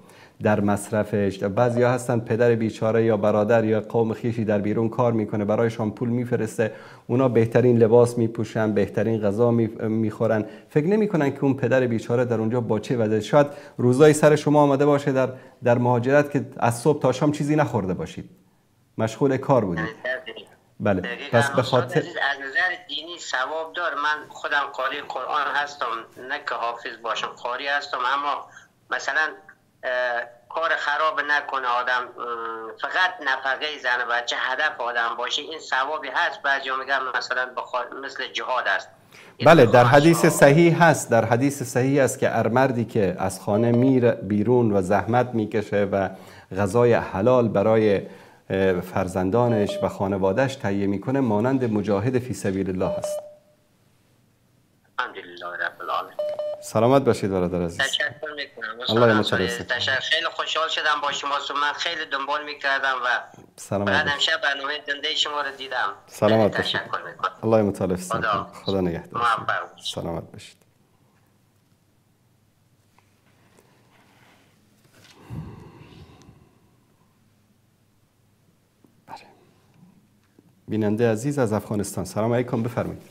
در مصرفش. بعضیا هستن پدر بیچاره یا برادر یا قوم خیشی در بیرون کار میکنه، برایشان پول میفرسته، اونا بهترین لباس میپوشن، بهترین غذا میخورن، فکر نمیکنن که اون پدر بیچاره در اونجا با چه وضعیت. شاید روزای سر شما آمده باشه در مهاجرت که از صبح تا شام چیزی نخورده باشید، مشغول کار بودید. بله، پس به خاطر از نظر دینی ثواب دار. من خودم قاری قرآن هستم، نه که حافظ باشم، قاری هستم، اما مثلا کار خراب نکنه آدم، فقط نفقه زن و بچه هدف آدم باشه، این ثوابی هست. بعضیا میگن مثلا مثل جهاد است. بله، در حدیث صحیح هست، در حدیث صحیح است که هر مردی که از خانه میره بیرون و زحمت میکشه و غذای حلال برای فرزندانش و خانوادهش تهیه میکنه، مانند مجاهد فی سبیل الله است. الحمدلله رب العالمین. سلامت باشید برادر عزیز. تشکر میکنم. الله متعال. تشکر، خیلی خوشحال شدم با شما. من خیلی دنبال میکردم و سلامت. بعد امشب برنامه زنده شما رو دیدم. سلامت باشید. تشکر میکنم. الله متعال. خدا نگهدار. سلامت باشید. بله. بیننده عزیز از افغانستان، سلام علیکم، بفرمایید.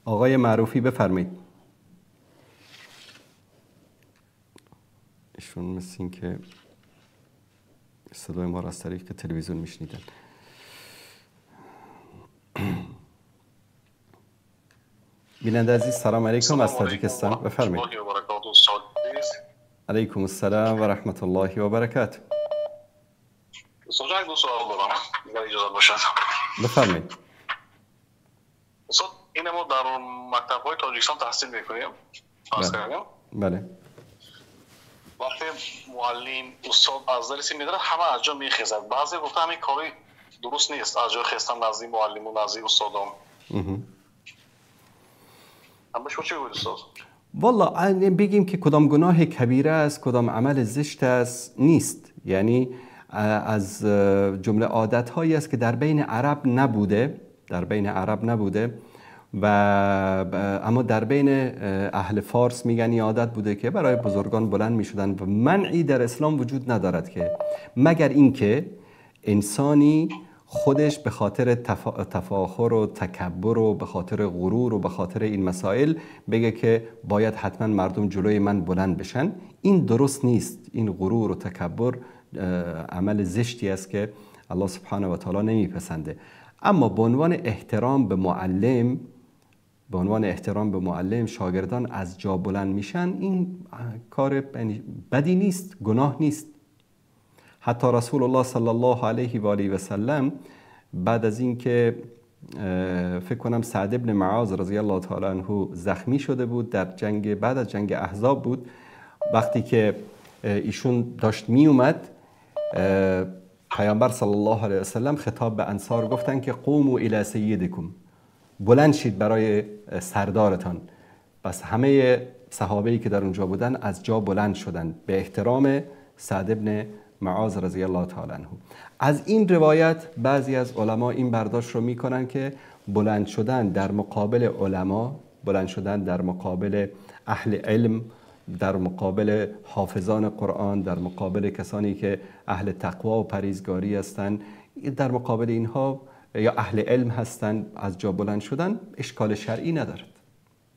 آقای معروفی بفرمایید. ایشون مثل این که صدای ما را از طریق تلویزیون میشنیدن. بیننده عزیز سلام علیکم، از تاجیکستان بفرمایید. علیکم السلام و رحمت الله و برکاته. دو سوال دارم اگر اجازه باشد. بفرمایید. این ما در مکتب‌های تاجیکستان تحصیل میکنیم. بله. وقتی معلم استاد از درس میداره همه از جا میخیزد. بعضی گفتن همین کاری درست نیست، از جا خیستن نزدیک معلم و نزدیک استادم. اما شما چی میگوید استاد؟ والا بگیم که کدام گناه کبیره است، کدام عمل زشت است، نیست. یعنی از جمله عادت هایی است که در بین عرب نبوده، در بین عرب نبوده و اما در بین اهل فارس میگن این عادت بوده که برای بزرگان بلند میشدن و منعی در اسلام وجود ندارد که مگر اینکه انسانی خودش به خاطر تفاخر و تکبر و به خاطر غرور و به خاطر این مسائل بگه که باید حتما مردم جلوی من بلند بشن، این درست نیست. این غرور و تکبر عمل زشتی است که الله سبحانه و تعالی نمیپسنده. اما به عنوان احترام به معلم، به عنوان احترام به معلم شاگردان از جا بلند میشن، این کار بدی نیست، گناه نیست. حتی رسول الله صلی الله علیه و آله و سلم بعد از اینکه فکر کنم سعد بن معاذ رضی الله تعالی عنه زخمی شده بود در جنگ بعد از جنگ احزاب بود، وقتی که ایشون داشت می اومد، پیامبر صلی الله علیه و سلم خطاب به انصار گفتن که قوموا الی سیدکم، بلند شید برای سردارتان. پس همه صحابه‌ای که در اونجا بودن از جا بلند شدن به احترام سعد بن معاذ رضی الله تعالی عنه. از این روایت بعضی از علما این برداشت رو میکنن که بلند شدن در مقابل علما، بلند شدن در مقابل اهل علم، در مقابل حافظان قرآن، در مقابل کسانی که اهل تقوا و پرهیزگاری هستند، در مقابل اینها یا اهل علم هستند، از جا بلند شدن اشکال شرعی ندارد،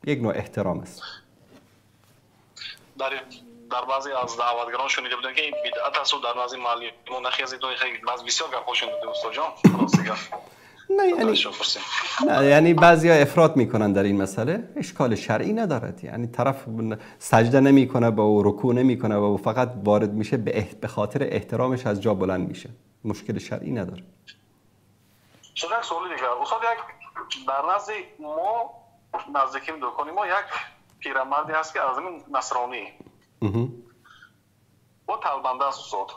یک نوع احترام است. در بعضی از دعوتگران شنیده بودم که این بدعت است و در بعضی معلمان نخیزید و بعضی بسیار گپ‌ها شنیده استاد جان. نه یعنی بعضیا افراط میکنن در این مسئله، اشکال شرعی ندارد. یعنی طرف سجده نمیکنه با او، رکوع نمیکنه با او، فقط وارد میشه به خاطر احترامش از جا بلند میشه، مشکل شرعی نداره. یک سوال دیگه استاد، یک در نزد ما نزدیکیم دکانی ما یک پیرمردی هست که از این نصرانی با تلبنده است استاد.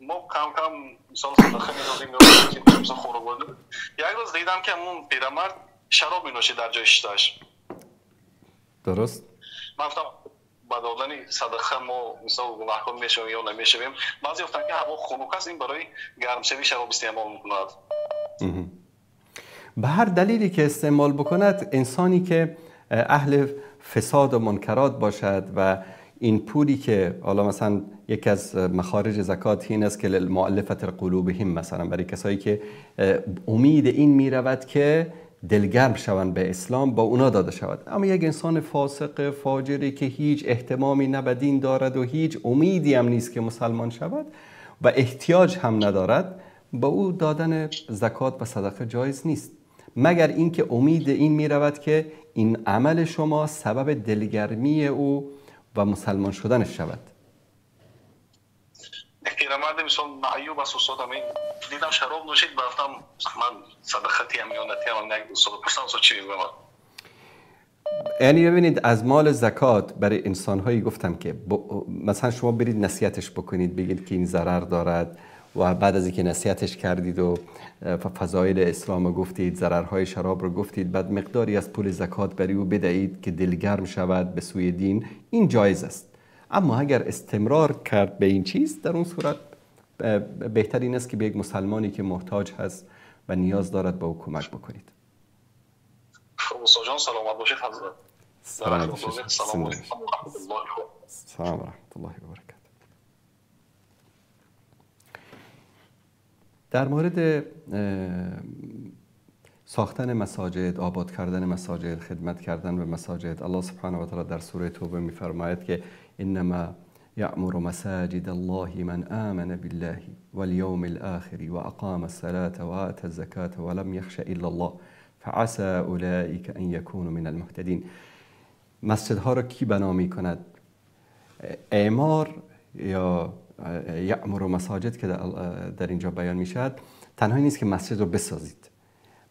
ما کم کم مثال صدقه میدادیم یا مثلا خوراک بود. یک روز دیدم که اون پیرمرد شراب مینوشید در جای شتاش. درست. من گفتم با دادن صدقه ما مثلا گناهکار میشویم یا نمیشویم. بعضی گفتن که هوا خنک است، این برای گرم شوی شراب استعمال میکند. به هر دلیلی که استعمال بکند، انسانی که اهل فساد و منکرات باشد و این پولی که حالا مثلا یکی از مخارج زکات این است که للمؤلفة قلوبهم، مثلا برای کسایی که امید این میرود که دلگرم شوند به اسلام، با اونا داده شود. اما یک انسان فاسق فاجری که هیچ اهتمامی نه به دین دارد و هیچ امیدی هم نیست که مسلمان شود و احتیاج هم ندارد، با او دادن زکات و صدقه جایز نیست، مگر اینکه امید این میرود که این عمل شما سبب دلگرمی او و مسلمان شدنش شود. پیرمرد مثلا معیوب است استاد، دیدم شراب نوشید، گفتم من صدقه ام یا نتیم، یک استاد پرسیدم استاد چی میگم. یعنی ببینید، از مال زکات برای انسان‌هایی گفتم که مثلا شما برید نصیحتش بکنید، بگید که این ضرر دارد و بعد از اینکه نصیحتش کردید و فضایل اسلام رو گفتید، ضررهای شراب رو گفتید، بعد مقداری از پول زکات برای او بدهید که دلگرم شود به سوی دین، این جایز است. اما اگر استمرار کرد به این چیز، در اون صورت بهتر این است که به یک مسلمانی که محتاج هست و نیاز دارد با او کمک بکنید. خب استاد جان سلامت باشید. حضرت سلام سلام ورحمت الله و برکاته. در مورد ساختن مساجد، آباد کردن مساجد، خدمت کردن به مساجد، الله سبحانه و تعالی در سوره توبه می‌فرماید که انما یأمر مساجد الله من آمن بالله واليوم الآخر وأقام الصلاة وآتى الزكاة ولم يخش إلا الله فعسى أولئك أن يكونوا من المهتدين. مسجدها را کی بنا می‌کند؟ اعمار یا یأمر مساجد که در اینجا بیان میشد، تنها نیست که مسجد رو بسازید،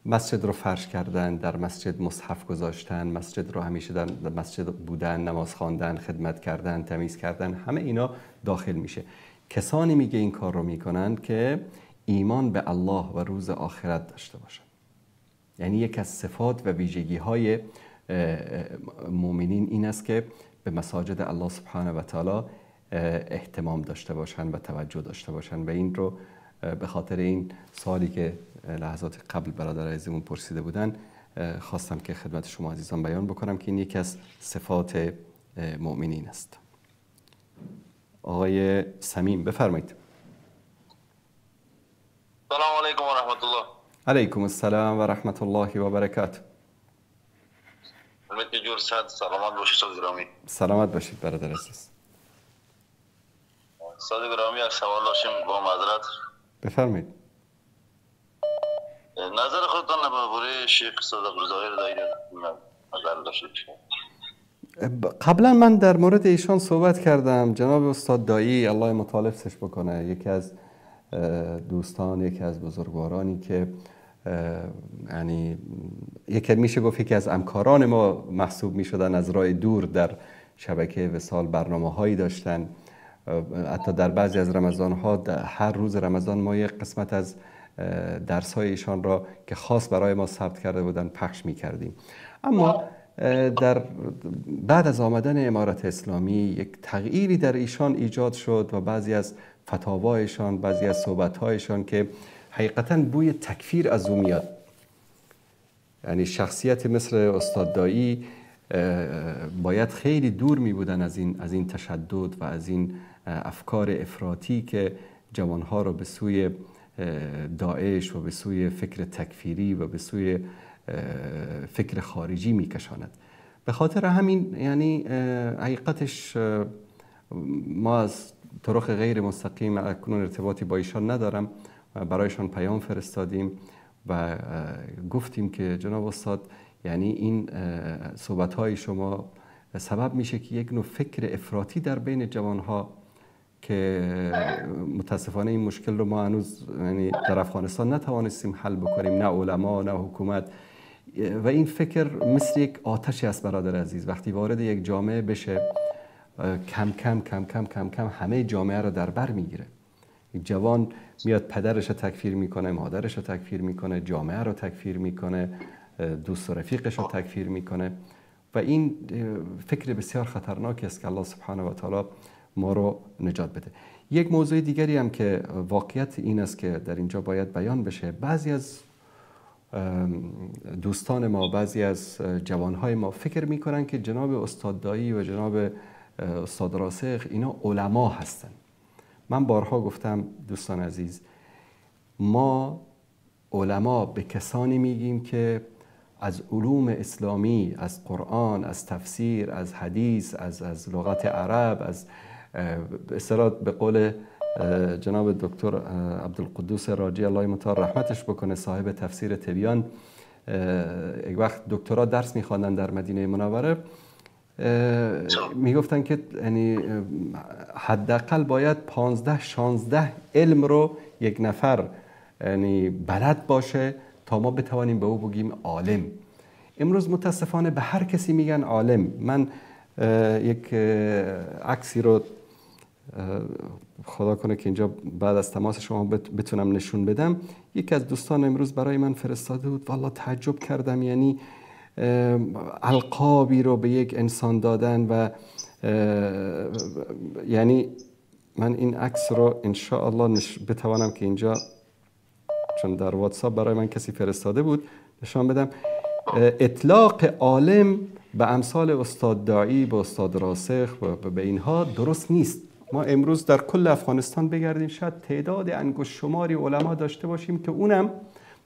مسجد رو فرش کردن، در مسجد مصحف گذاشتن، مسجد رو همیشه در مسجد بودن، نماز خواندن، خدمت کردن، تمیز کردن، همه اینا داخل میشه. کسانی میگه این کار رو میکنن که ایمان به الله و روز آخرت داشته باشن. یعنی یک از صفات و ویژگی های مؤمنین این است که به مساجد الله سبحانه و تعالی اهتمام داشته باشن و توجه داشته باشن. و این رو به خاطر این سوالی که لحظات قبل برادر عزیزمون پرسیده بودن خواستم که خدمت شما عزیزان بیان بکنم که این یکی از صفات مؤمنین است. آقای صمیم بفرمایید. سلام علیکم و رحمت الله. علیکم السلام و رحمت الله و برکاته. امید جور سلامت باشید استاد گرامی. سلامت باشید برادر عزیز. استاد گرامی یک سوال داشتیم با معذرت. بفرمایید. نظر خودتان درباره شیخ صادق ظاهر دایی نظر داشتید. قبلا من در مورد ایشان صحبت کردم. جناب استاد دایی الله مطالب بکنه، یکی از دوستان، یکی از بزرگوارانی که یعنی یکی میشه گفت یکی از همکاران ما محسوب میشدن، از راه دور در شبکه وصال برنامه هایی داشتن. حتی در بعضی از رمضان ها هر روز رمضان ما یک قسمت از درس های ایشان را که خاص برای ما ثبت کرده بودن پخش میکردیم. اما در بعد از آمدن امارت اسلامی یک تغییری در ایشان ایجاد شد و بعضی از فتاوایشان، بعضی از صحبت‌هایشان که حقیقتاً بوی تکفیر از او میاد. یعنی شخصیت مثل استاد دایی باید خیلی دور می بودن از این تشدد و از این افکار افراطی که جوانها رو به سوی داعش و به سوی فکر تکفیری و به سوی فکر خارجی میکشاند. به خاطر همین یعنی حقیقتش ما از طرق غیر مستقیم اکنون ارتباطی با ایشان ندارم، برایشان پیام فرستادیم و گفتیم که جناب استاد یعنی این صحبت‌های شما سبب میشه که یک نوع فکر افراطی در بین جوانها که متاسفانه این مشکل رو ما هنوز یعنی در افغانستان نتوانستیم حل بکنیم، نه علما نه حکومت، و این فکر مثل یک آتشی است برادر عزیز، وقتی وارد یک جامعه بشه کم کم کم کم کم کم همه جامعه رو در بر میگیره. جوان میاد پدرش رو تکفیر میکنه، مادرش رو تکفیر میکنه، جامعه رو تکفیر میکنه، دوست و رفیقش رو تکفیر میکنه و این فکر بسیار خطرناکی است که الله سبحانه و تعالی ما رو نجات بده. یک موضوع دیگری هم که واقعیت این است که در اینجا باید بیان بشه، بعضی از دوستان ما، بعضی از جوانهای ما فکر میکنن که جناب استاد دایی و جناب استاد راسخ اینا علما هستن. من بارها گفتم دوستان عزیز، ما علما به کسانی میگیم که از علوم اسلامی، از قرآن، از تفسیر، از حدیث، از لغت عرب، از اصطلاح به قول جناب دکتر عبدالقدوس راجی الله متعال رحمتش بکنه، صاحب تفسیر تبیان، یک وقت دکترا درس میخواندن در مدینه منوره، میگفتن که یعنی حداقل باید 15 16 علم رو یک نفر یعنی بلد باشه تا ما بتوانیم به او بگیم عالم. امروز متاسفانه به هر کسی میگن عالم. من یک عکسی رو خدا کنه که اینجا بعد از تماس شما بتونم نشون بدم، یکی از دوستان امروز برای من فرستاده بود، والله تعجب کردم، یعنی القابی رو به یک انسان دادن و یعنی من این عکس رو انشاءالله بتوانم که اینجا چون در واتساپ برای من کسی فرستاده بود نشان بدم. اطلاق عالم به امثال استاد داعی، به استاد راسخ و به اینها درست نیست. ما امروز در کل افغانستان بگردیم شاید تعداد انگشت شماری علما داشته باشیم که اونم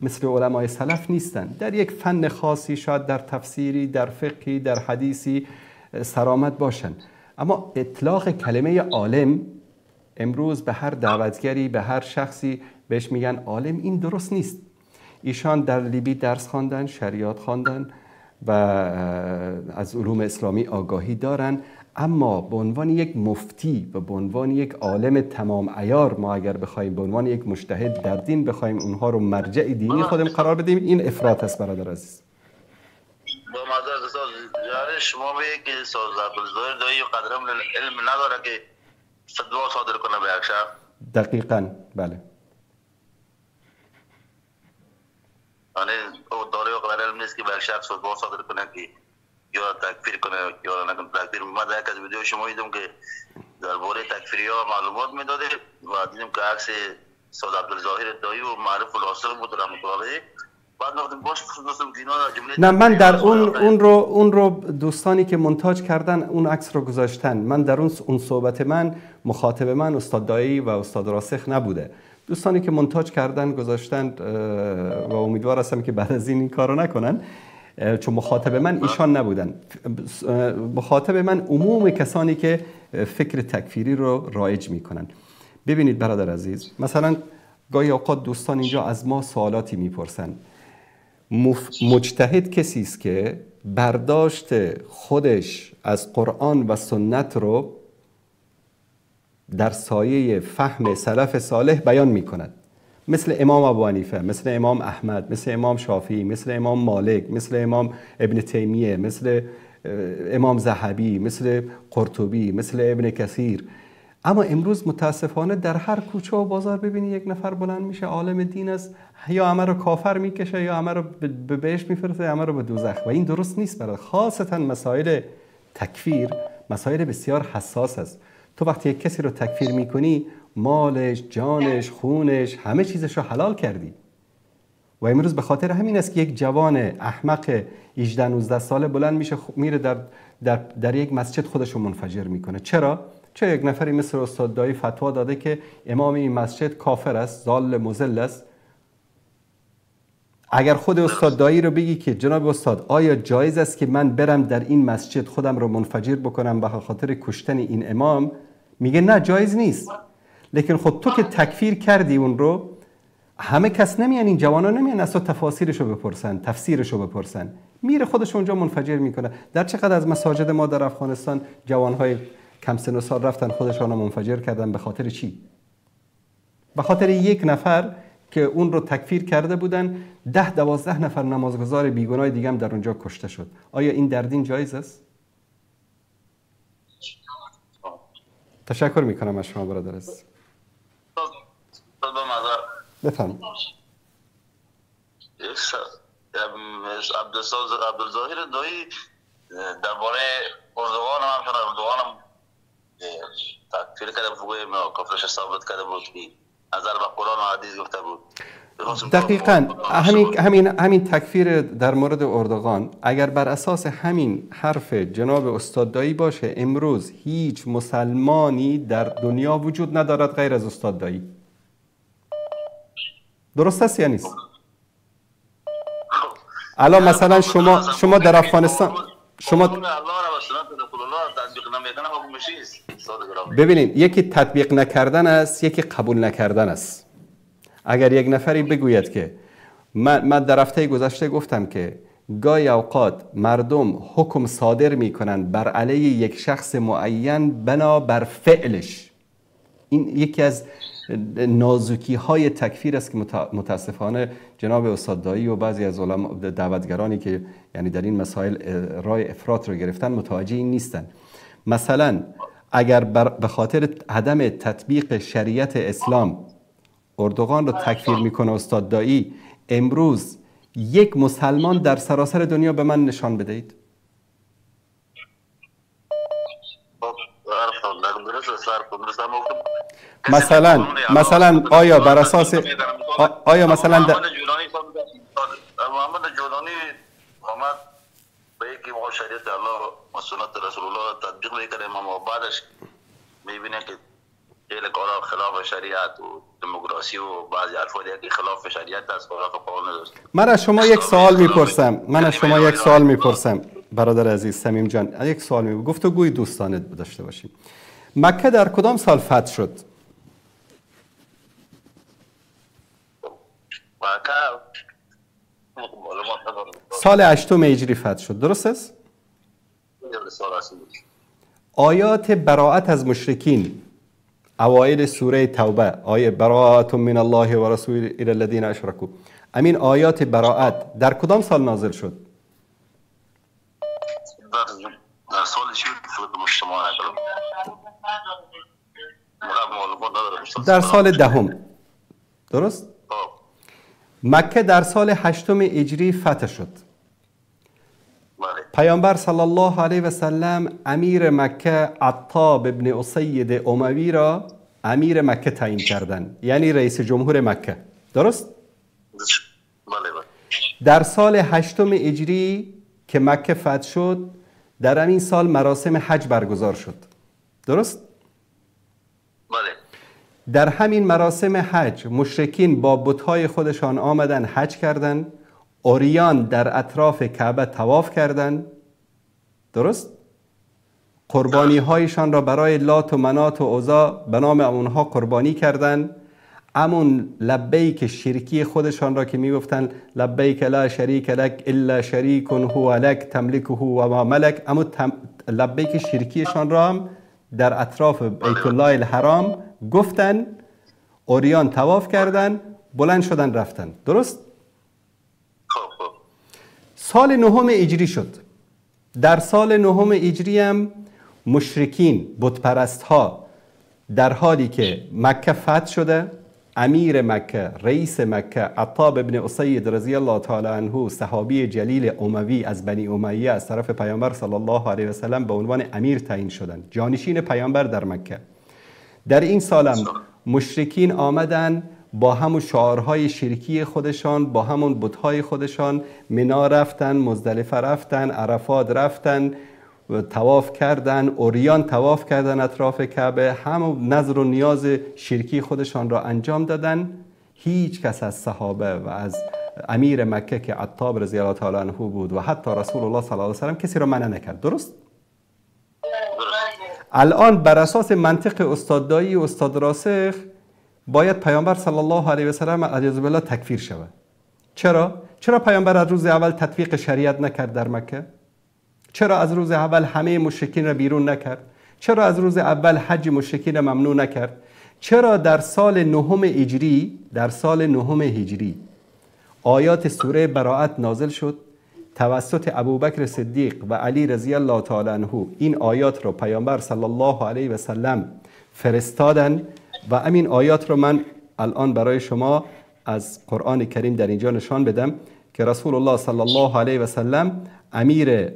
مثل علمای سلف نیستن، در یک فن خاصی، شاید در تفسیری، در فقهی، در حدیثی سرآمد باشن، اما اطلاق کلمه عالم امروز به هر دعوتگری، به هر شخصی بهش میگن عالم، این درست نیست. ایشان در لیبی درس خواندن، شریعت خواندن و از علوم اسلامی آگاهی دارن، اما به عنوان یک مفتی و به عنوان یک عالم تمام عیار، ما اگر بخوایم به عنوان یک مجتهد در دین بخوایم اونها رو مرجع دینی خودم قرار بدیم، این افراط است برادر عزیز. با معذرت استاد، شما به یک سازدار دایی قدرم علم نداره که فتوا صادر کنه به یک شخص. دقیقاً بله. یعنی او داره قدر علم نیست که به یک شخص فتوا صادر کنه که یا تکفیر کنه یا نکنه تکفیر. من در یک از ویدیو شما دیدم که درباره تکفیری ها معلومات میداده و دیدم که عکس استاد عبدالظاهر دایی و معروف العاصر بود رحمت الله علیه. بعد گفتم باش دوستم که اینا جمله نه، من در اون رو دوستانی که مونتاژ کردن اون عکس رو گذاشتن. من در اون صحبت من مخاطب من استاد دایی و استاد راسخ نبوده. دوستانی که مونتاژ کردن گذاشتن و امیدوار هستم که بعد از این کارو نکنن، چون مخاطب من ایشان نبودن. مخاطب من عموم کسانی که فکر تکفیری رو رایج میکنن. ببینید برادر عزیز، مثلا گاهی اوقات دوستان اینجا از ما سوالاتی میپرسن. مجتهد کسی است که برداشت خودش از قرآن و سنت رو در سایه فهم سلف صالح بیان میکند. مثل امام ابو حنیفه، مثل امام احمد، مثل امام شافعی، مثل امام مالک، مثل امام ابن تیمیه، مثل امام ذهبی، مثل قرطبی، مثل ابن کثیر. اما امروز متاسفانه در هر کوچه و بازار ببینی یک نفر بلند میشه عالم دین است، یا همه رو کافر میکشه، یا همه رو به بهشت میفرسته، یا همه رو به دوزخ. و این درست نیست برای خاصتا مسائل تکفیر، مسائل بسیار حساس است. تو وقتی یک کسی رو تکفیر میکنی، مالش، جانش، خونش، همه چیزش رو حلال کردی. و امروز به خاطر همین است که یک جوان احمق 18 19 ساله بلند میشه میره در یک مسجد خودش رو منفجر میکنه. چرا؟ چرا یک نفری مثل استاد دایی فتوا داده که امام این مسجد کافر است، ضال مضل است. اگر خود استاد دایی رو بگی که جناب استاد آیا جایز است که من برم در این مسجد خودم رو منفجر بکنم به خاطر کشتن این امام، میگه نه جایز نیست. لیکن خب تو که تکفیر کردی اون رو، همه کس نمیان، این جوانا نمیان از تو تفاسیرش رو بپرسن، تفسیرش رو بپرسن، میره خودش اونجا منفجر میکنه. در چقدر از مساجد ما در افغانستان جوانهای کم سن و سال رفتن خودشان رو منفجر کردن. به خاطر چی؟ به خاطر یک نفر که اون رو تکفیر کرده بودن، 10 12 نفر نمازگزار بیگناه دیگه هم در اونجا کشته شد. آیا این در دین جایز است؟ تشکر میکنم از شما برادر عزیز. بفرمایید. عبدالظاهر دایی درباره اردوغان هم شد، اردوغان هم تکفیر کرده بود، کفرش ثابت کرده بود که نظر به قرآن و حدیث گفته بود. دقیقاً همین تکفیر در مورد اردوغان، اگر بر اساس همین حرف جناب استاد دایی باشه، امروز هیچ مسلمانی در دنیا وجود ندارد غیر از استاد دایی. درست است یا نیست؟ الان مثلا شما در افغانستان شما ببینید، یکی تطبیق نکردن است، یکی قبول نکردن است. اگر یک نفری بگوید که من در هفته گذشته گفتم که گاهی اوقات مردم حکم صادر میکنن بر علیه یک شخص معین بنا بر فعلش، این یکی از نازکی های تکفیر است که متاسفانه جناب استاد دایی و بعضی از علما دعوتگرانی که یعنی در این مسائل رای افراط رو گرفتن متوجه این نیستن. مثلا اگر به خاطر عدم تطبیق شریعت اسلام اردوغان رو تکفیر میکنه استاد دایی، امروز یک مسلمان در سراسر دنیا به من نشان بدهید. مثلا آیا بر اساس آیا مثلا محمد جولانی آمد به یکی ما شریعت الله و سنت رسول الله تطبیق میکنه، اما بعدش میبینه که خیلی کارا خلاف شریعت و دموکراسی و بعضی حرفا دیگه خلاف شریعت است، خلاف قانون است. من از شما یک سوال میپرسم، من از شما یک سوال میپرسم برادر عزیز صمیم جان، یک سوال میپرسم، گفتگوی دوستانه داشته باشیم. مکه در کدام سال فتح شد؟ سال 8 هجری فتح شد، درست است؟ آیات براءت از مشرکین اوایل سوره توبه، آیه براءت من الله و رسول الی الذین اشرکوا، امین آیات براءت در کدام سال نازل شد؟ در سال در سال 10، درست؟ مکه در سال 8 هجری فتح شد. پیامبر صلی الله علیه و سلم امیر مکه عطاب ابن اسید اموی را امیر مکه تعیین کردند، یعنی رئیس جمهور مکه، درست؟ در سال 8 هجری که مکه فتح شد، در همین سال مراسم حج برگزار شد، درست؟ بله. در همین مراسم حج مشرکین با بت‌های خودشان آمدن حج کردن، عریان در اطراف کعبه طواف کردن، درست؟ قربانی هایشان را برای لات و منات و عزا به نام اونها قربانی کردن. امون لبیک شرکی خودشان را که میگفتن لبیک لا شریک لک الا شریک هو لک تملکه و ما ملک، اما لبیک شرکیشان را هم در اطراف بیت الله الحرام گفتن، عریان طواف کردن، بلند شدن رفتن، درست؟ سال نهم هجری شد. در سال نهم هجری هم مشرکین، بتپرست ها، در حالی که مکه فتح شده، امیر مکه، رئیس مکه، عطاب ابن اسید رضی الله تعالی عنه، صحابی جلیل اموی از بنی امیه، از طرف پیامبر صلی الله علیه و سلم به عنوان امیر تعیین شدند، جانشین پیامبر در مکه. در این سالم مشرکین آمدن با همون شعارهای شرکی خودشان، با همون بت‌های خودشان، منا رفتن، مزدلفه رفتن، عرفات رفتن، طواف کردن، عریان طواف کردن اطراف کعبه، همون نذر و نیاز شرکی خودشان را انجام دادن. هیچ کس از صحابه و از امیر مکه که عطاب رضی الله تعالی عنه بود و حتی رسول الله صلی الله علیه و سلم کسی را منع نکرد، درست؟ الان بر اساس منطق استاد دایی و استاد راسخ باید پیامبر صلی الله علیه و سلم علیه بالله تکفیر شود. چرا؟ چرا پیامبر از روز اول تطبیق شریعت نکرد در مکه؟ چرا از روز اول همه مشرکین را بیرون نکرد؟ چرا از روز اول حج مشرکین را ممنوع نکرد؟ چرا در سال نهم هجری، در سال نهم هجری آیات سوره براءت نازل شد توسط ابوبکر صدیق و علی رضی الله تعالی عنه؟ این آیات را پیامبر صلی الله علیه و سلم فرستادن و همین آیات رو من الان برای شما از قرآن کریم در اینجا نشان بدم که رسول الله صلی الله علیه و سلم امیر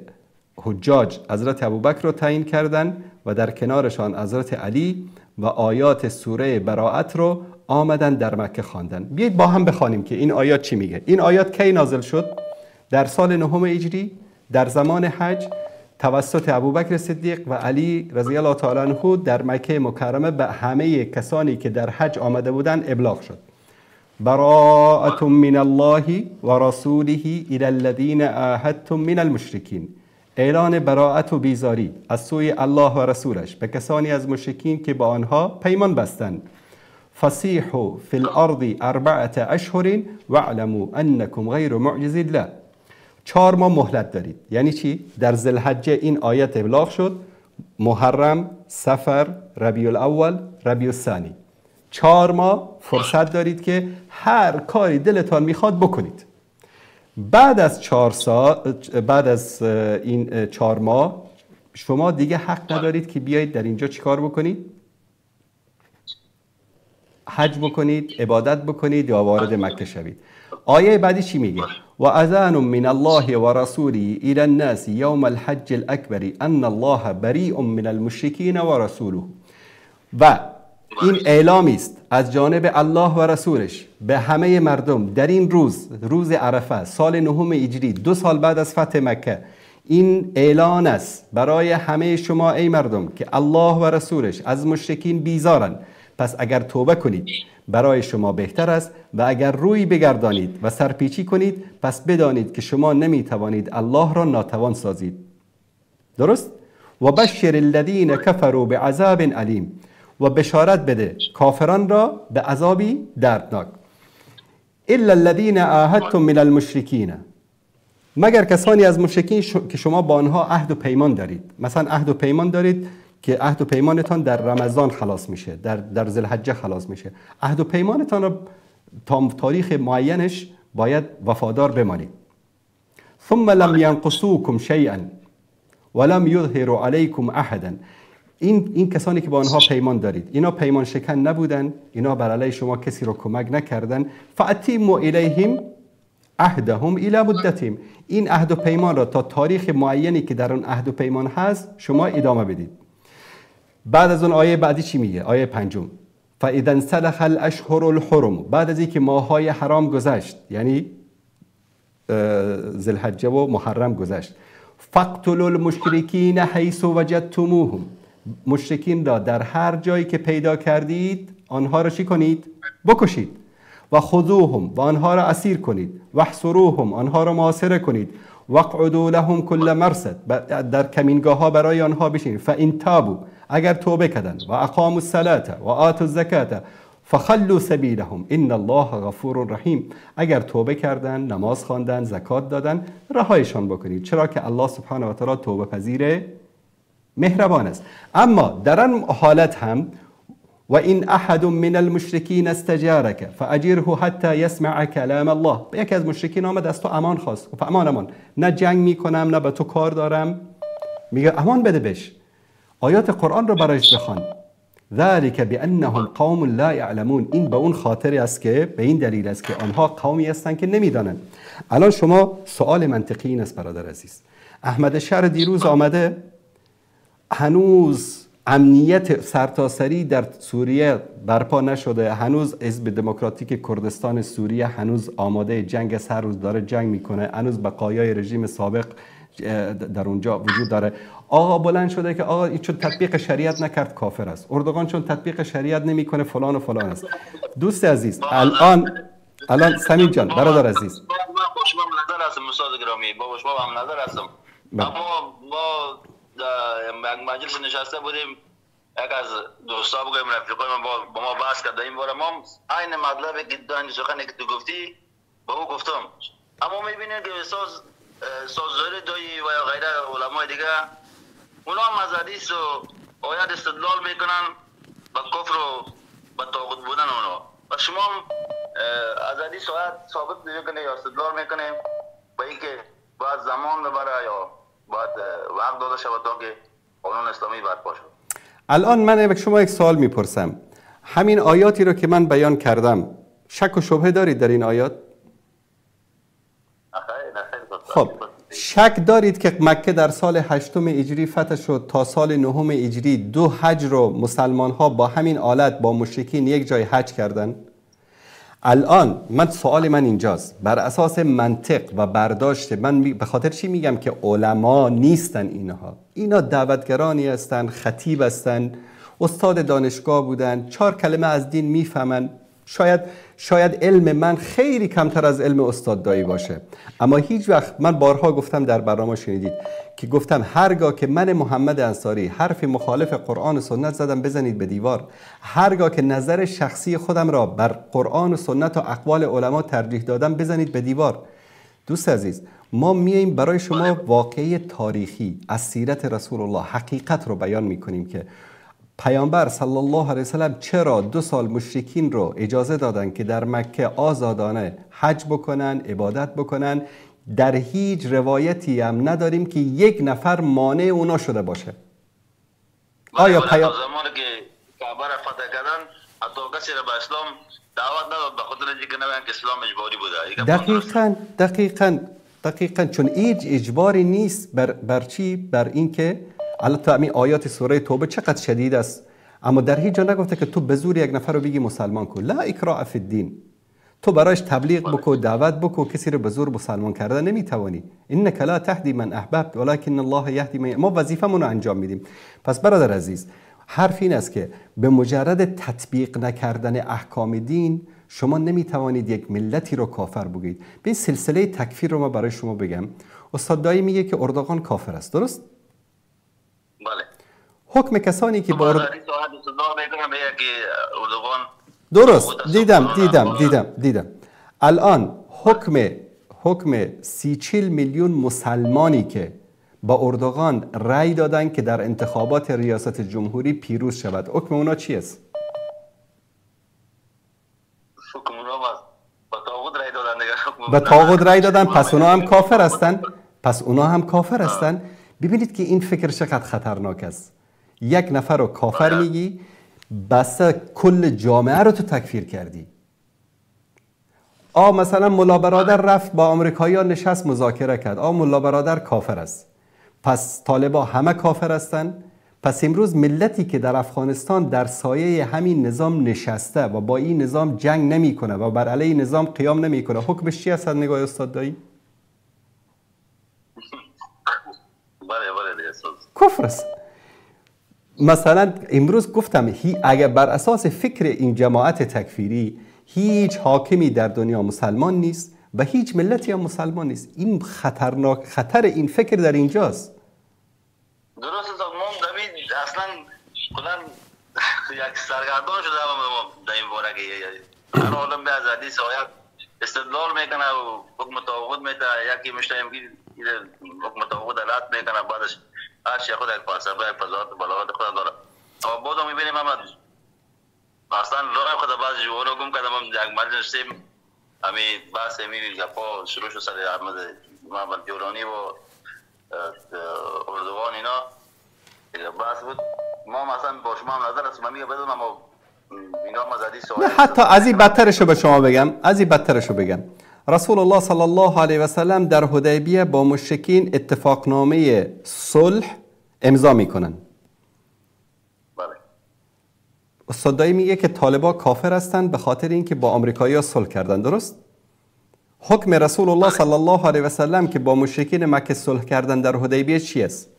حجاج حضرت ابوبکر رو تعیین کردن و در کنارشان حضرت علی و آیات سوره براءت رو آمدن در مکه خواندن. بیایید با هم بخوانیم که این آیات چی میگه. این آیات کی نازل شد؟ در سال نهم هجری، در زمان حج، توسط ابوبکر صدیق و علی رضی الله تعالی عنه در مکه مکرمه به همه کسانی که در حج آمده بودند ابلاغ شد. براءة من الله و رسوله الى الذین عاهدتم من المشرکین. اعلان براءت و بیزاری از سوی الله و رسولش به کسانی از مشرکین که با آنها پیمان بستند. فصیحوا فی الارض اربعة اشهر واعلموا انکم غیر معجز الله. 4 ماه مهلت دارید. یعنی چی؟ در ذوالحجه این آیت ابلاغ شد، محرم، صفر، ربیع الاول، ربیع الثانی. 4 ماه فرصت دارید که هر کاری دلتان میخواد بکنید. بعد از 4 سال، بعد از این 4 ماه شما دیگه حق ندارید که بیایید در اینجا چیکار بکنید؟ حج بکنید، عبادت بکنید یا وارد مکه شوید. آیه بعدی چی میگه؟ و اذان من الله و رسوله الى الناس یوم الحج الاکبر ان الله بریء من المشرکین و رسوله. و این اعلامی است از جانب الله و رسولش به همه مردم در این روز، روز عرفه، سال نهم هجری، 2 سال بعد از فتح مکه، این اعلان است برای همه شما ای مردم که الله و رسولش از مشرکین بیزارند. پس اگر توبه کنید برای شما بهتر است و اگر روی بگردانید و سرپیچی کنید پس بدانید که شما نمیتوانید الله را ناتوان سازید. درست؟ و بشر الذین کفروا بعذاب علیم. و بشارت بده کافران را به عذابی دردناک. الا الذین عاهدتم من المشرکین، مگر کسانی از مشرکین که شما با آنها عهد و پیمان دارید. مثلا عهد و پیمان دارید که عهد و پیمانتان در رمضان خلاص میشه، در ذوالحجه خلاص میشه. عهد و پیمانتان را تا تاریخ معینش باید وفادار بمانید. ثم لم ينقصوكم شیئا ولم یظهروا علیکم احدا. این کسانی که با آنها پیمان دارید، اینا پیمان شکن نبودن، اینا بر علیه شما کسی رو کمک نکردن. فاتموا الیهم عهدهم الی مدتهم. این عهد و پیمان را تا تاریخ معینی که در آن عهد و پیمان هست شما ادامه بدید. بعد از اون آیه بعدی چی میگه؟ آیه پنجم، فاذا انسلخ الاشهر الحرم. بعد از اینکه ماهای حرام گذشت، یعنی ذوالحجه و محرم گذشت، فاقتلوا المشرکین حیث وجدتموهم. مشرکین را در هر جایی که پیدا کردید آنها را چی کنید؟ بکشید. و خذوهم، و آنها را اسیر کنید. و احصروهم، آنها را محاصره کنید. واقعدوا لهم كل مرصد، در کمینگاه ها برای آنها بشینید. فان تابوا، اگر توبه کردند، و اقاموا الصلاه و آتوا الزکات فخلوا سبیلهم ان الله غفور رحیم. اگر توبه کردند، نماز خواندند، زکات دادند، رهایشان بکنید، چرا که الله سبحانه و تعالی توبه پذیر مهربان است. اما در آن حالت هم و این احد من المشرکین استجارک فاجره حتی یسمع کلام الله، یکی از مشرکین آمد از تو امان خواست، گفت امان امان، نه جنگ میکنم نه به تو کار دارم، میگه امان بده بهش، آیات قرآن رو برایش بخوان. ذلك بانهم قوم لا یعلمون، این به اون خاطری است که به این دلیل است که آنها قومی هستند که نمیدانند. الان شما سوال منطقی این است برادر عزیز، احمد شهر دیروز آمده، هنوز امنیت سرتاسری در سوریه برپا نشده، هنوز حزب دموکراتیک کردستان سوریه هنوز آماده جنگ است، هر روز داره جنگ میکنه، هنوز بقایای رژیم سابق در اونجا وجود داره. آقا بلند شده که آقا این چون تطبیق شریعت نکرد کافر است، اردوغان چون تطبیق شریعت نمیکنه فلان و فلان است. دوست عزیز، الان سمیم جان برادر عزیز، من با شما هم نظر هستم استاد گرامی، با شما هم نظر هستم. اما ما در مجلس نشسته بودیم، یک از دوستا بگویم رفیقای من با ما بحث کرد این باره، ما عین مطلبی که سخنی که تو گفتی با او گفتم. اما میبینیم که سازداری دایی و یا غیره علمای دیگه، اونا هم از حدیث و آیات استدلال میکنن به کفر و به طاغوت بودن اونا، و شما هم از حدیث و آیات ثابت میکنه یا استدلال میکنه به اینکه باید زمان ببره یا باید وقت داده شود تا که قانون اسلامی برپا شود. الان من به شما یک سوال میپرسم، همین آیاتی رو که من بیان کردم شک و شبهه دارید در این آیات؟ خب شک دارید که مکه در سال 8 هجری فتح شد تا سال 9 هجری 2 حج رو مسلمان ها با همین آلت با مشرکین یک جای حج کردن؟ الان من سوال من اینجاست، بر اساس منطق و برداشت من به خاطر چی میگم که علما نیستن اینها، اینا دعوتگرانی هستن، خطیب هستن، استاد دانشگاه بودن، 4 کلمه از دین میفهمن، شاید علم من خیلی کمتر از علم استاد دایی باشه، اما هیچ وقت، من بارها گفتم در برنامه شنیدید که گفتم هرگاه که من محمد انصاری حرف مخالف قرآن و سنت زدم بزنید به دیوار، هرگاه که نظر شخصی خودم را بر قرآن و سنت و اقوال علما ترجیح دادم بزنید به دیوار. دوست عزیز، ما میاییم برای شما واقعه تاریخی از سیرت رسول الله حقیقت رو بیان میکنیم که پیامبر صلی الله علیه وسلم چرا 2 سال مشرکین رو اجازه دادن که در مکه آزادانه حج بکنن، عبادت بکنن. در هیچ روایتی هم نداریم که یک نفر مانع اونا شده باشه. آیا پیام زمانی که کعبه را فتح کردن حتی کسی را به اسلام دعوت نداد، به خاطر اینکه نگن که اسلام اجباری بوده. دقیقاً دقیقاً، چون هیچ اجباری نیست بر چی؟ بر اینکه البته همین آیات سوره توبه چقدر شدید است، اما در هیچ جا نگفته که تو به زور یک نفر رو بگی مسلمان کن. لا اکراه فی الدین، تو برایش تبلیغ بکو، دعوت بکو، کسی رو به زور مسلمان کردن نمیتوانی. انک لا تهدی من احببت ولکن الله یهدی من. ما وظیفمون رو انجام میدیم. پس برادر عزیز، حرف این است که به مجرد تطبیق نکردن احکام دین شما نمیتوانید یک ملتی رو کافر بگید. به این سلسله تکفیر رو ما برای شما بگم. استاد دایی میگه که اردوغان کافر است، درست؟ بله. حکم کسانی که با درست دیدم دیدم دیدم دیدم. الان حکم 30-40 میلیون مسلمانی که با اردوغان رأی دادن که در انتخابات ریاست جمهوری پیروز شود، حکم اونا چی است؟ حکم اونا با طاغوت رأی دادن دیگه. با طاغوت رأی دادن، پس اونا هم کافر هستن. پس اونا هم کافر هستن. ببینید که این فکر چقدر خطرناک است. یک نفر رو کافر میگی، بس کل جامعه رو تو تکفیر کردی. مثلا ملا برادر رفت با آمریکایی‌ها نشست مذاکره کرد، ملا برادر کافر است، پس طالبا همه کافر هستن. پس امروز ملتی که در افغانستان در سایه همین نظام نشسته و با این نظام جنگ نمیکنه و بر علیه نظام قیام نمیکنه، حکمش چی است نگاه استاد دایی؟ بله بله، کفر است. مثلا امروز گفتم اگر بر اساس فکر این جماعت تکفیری هیچ حاکمی در دنیا مسلمان نیست و هیچ ملتی هم مسلمان نیست. این خطرناک، خطر این فکر در اینجاست. درست است. ما اصلا کلا یک سرگردان شده در این باره که هر عالم به از حدیث آیت استدلال میکنه و حکم طاغوت میده، یکی میشنویم که حکم طاغوت رد میکنه، بعدش هر چی خود یک فلسفه یک فضاحت بلاغت خود داره. اما بازم میبینیم هم اصلا راه خود بعضی جوارا گم کردم. هم یک مجلس نشستیم، همین بحث همین گپا شروع شد سر احمد محمد جولانی و اردوغان، اینا بحث بود. ما مثلا با شما هم نظر هستیم، من میگم بدونم اما اینا نه، حتی از این بدترشو به شما بگم، از این بدترشو بگم. رسول الله صلی الله علیه و سلم در حدیبیه با مشرکین اتفاقنامه صلح امضا میکنن. بله. استاد دایی میگه که طالبا کافر هستند به خاطر اینکه با آمریکایی‌ها صلح کردن، درست؟ حکم رسول الله صلی الله علیه و سلم که با مشرکین مکه صلح کردن در حدیبیه چی است؟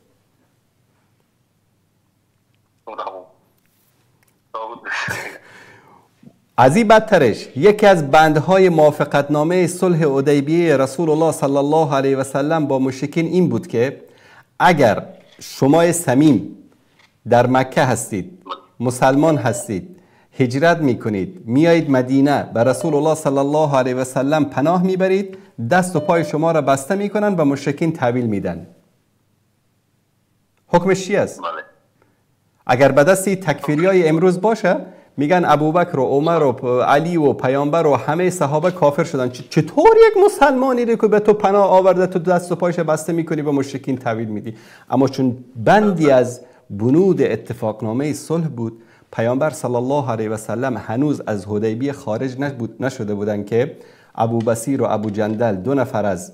از این بدترش یکی از بندهای موافقتنامه صلح حدیبیه رسول الله صلی الله علیه و سلم با مشرکین این بود که اگر شما صمیم در مکه هستید، مسلمان هستید، هجرت میکنید، میایید مدینه، به رسول الله صلی الله علیه و سلم پناه میبرید، دست و پای شما را بسته میکنن و مشرکین تحویل میدن. حکمش چی است؟ اگر به دست تکفیریای امروز باشه میگن ابوبکر و عمر و علی و پیامبر و همه صحابه کافر شدن. چطور یک مسلمانی رو که به تو پناه آورده تو دست و پایش بسته میکنی و مشرکین تحویل میدی؟ اما چون بندی از بنود اتفاقنامه صلح بود، پیامبر صلی الله علیه و سلم هنوز از حدیبیه خارج نشده بودن که ابو بصیر و ابو جندل، دو نفر از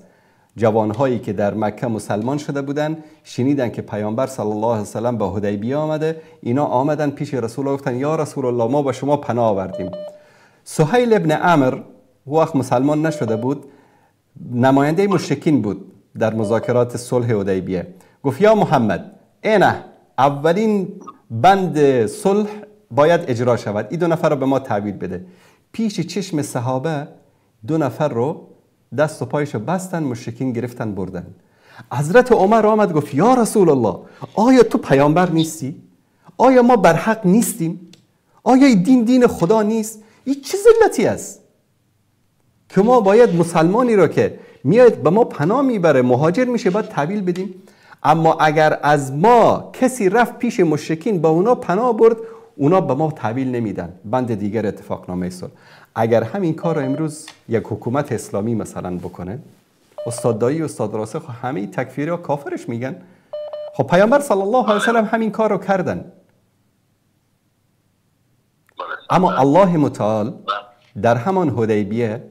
جوانهایی که در مکه مسلمان شده بودن، شنیدن که پیامبر صلی الله علیه و سلم به حدیبیه آمده. اینا آمدن پیش رسول الله، گفتن یا رسول الله ما با شما پناه آوردیم. سهیل ابن عمر وقت مسلمان نشده بود، نماینده مشرکین بود در مذاکرات صلح حدیبیه. گفت یا محمد، اینه اولین بند صلح باید اجرا شود، این دو نفر رو به ما تحویل بده. پیش چشم صحابه دو نفر رو دست و پایشو بستن، مشرکین گرفتن بردن. حضرت عمر آمد گفت یا رسول الله، آیا تو پیامبر نیستی؟ آیا ما بر حق نیستیم؟ آیا این دین دین خدا نیست؟ این چه ذلتی است که ما باید مسلمانی را که میاد به ما پناه میبره، مهاجر میشه، باید تحویل بدیم؟ اما اگر از ما کسی رفت پیش مشرکین با اونا پناه برد، اونا به ما تحویل نمیدن. بند دیگر اتفاقنامه صلح. اگر همین کار رو امروز یک حکومت اسلامی مثلا بکنه، استاد دایی و استاد راسخ همه تکفیری ها کافرش میگن. خب پیامبر صلی الله علیه و سلم همین کار رو کردن. اما الله متعال در همان حدیبیه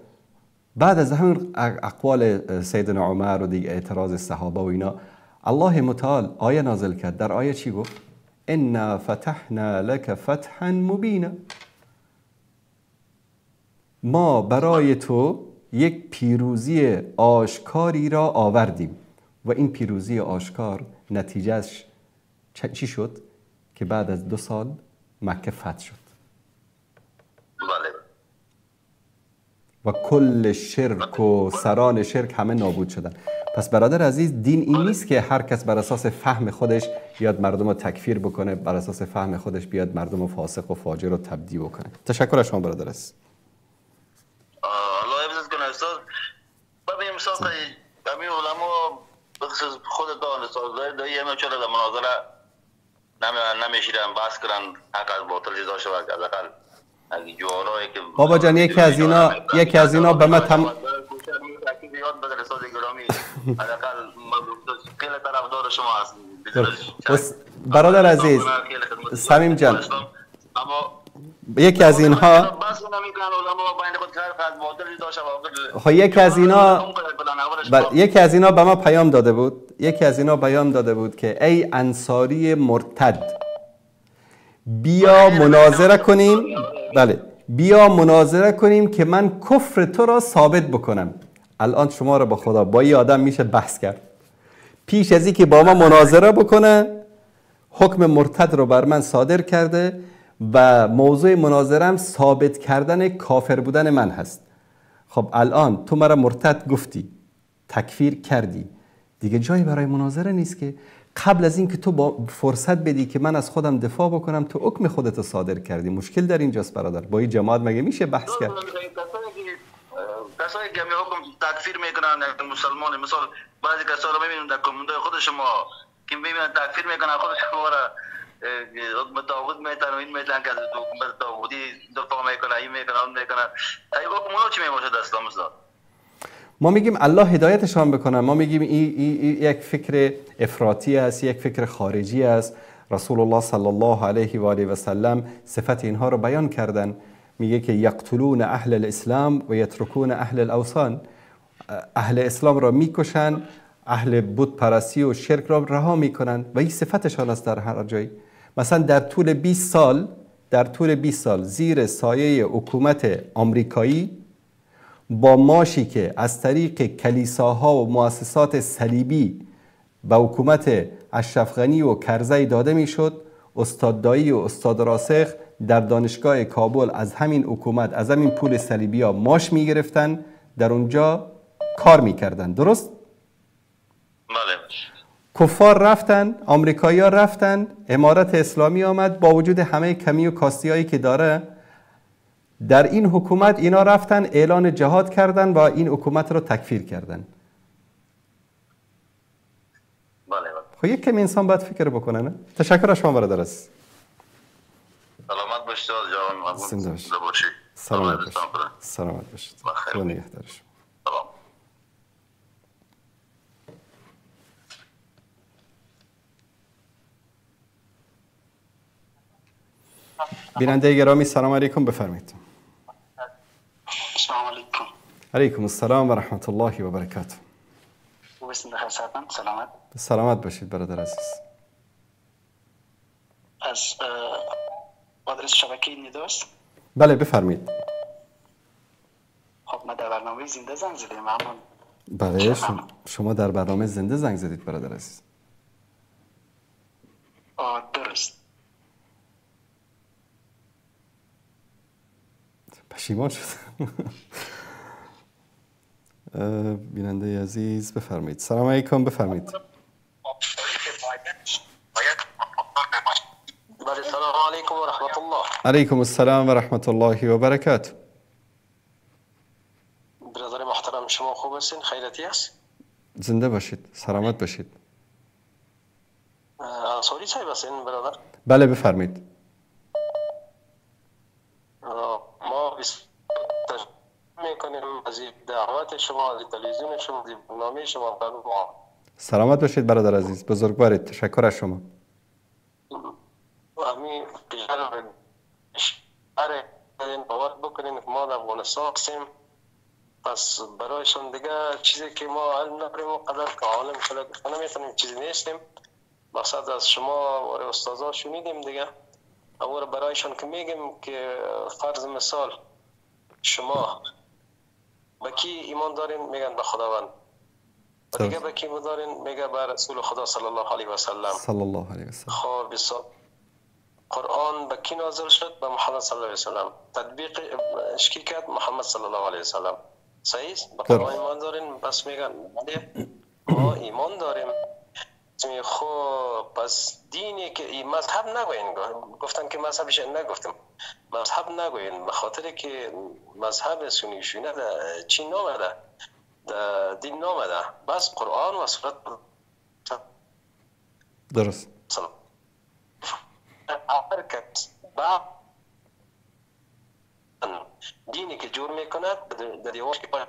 بعد از همین اقوال سیدنا عمر و دیگه اعتراض صحابه و اینا، الله متعال آیه نازل کرد. در آیه چی گفت؟ انا فتحنا لك فتحا مبینا. ما برای تو یک پیروزی آشکاری را آوردیم و این پیروزی آشکار نتیجهش چی شد؟ که بعد از 2 سال مکه فتح شد. و کل شرک و سران شرک همه نابود شدن. پس برادر عزیز، دین این نیست که هر کس بر اساس فهم خودش بیاد مردم رو تکفیر بکنه، بر اساس فهم خودش بیاد مردم رو فاسق و فاجر و تبدیل بکنه. تشکر از شما برادر عزیز. الله حفظت کنه استاد. ببین استاد، همین علما بخصوص خود استاد دایی همه چرا در مناظره نمیشیرن بحث کنن، حق از باطل جدا شود. حداقل بابا جان، یکی از اینا به ما برادر عزیز صمیم جان، یکی از اینها یکی از اینا به ما پیام داده بود، یکی از اینا پیام داده بود که ای انصاری مرتد، بیا مناظره کنیم. بله، بیا مناظره کنیم که من کفر تو را ثابت بکنم. الان شما را با خدا با این آدم میشه بحث کرد؟ پیش از اینکه با ما مناظره بکنه حکم مرتد رو بر من صادر کرده و موضوع مناظرم ثابت کردن کافر بودن من هست. خب الان تو مرا مرتد گفتی، تکفیر کردی، دیگه جایی برای مناظره نیست که قبل از اینکه تو با فرصت بدی که من از خودم دفاع بکنم تو حکم خودت رو صادر کردی. مشکل در اینجاست برادر. با این جماعت مگه میشه بحث کرد؟ کسایی که حکم تکفیر میکنن مسلمان، مثال بعضی کسا رو میبینیم در کامنت‌های خود شما که میبینن تکفیر میکنن خود شما را حکم طاغوت میتن و این میتن که از حکم طاغوتی دفاع میکنه، این میکنه اون میکنه. ای حکم اونا چی میباشد اسلام استاد؟ ما میگیم الله هدایتشان بکنه. ما میگیم این یک فکر افراطی است، یک فکر خارجی است. رسول الله صلی الله علیه و آله و سلم صفت اینها رو بیان کردن. میگه که یقتلون اهل الاسلام و یترکون اهل الاوثان. اهل اسلام را میکشن، اهل بت پرستی و شرک را رها میکنن و این صفتشان است در هر جایی. مثلا در طول 20 سال، در طول 20 سال زیر سایه حکومت آمریکایی با ماشی که از طریق کلیساها و مؤسسات صلیبی به حکومت اشرف غنی و کرزی داده میشد، استاد دایی و استاد راسخ در دانشگاه کابل از همین حکومت، از همین پول صلیبی ها ماش میگرفتن، در اونجا کار میکردن. درست؟ بله. کفار رفتن، آمریکایی ها رفتن، امارت اسلامی آمد، با وجود همه کمی و کاستی هایی که داره در این حکومت اینا رفتن اعلان جهاد کردن و این حکومت رو تکفیر کردن. بله. خب یک کمی انسان باید فکر بکنه، نه؟ تشکر از شما برادر عزیز. سلامت باشید جوان. زنده باشید. سلامت باشید. سلامت باشید. خدا نگهدار شما. بیننده گرامی سلام علیکم، بفرمایید. السلام علیکم. علیکم السلام و رحمت الله و برکاته. سلامت. سلامت باشید برادر عزیز. از آدرس شبکه نداست؟ بله بفرمایید. خب ما در برنامه زنده زنگ زدیم. ممنون. بله شما در برنامه زنده زنگ زدید برادر عزیز. درست. پشیمان شد. بیننده عزیز بفرمایید. سلام علیکم، بفرمایید. سلام علیکم و رحمت الله. علیکم السلام و رحمت الله و برکاته. برادر محترم شما خوب هستین؟ خیرتی است؟ زنده باشید، سلامت باشید. انصاری صاحب هستین برادر؟ بله بفرمایید. ما میکنیم از دعوت شما، از تلویزیون شما، از برنامه شما. سلامت باشید برادر عزیز، بزرگوارید، تشکر از شما. همین باور بکنیم که ما در افغانستان هستیم، پس برایشون دیگه چیزی که ما علم نداریم و قدر که عالم شده نمیتونیم چیزی نیستیم. مقصد از شما و استادا شنیدیم دیگه، اور برایشون که میگیم که فرض مثال شما به کی ایمان دارین؟ میگن به خداوند. و دیگه به کی دارین؟ میگه به رسول خدا صلی الله علیه و سلم. صلی الله علیه و سلم. خب قرآن به کی نازل شد؟ به محمد صلی الله علیه و سلم. تطبیق کی کرد؟ محمد صلی الله علیه و سلم. صحیح است؟ به قرآن ایمان دارین؟ بس میگن بله ما ایمان داریم. خب پس دینی که مذهب نگوین، گفتن که مذهبش نگفتم، مذهب نگوین به خاطر که مذهب سنی شیعه در چین نامده، در دین نامده، بس قرآن و سنت. درست. هر کس با دینی که جور میکند در دیوار که پای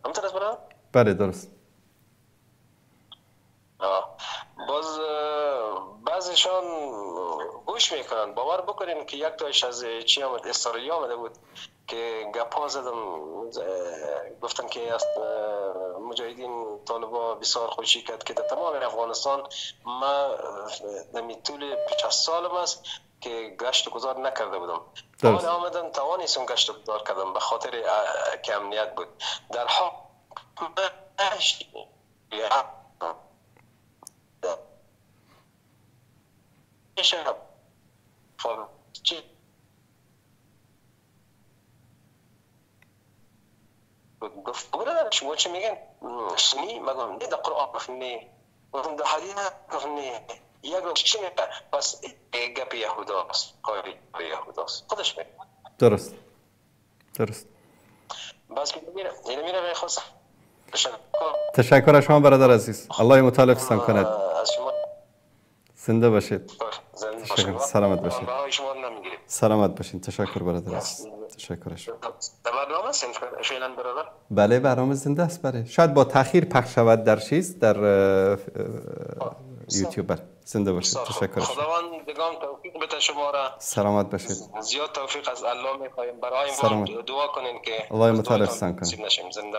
همطور است برادر؟ بله درست. باز بعضیشان گوش میکنن، باور بکنین که یک تایش از چی آمد، استرالیا آمده بود که گپا زدم، گفتن که از مجاهدین طالبا بسیار خوشی کرد که در تمام افغانستان ما در طول 50 سالم است که گشت و گذار نکرده بودم. حالا آمدم توانستم گشت و گذار کردم به خاطر که امنیت بود. در حال میشه؟ خب چی گفت برادر شما چی میگن؟ سنی؟ مگم نه در قرآن گفت نه، گفتم در حدیث گفت نه، یک چی میگه؟ پس گپ یهوداست، کار یهوداست، خودش میگه. درست درست. بس میره میره خواست. تشکر از شما برادر عزیز، الله متعال حفظتان کند. زنده باشید. تشکر. سلامت باشید. سلامت باشید. تشکر برادر عزیز. تشکر از شما. برنامه فعلا برادر؟ بله برنامه زنده است. بله شاید با تاخیر پخش شود در چیز در یوتیوب. بله زنده باشید. تشکر. خداوند بگام توفیق بده شما را. سلامت باشید. زیاد توفیق از الله می‌خوایم. برای ما دعا کنین که الله متعال حفظتان کنه.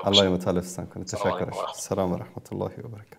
الله متعال حفظتان کنه. تشکر. سلام و رحمت الله و برکاته.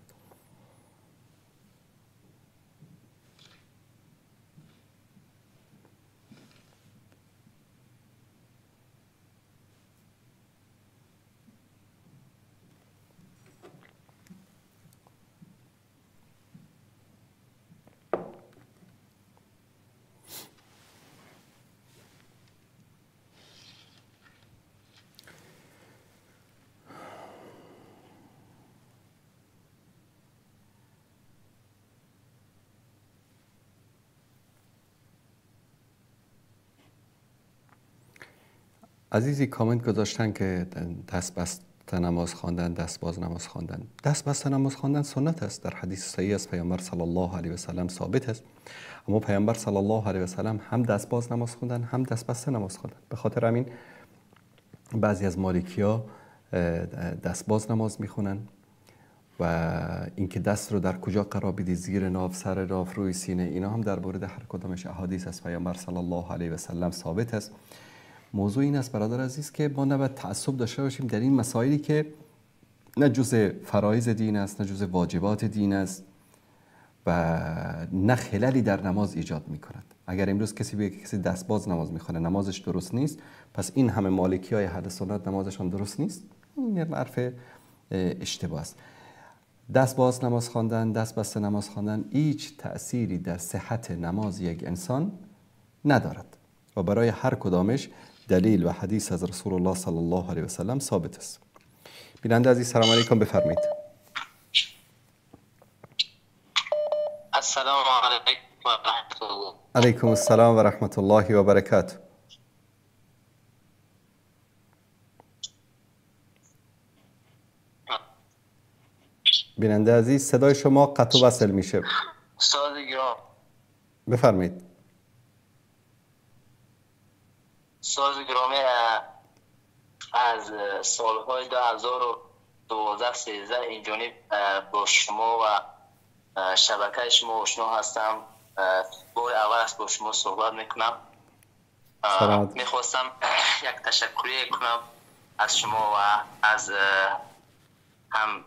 عزیزی کامنت گذاشتن که دست بسته نماز خواندن، دست باز نماز خواندن. دست بسته نماز خواندن سنت است، در حدیث صحیح از پیامبر صلی الله علیه و سلم ثابت است. اما پیامبر صلی الله علیه و سلم هم دست باز نماز خواندن، هم دست بسته نماز خواندن. به خاطر همین بعضی از مالکیا دست باز نماز میخونن و اینکه دست رو در کجا قرار بدی، زیر ناف، سر ناف، روی سینه، اینا هم در مورد هر کدامش احادیث از پیامبر صلی الله علیه و سلم ثابت است. موضوع این است برادر عزیز که ما نباید تعصب داشته باشیم در این مسائلی که نه جزء فرایض دین است، نه جزء واجبات دین است و نه خللی در نماز ایجاد می‌کند. اگر امروز کسی بگه که کسی دست باز نماز می‌خونه نمازش درست نیست، پس این همه مالکی‌های اهل سنت نمازشان درست نیست، این حرف اشتباه است. دست باز نماز خواندن، دست بسته نماز خواندن هیچ تأثیری در صحت نماز یک انسان ندارد و برای هر کدامش دلیل و حدیث از رسول الله صلی الله علیه و سلم ثابت است. بیننده عزیز سلام علیکم، بفرمایید. السلام علیکم و رحمت الله. علیکم السلام و رحمت الله و برکاته. بیننده عزیز صدای شما قطع و وصل میشه. بفرمایید. ساز گرامی از سالهای 2012-13 اینجانب با شما و شبکه شما آشنا هستم. بار اول است با شما صحبت میکنم. میخواستم یک تشکری کنم از شما و از هم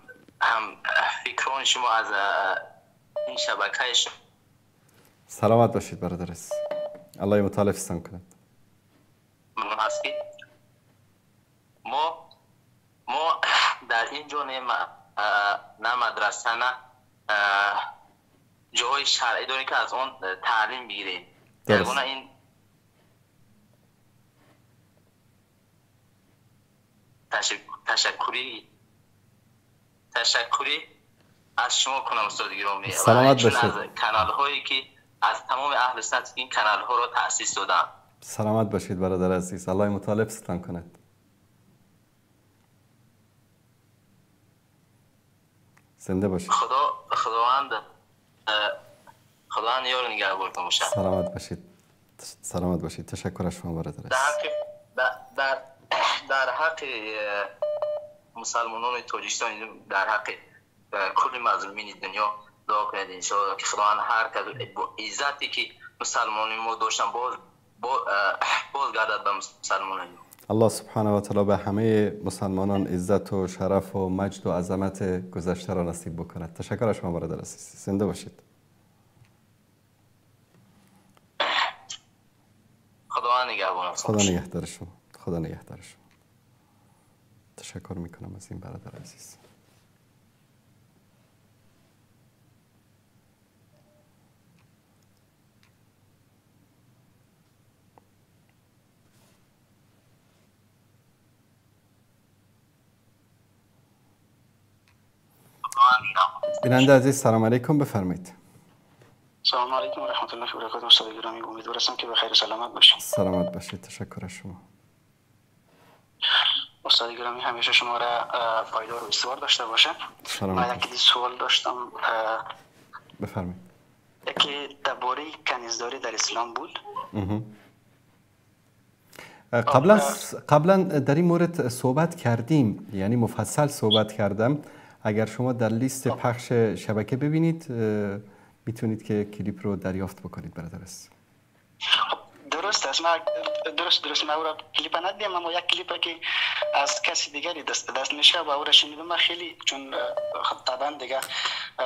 فکران شما از این شبکه شما. سلامت باشید برادر عزیز. الله متعال حفظتان کند. هست که ما در اینجا نه مدرسه نه جای شرعی داریم که از آن تعلیم بگیریم. درست. این تشکری از شما کنم استاد گرامی. سلامت باشید. از کانال هایی که از تمام اهل سنت این کانال ها را تأسیس دادن. سلامت باشید برادر عزیز. الله متعال حفظتان کند. زنده باشید. خداوند یار نگهدارتون باشه. سلامت باشید. سلامت باشید. تشکر از شما برادر عزیز. در حق مسلمانان تاجیکستان، در حق کل مظلومین دنیا دعا کنید ان شاء الله که خداوند هر کس با عزتی که مسلمانان ما داشتن باز گردد به مسلمانان. الله سبحانه و تعالی به همه مسلمانان عزت و شرف و مجد و عظمت گذشته را نصیب بکند. تشکر از شما برادر عزیز. زنده باشید. خدا نگهدار. خدا نگهدار شما. خدا نگهدار شما. تشکر میکنم از این برادر عزیز. بیننده عزیز سلام علیکم، بفرمایید. سلام علیکم و رحمت الله و برکاته. استاد گرامی، امیدوارم که به خیر و سلامت باشید. سلامت باشید، تشکر از شما. استاد گرامی همیشه شما را پایدار و استوار داشته باشه. من یک سوال داشتم. بفرمایید. یکی درباره کنیزداری در اسلام بود. قبلا در این مورد صحبت کردیم، یعنی مفصل صحبت کردم. اگر شما در لیست پخش شبکه ببینید میتونید که کلیپ رو دریافت بکنید برادر است. درست است. من درست من او را کلیپ ندیدم، اما یک کلیپ که از کسی دیگری دست میشه و او را شنیدم. من خیلی، چون خب طبعا دیگه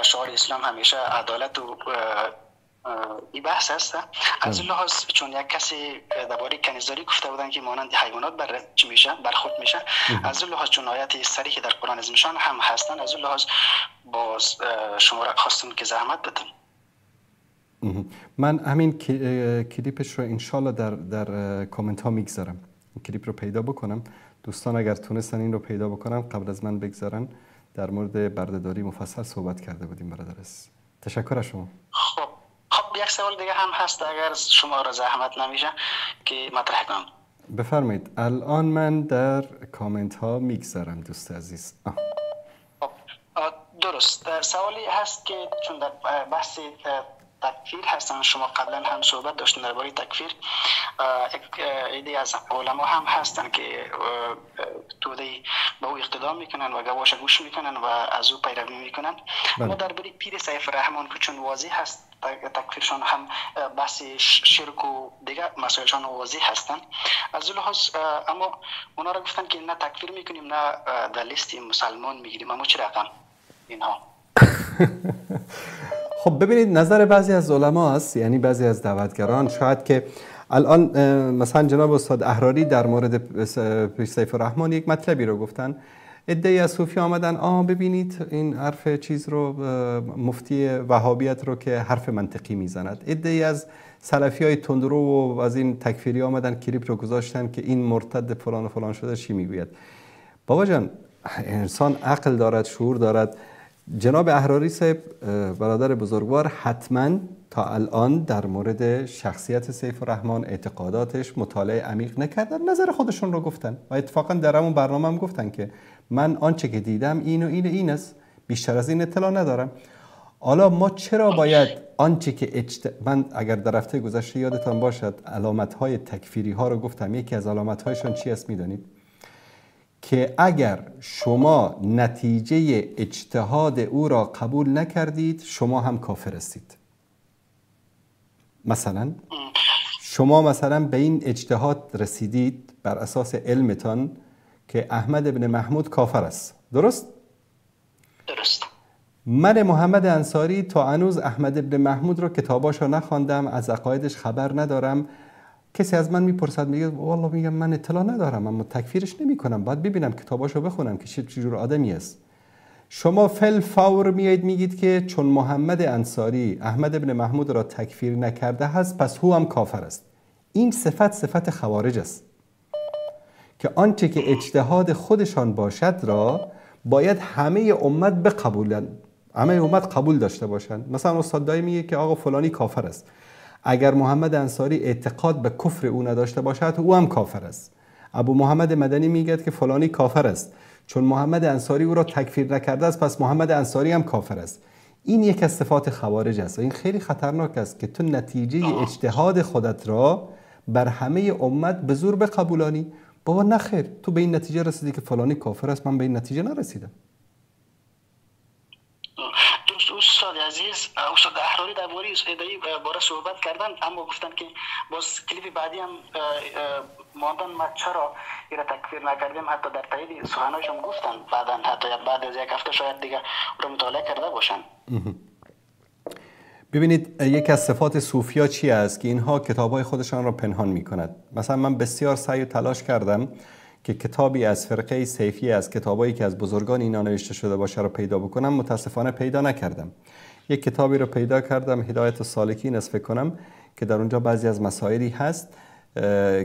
شعار اسلام همیشه عدالت و این بحث است، از این لحاظ چون یک کسی درباره کنیزداری گفته بودن که مانند حیوانات بر چی میشه، برخورد میشه، از این لحاظ چون آیات صریح در قرآن عظیمشان هم هستن، از این لحاظ باز شما را خواستم که زحمت بدم. من همین کلیپش رو انشالله در کامنت ها میگذارم، این کلیپ رو پیدا بکنم. دوستان اگر تونستن این رو پیدا بکنن قبل از من بگذارن. در مورد بردهداری مفصل صحبت کرده بودیم برادر است. تشکر از شما. خب یک سوال دیگه هم هست اگر شما را زحمت نمیشه که مطرح کنم. بفرمایید. الان من در کامنت ها میگذارم دوست عزیز. درست. در سوالی هست که چون در بحث تکفیر هستن، شما قبلا هم صحبت داشتین درباره تکفیر، یک عده از علما هم هستن که توده به او اقتدا میکنن و گواش گوش میکنن و از او پیروی میکنن. اما درباره پیر سیف الرحمن که چون واضح هست تکفیرشان هم بحث شرک و دیگه مسائلشان واضح هستن، از اون لحاظ اما اونا را گفتن که نه تکفیر میکنیم نه در لیست مسلمان میگیریم. اما چه رقم اینها؟ خب ببینید، نظر بعضی از علما است، یعنی بعضی از دعوتگران، شاید که الان مثلا جناب استاد احراری در مورد پیر سیف الرحمن یک مطلبی رو گفتن، عده‌ای از صوفی آمدن ببینید این حرف چیز رو، مفتی وهابیت رو که حرف منطقی میزند. عده‌ای از سلفی های تندرو و از این تکفیری آمدن کلیپ رو گذاشتن که این مرتد فلان و فلان شده چی میگوید. بابا جان، انسان عقل دارد، شعور دارد. جناب احراری صاحب برادر بزرگوار حتما تا الان در مورد شخصیت سیف الرحمن، اعتقاداتش مطالعه عمیق نکردن، نظر خودشون رو گفتن و اتفاقا در همون برنامه هم گفتن که من آنچه که دیدم این و این و این است، بیشتر از این اطلاع ندارم. حالا ما چرا باید آنچه که من اگر در هفته گذشته یادتان باشد علامت‌های تکفیری ها رو گفتم، یکی از علامت‌هایشان چی است میدانید؟ که اگر شما نتیجه اجتهاد او را قبول نکردید شما هم کافر هستید. مثلا شما مثلا به این اجتهاد رسیدید بر اساس علمتان که احمد ابن محمود کافر است، درست؟ درست. من محمد انصاری تا هنوز احمد ابن محمود رو کتاباش رو نخواندم، از عقایدش خبر ندارم. کسی از من میپرسد میگه والله میگم من اطلاع ندارم، اما تکفیرش نمیکنم، باید ببینم کتاباشو بخونم که چه جور آدمی است. شما فل فور میایید میگید که چون محمد انصاری احمد ابن محمود را تکفیر نکرده هست پس او هم کافر است. این صفت صفت خوارج است که آنچه که اجتهاد خودشان باشد را باید همه امت بقبولند، همه امت قبول داشته باشند. مثلا استاد دایی میگه که آقا فلانی کافر است، اگر محمد انصاری اعتقاد به کفر او نداشته باشد او هم کافر است. ابو محمد مدنی میگه که فلانی کافر است، چون محمد انصاری او را تکفیر نکرده است پس محمد انصاری هم کافر است. این یک از صفات خوارج است و این خیلی خطرناک است که تو نتیجه اجتهاد خودت را بر همه امت به زور بقبولانی. بابا نخیر، تو به این نتیجه رسیدی که فلانی کافر است، من به این نتیجه نرسیدم. استاد عزیز، استاد احراری درباره باره صحبت کردن، اما گفتن که باز کلیپ بعدی هم ماندن ما چرا ایرا تکفیر نکردیم، حتی در تایید سخنایشون گفتن بعدا، حتی بعد از یک هفته شاید دیگه رو مطالعه کرده باشن. ببینید یکی از صفات صوفیا چی است که اینها کتاب‌های خودشان را پنهان می‌کند. مثلا من بسیار سعی و تلاش کردم که کتابی از فرقه سیفی، از کتابایی که از بزرگان اینا نوشته شده باشه رو پیدا بکنم، متاسفانه پیدا نکردم. یک کتابی رو پیدا کردم، هدایت السالکین است فکر کنم، که در اونجا بعضی از مسائلی هست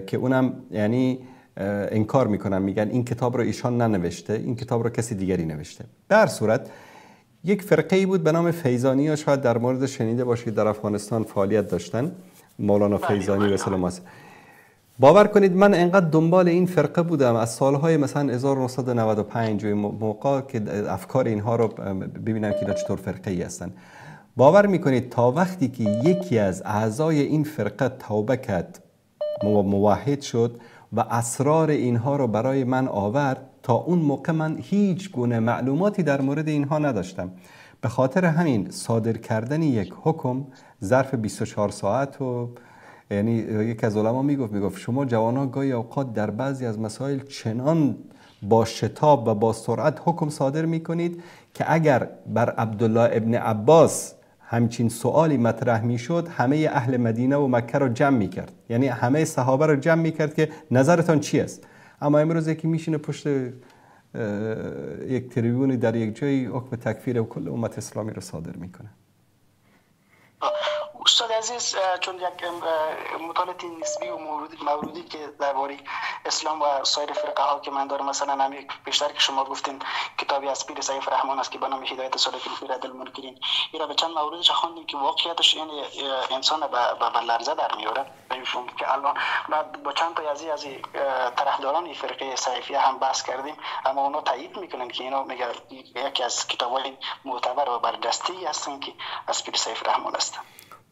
که اونم یعنی انکار میکنن، میگن این کتاب رو ایشان ننوشته، این کتاب رو کسی دیگری نوشته. در صورت یک فرقه بود به نام فیضانی ها، شاید در مورد شنیده باشید، در افغانستان فعالیت داشتن، مولانا فیضانی و سلام. باور کنید من انقدر دنبال این فرقه بودم از سالهای مثلا 1995 و موقع که افکار اینها رو ببینم که اینا چطور فرقه ای هستن. باور میکنید تا وقتی که یکی از اعضای این فرقه توبه کرد، موحد شد و اسرار اینها رو برای من آورد، تا اون موقع من هیچ گونه معلوماتی در مورد اینها نداشتم. به خاطر همین صادر کردن یک حکم ظرف 24 ساعت و یعنی یکی از علما میگفت شما جوانها گاهی اوقات در بعضی از مسائل چنان با شتاب و با سرعت حکم صادر میکنید که اگر بر عبدالله ابن عباس همچین سوالی مطرح میشد، همه اهل مدینه و مکه رو جمع میکرد، یعنی همه صحابه رو جمع میکرد که نظرتان چی است. اما امروز یکی میشینه پشت یک تریبونی در یک جایی حکم تکفیر و کل امت اسلامی رو صادر میکنه. استاد عزیز، چون یک مطالعه نسبی و موردی که درباره اسلام و سایر فرقه ها که من دارم، مثلا همین بیشتر که شما گفتین کتابی از پیر سیف رحمان است که به نام هدایت سالکین فی رد المنکرین، این را به چند موردش خواندیم که واقعیتش این انسان به لرزه در میاره. که الان بعد با چند تا از طرفداران این فرقه سیفیه هم بحث کردیم، اما اونا تایید میکنن که اینا میگه یکی از کتاب‌های معتبر و برجسته هستن که از پیر سیف رحمان است.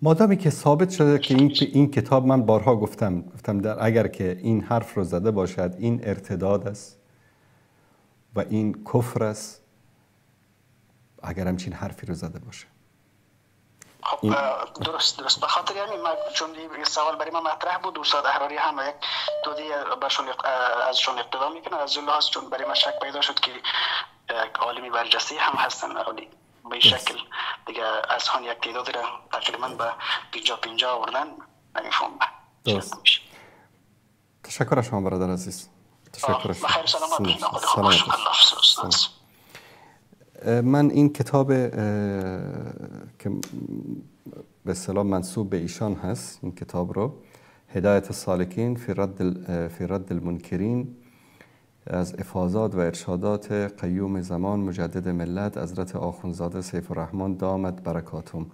مادامی که ثابت شده که این کتاب، من بارها گفتم در اگر که این حرف رو زده باشد، این ارتداد است و این کفر است، اگر همچین حرفی رو زده باشه. خب درست. به خاطر یعنی من چون این سوال برای من مطرح بود، استاد احراری هم یک دوده برشون ازشون اقتدا میکنه، از اون لحاظ چون برای من شک پیدا شد که عالمی برجسته هم هستن، به این شکل دیگه از هان یک تعداد را تقریبا به 50 آوردن. نمیفهم. درست. تشکر از شما برادر عزیز. تشکر. بخیر، سلامت. سلامت. من این کتاب که به اصطلاح منسوب به ایشان هست، این کتاب رو، هدایت السالکین فی رد المنکرین، از افاضات و ارشادات قیوم زمان مجدد ملت حضرت آخوندزاده سیف الرحمن دامت برکاتهم،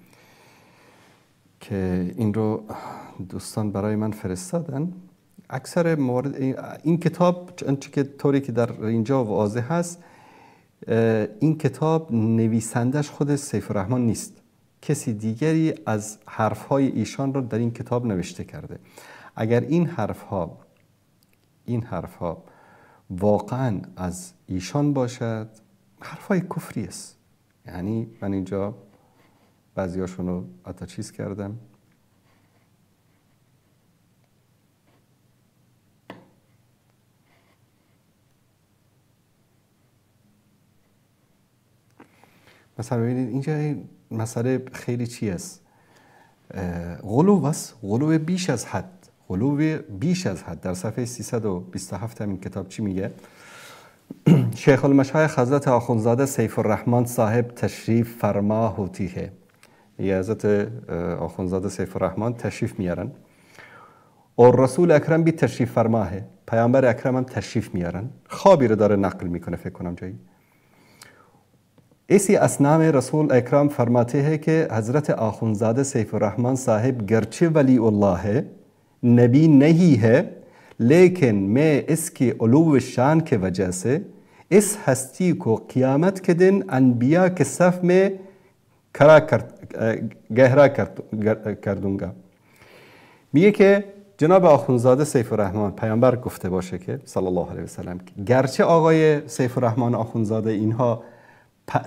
که این رو دوستان برای من فرستادن. اکثر موارد این کتاب، آنچه که طوری که در اینجا واضح هست، این کتاب نویسندش خود سیف الرحمن نیست، کسی دیگری از حرفهای ایشان رو در این کتاب نوشته کرده. اگر این حرفها واقعا از ایشان باشد، حرفای کفری است. یعنی من اینجا بعضیاشون رو حتی چیز کردم. مثلا ببینید اینجا این مسئله خیلی چی است؟ غلو است، غلو بیش از حد، غلو بیش از حد. در صفحه 327 همین کتاب چی میگه؟ شیخ المشایخ حضرت آخوندزاده سیف الرحمن صاحب تشریف فرما ہوتی ہے. یه حضرت آخوندزاده سیف الرحمن تشریف میارن. اور رسول اکرم بھی تشریف فرما ہے. پیامبر اکرم هم تشریف میارن. خوابی رو داره نقل میکنه فکر کنم جایی. اسی اثنا میں رسول اکرم فرماتے ہیں کہ حضرت آخوندزاده سیف الرحمن صاحب گرچه ولی الله ہے، نبی نہیں ہے، لیکن میں اس کی علو شان کے وجہ سے اس ہستی کو قیامت کے دن انبیاء کے صف میں کھڑا کر گہرا کر دوں گا. میگه که جناب آخوندزاده سیف الرحمن پیامبر گفته باشه که صلی الله علیه و سلم، گرچه آقای سیف الرحمن آخوندزاده اینها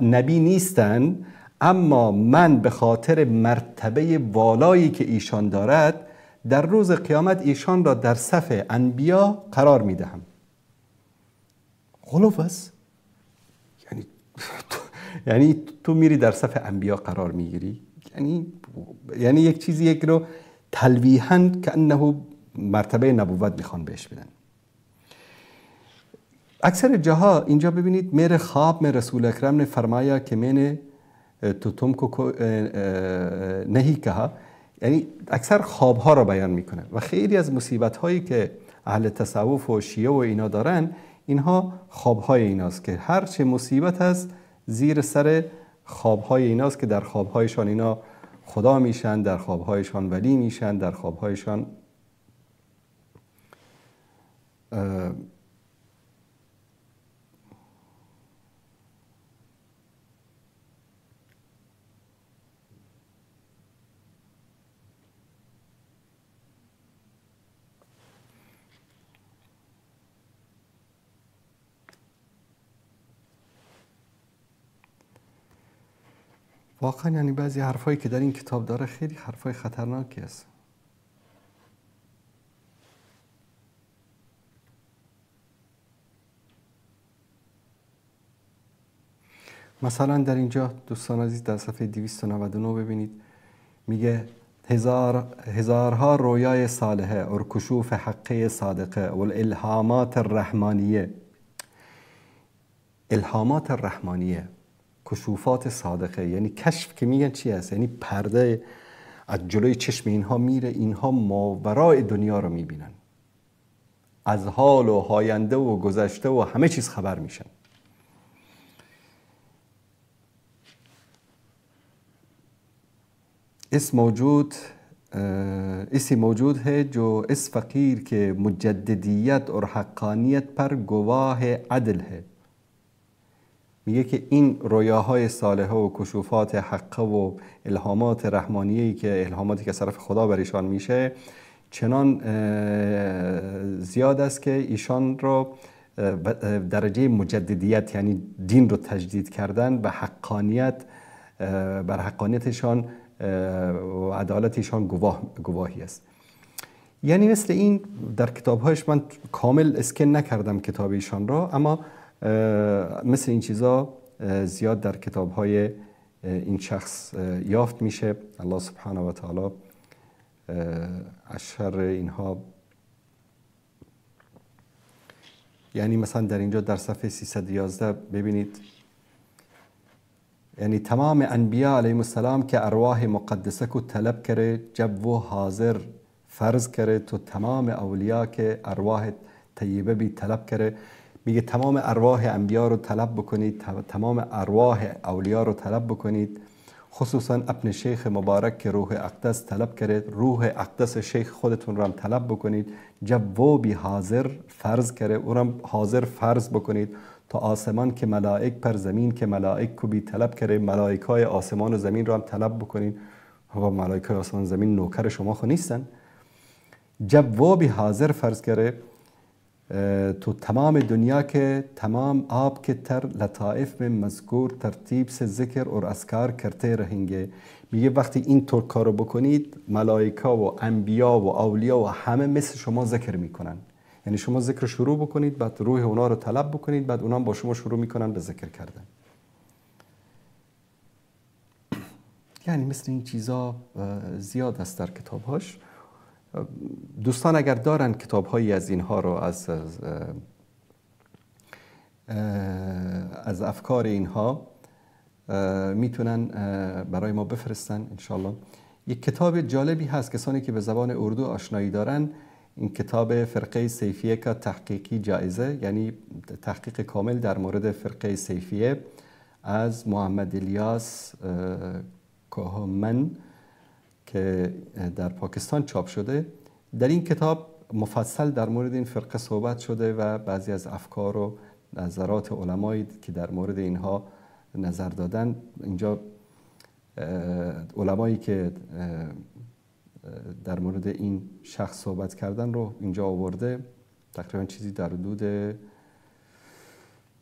نبی نیستن، اما من به خاطر مرتبه والایی که ایشان دارد در روز قیامت ایشان را در صف انبیا قرار میدهم. غلو است. یعنی تو میری در صف انبیا قرار میگیری، یعنی یک چیزی یک رو تلویحاً که انه مرتبه نبوت میخوان بهش بدن. اکثر جاها اینجا ببینید میره خواب میں رسول اکرم نے فرمایا که میں نے تو تم کو نہیں کہا، یعنی اکثر خوابها را بیان میکنه و خیلی از مصیبت هایی که اهل تصوف و شیعه و اینا دارن، اینها خوابهای ایناست که هر چه مصیبت هست زیر سر خوابهای ایناست که در خوابهایشان اینا خدا میشن، در خوابهایشان ولی میشن، در خوابهایشان واقعا یعنی بعضی حرفایی که در این کتاب داره خیلی حرفای خطرناکی است. مثلا در اینجا دوستان عزیز در صفحه 299 ببینید، میگه هزارها رویای صالحه اور کشوف حقه صادقه و الالهامات الرحمانیه، الهامات الرحمانیه، کشوفات صادقه، یعنی کشف که میگن چی هست؟ یعنی پرده از جلوی چشم اینها میره، اینها ماورای دنیا رو میبینن، از حال و آینده و گذشته و همه چیز خبر میشن. اسی موجود ہے جو اس فقیر کے مجددیت اور حقانیت پر گواه عدل ہے. میگه که این رویاهای صالحه و کشوفات حقه و الهامات رحمانیه‌ای که الهاماتی که از طرف خدا بر ایشان میشه چنان زیاد است که ایشان رو درجه مجددیت، یعنی دین رو تجدید کردن و حقانیت، بر حقانیتشان و عدالتشان گواهی است. یعنی مثل این در کتابهایش من کامل اسکن نکردم کتاب ایشان را، اما مثل این چیزا زیاد در کتاب‌های این شخص یافت میشه. الله سبحانه و تعالی از شر اینها، یعنی مثلا در اینجا در صفحه 311 ببینید، یعنی تمام انبیاء علیهم السلام که ارواح مقدسه کو طلب کرے جب وہ حاضر فرض کرے تو تمام اولیاء که ارواح طیبه بھی طلب کرے. میگه تمام ارواح انبیا رو طلب بکنید، تمام ارواح اولیا رو طلب بکنید، خصوصا ابن شیخ مبارک که روح اقدس طلب کرد، روح اقدس شیخ خودتون رو هم طلب بکنید، جب و بی حاضر فرض کرد، او رو هم حاضر فرض بکنید، تا آسمان که ملائک پر زمین که ملائک کو بی طلب کرد، ملائک های آسمان و زمین رو هم طلب بکنید. و ملائک های آسمان و زمین نوکر شما خو نیستن. جب و بی حاضر فرض کرد تو تمام دنیا کے تمام آپ کے تر لطائف میں مذکور ترتیب سے ذکر اور اذکار کرتے رہیں گے. میگه وقتی این طور کارو بکنید ملائکه و انبیا و اولیا و همه مثل شما ذکر میکنن. یعنی شما ذکر شروع بکنید، بعد روح اونا رو طلب بکنید، بعد اونا با شما شروع میکنن به ذکر کردن. یعنی مثل این چیزا زیاد است در کتابهاش. دوستان اگر دارن کتاب‌هایی از اینها رو، از افکار اینها، میتونن برای ما بفرستن انشالله. یک کتاب جالبی هست، کسانی که به زبان اردو آشنایی دارن، این کتاب فرقه سیفیه که تحقیقی جایزه، یعنی تحقیق کامل در مورد فرقه سیفیه از محمد الیاس کوهمن که در پاکستان چاپ شده. در این کتاب مفصل در مورد این فرقه صحبت شده و بعضی از افکار و نظرات علمایی که در مورد اینها نظر دادن. اینجا علمایی که در مورد این شخص صحبت کردن رو اینجا آورده، تقریبا چیزی در حدود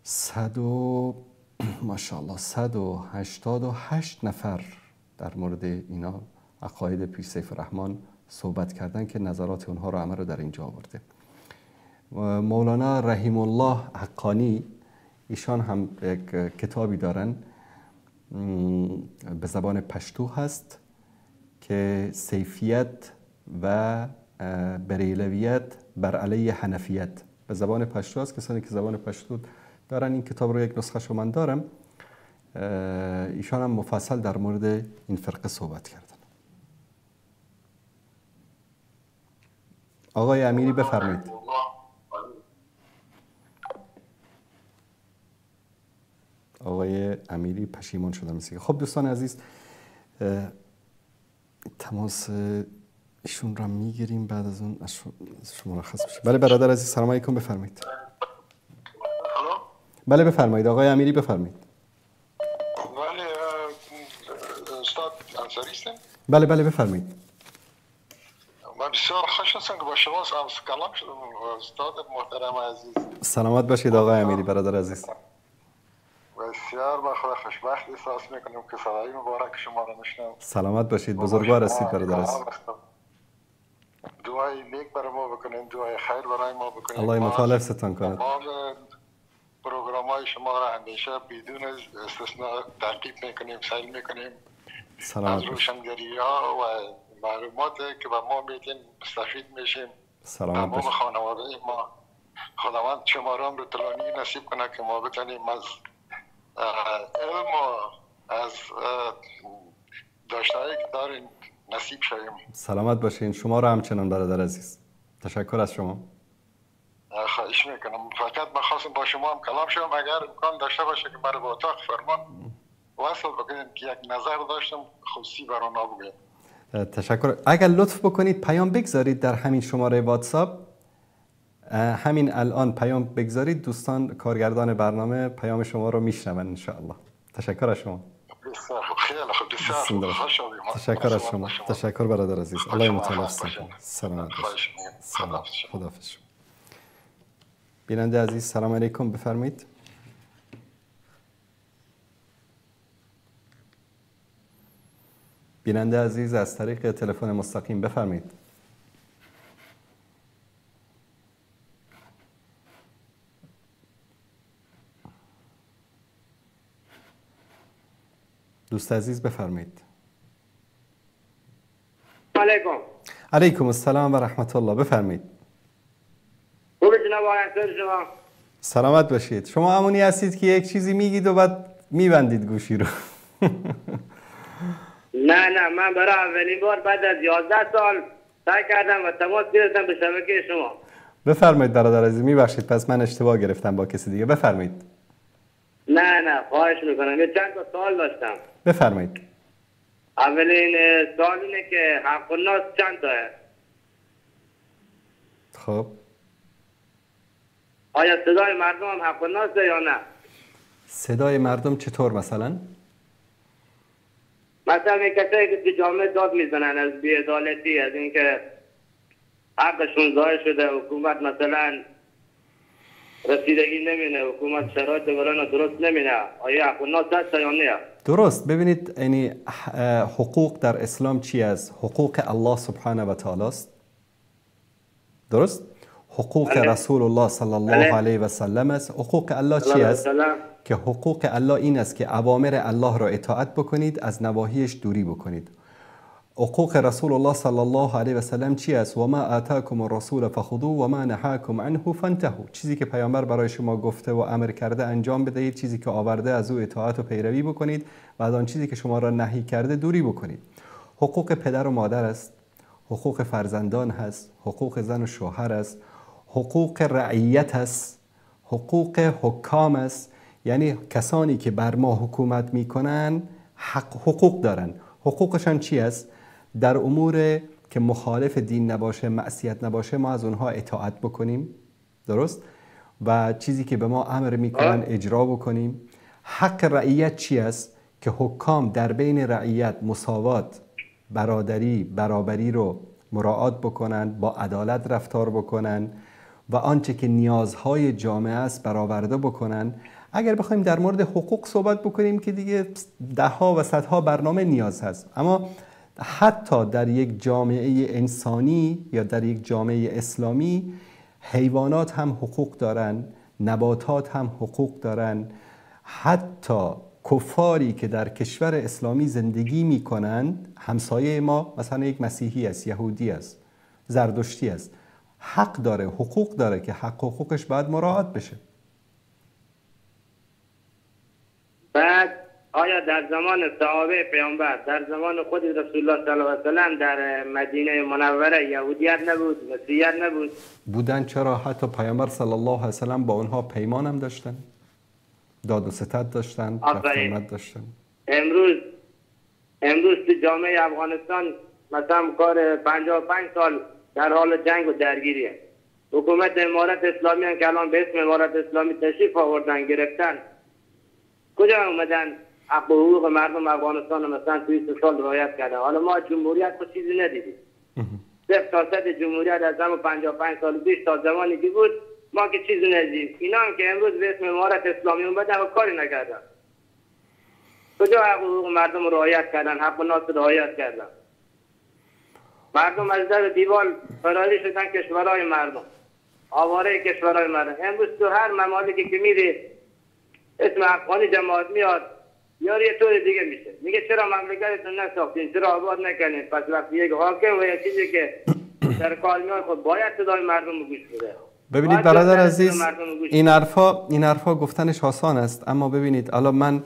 188 نفر در مورد اینا عقاید پیر سیف الرحمن صحبت کردن که نظرات اونها رو همه رو در اینجا آورده. مولانا رحیم الله حقانی، ایشان هم یک کتابی دارن به زبان پشتو هست که سیفیت و بریلویت بر علیه حنفیت، به زبان پشتو هست. کسانی که زبان پشتو دارن این کتاب رو، یک نسخه شو من دارم، ایشان هم مفصل در مورد این فرقه صحبت کردن. آقای امیری بفرمایید. آقای امیری پشیمان شدم. خب دوستان عزیز، تماس ایشون را میگیریم، بعد از اون شما مرخص بشه. بله برادر عزیز، سلام علیکم، بفرمایید. بله بفرمایید آقای امیری، بفرمایید. بله استاد انصاری هستم. بله بله بفرمایید. من بسیار خوش هستم که با شما کلام شدم استاد محترم عزیز. سلامت باشید آقای امیری برادر عزیز. بسیار با خود خوشبخت احساس میکنم که صدای مبارک شما را میشنوم. سلامت باشید، بزرگوار هستید برادر عزیز. دعای نیک برای ما بکنین، دعای خیر برای ما بکنین. الله متعال حفظتان کند. پروگرام های شما را همیشه بدون استثناء تعقیب میکنیم، سیل میکنیم. سلامت از روشنگری ها و معلومات که به ما میدین مستفید میشیم. سلامت باشید. تمام خانواده ما خداوند شما را به طولانی نصیب کنه که ما بتونیم از علم و از داشتهایی که داریم نصیب شویم. سلامت باشین. شما را همچنان برادر عزیز. تشکر از شما. خواهش میکنم. فقط من خواستم با شما هم کلام شدم، اگر امکان داشته باشه که مرا به اتاق فرمان وصل بکنید که یک نظر داشتم خصوصی بر اونا بگویم. تشکر. اگر لطف بکنید پیام بگذارید در همین شماره واتساپ، همین الان پیام بگذارید، دوستان کارگردان برنامه پیام شما رو میشنون ان شاء الله. تشکر از شما. تشکر از شما. تشکر برادر عزیز. الله متعال حفظتون کنه. سلامت باشید. سلام. خداحافظ. بیننده عزیز سلام علیکم، بفرمایید. بیننده عزیز از طریق تلفن مستقیم بفرمایید. دوست عزیز بفرمایید. علیکم. علیکم السلام و رحمت الله، بفرمایید. شما سلامت باشید. شما همونی هستید که یک چیزی میگید و بعد میبندید گوشی رو. نه نه، من برای اولین بار بعد از 11 سال سعی کردم و تماس گرفتم به شبکه شما. بفرمایید برادر عزیز، میبخشید پس من اشتباه گرفتم با کسی دیگه. بفرمایید. نه نه خواهش میکنم، یه چند تا سوال داشتم. بفرمایید. اولین سوال اینه که حق الناس چند تاه؟ خب آیا صدای مردم هم حق الناس یا نه؟ صدای مردم چطور مثلا؟ مثلا کسایی که تو جامعه داد میزنن از بی‌عدالتی، از اینکه حقشون ضایع شده، حکومت مثلا رسیدگی نمینه، حکومت شرایط برای درست نمینه، آیا حق الناس هست یا نه؟ درست. ببینید یعنی حقوق در اسلام چی است؟ حقوق الله سبحانه و تعالی است. درست؟ حقوق رسول الله صلی الله علیه و سلم است. حقوق الله چی است؟ که حقوق الله این است که اوامر الله را اطاعت بکنید، از نواهیش دوری بکنید. حقوق رسول الله صلی الله علیه و سلم چی است؟ و ما آتاکم الرسول فخذوه و ما نهاکم عنه فانتهوا. چیزی که پیامبر برای شما گفته و امر کرده انجام بدهید، چیزی که آورده از او اطاعت و پیروی بکنید و از آن چیزی که شما را نهی کرده دوری بکنید. حقوق پدر و مادر است، حقوق فرزندان هست، حقوق زن و شوهر است، حقوق رعیت است، حقوق حکام است. یعنی کسانی که بر ما حکومت میکنن حق حقوق دارن. حقوقشان چی است؟ در امور که مخالف دین نباشه، معصیت نباشه، ما از اونها اطاعت بکنیم، درست؟ و چیزی که به ما امر میکنن اجرا بکنیم. حق رعیت چی است؟ که حکام در بین رعیت مساوات، برادری، برابری رو مراعات بکنن، با عدالت رفتار بکنن و آنچه که نیازهای جامعه است برآورده بکنن. اگر بخوایم در مورد حقوق صحبت بکنیم که دیگه ده ها و صدها برنامه نیاز هست، اما حتی در یک جامعه انسانی یا در یک جامعه اسلامی حیوانات هم حقوق دارن، نباتات هم حقوق دارن، حتی کفاری که در کشور اسلامی زندگی میکنند، همسایه ما مثلا یک مسیحی است، یهودی است، زردشتی است، حق داره، حقوق داره که حق حقوقش باید مراعات بشه. بعد آیا در زمان صحابه پیامبر، در زمان خود رسول الله صلی الله علیه و سلم در مدینه منوره یهودیت نبود، مسیحیت نبود؟ بودن. چرا؟ حتی پیامبر صلی الله علیه و سلم با اونها پیمان هم داشتن. داد و ستد داشتن، رفت آمد داشتن. امروز تو جامعه افغانستان مثلا کار 55 سال در حال جنگ و درگیریه. حکومت امارت اسلامی هم که الان به اسم امارت اسلامی تشریف آوردن گرفتن، کجا اومدن حق و حقوق مردم افغانستان مثلا توی 3 سال رعایت کردن؟ حالا ما جمهوریت خود چیزی ندیدیم. 0 تا 100 جمهوریت از زمان 55 سال پیش تا زمانی که بود ما که چیزی ندیدیم. اینا هم که امروز به اسم امارت اسلامی اومدن و کاری نکردن. کجا حق و حقوق مردم رعایت کردن؟ حق و ناس رعایت کردن؟ مردم از در دیوال فراری شدن، کشورهای مردم، آواره کشورهای مردم. امروز تو هر ممالکی که میری اسم افغانی جماعت میاد، یار یه طور دیگه میشه، میگه چرا مملکتتون نساختین، چرا آباد نکنین. پس وقتی یک حاکم و یک چیزی که در کار میاد، خب باید صدای مردم رو گوش بده. ببینید برادر عزیز، این حرفا گفتنش آسان است، اما ببینید الان من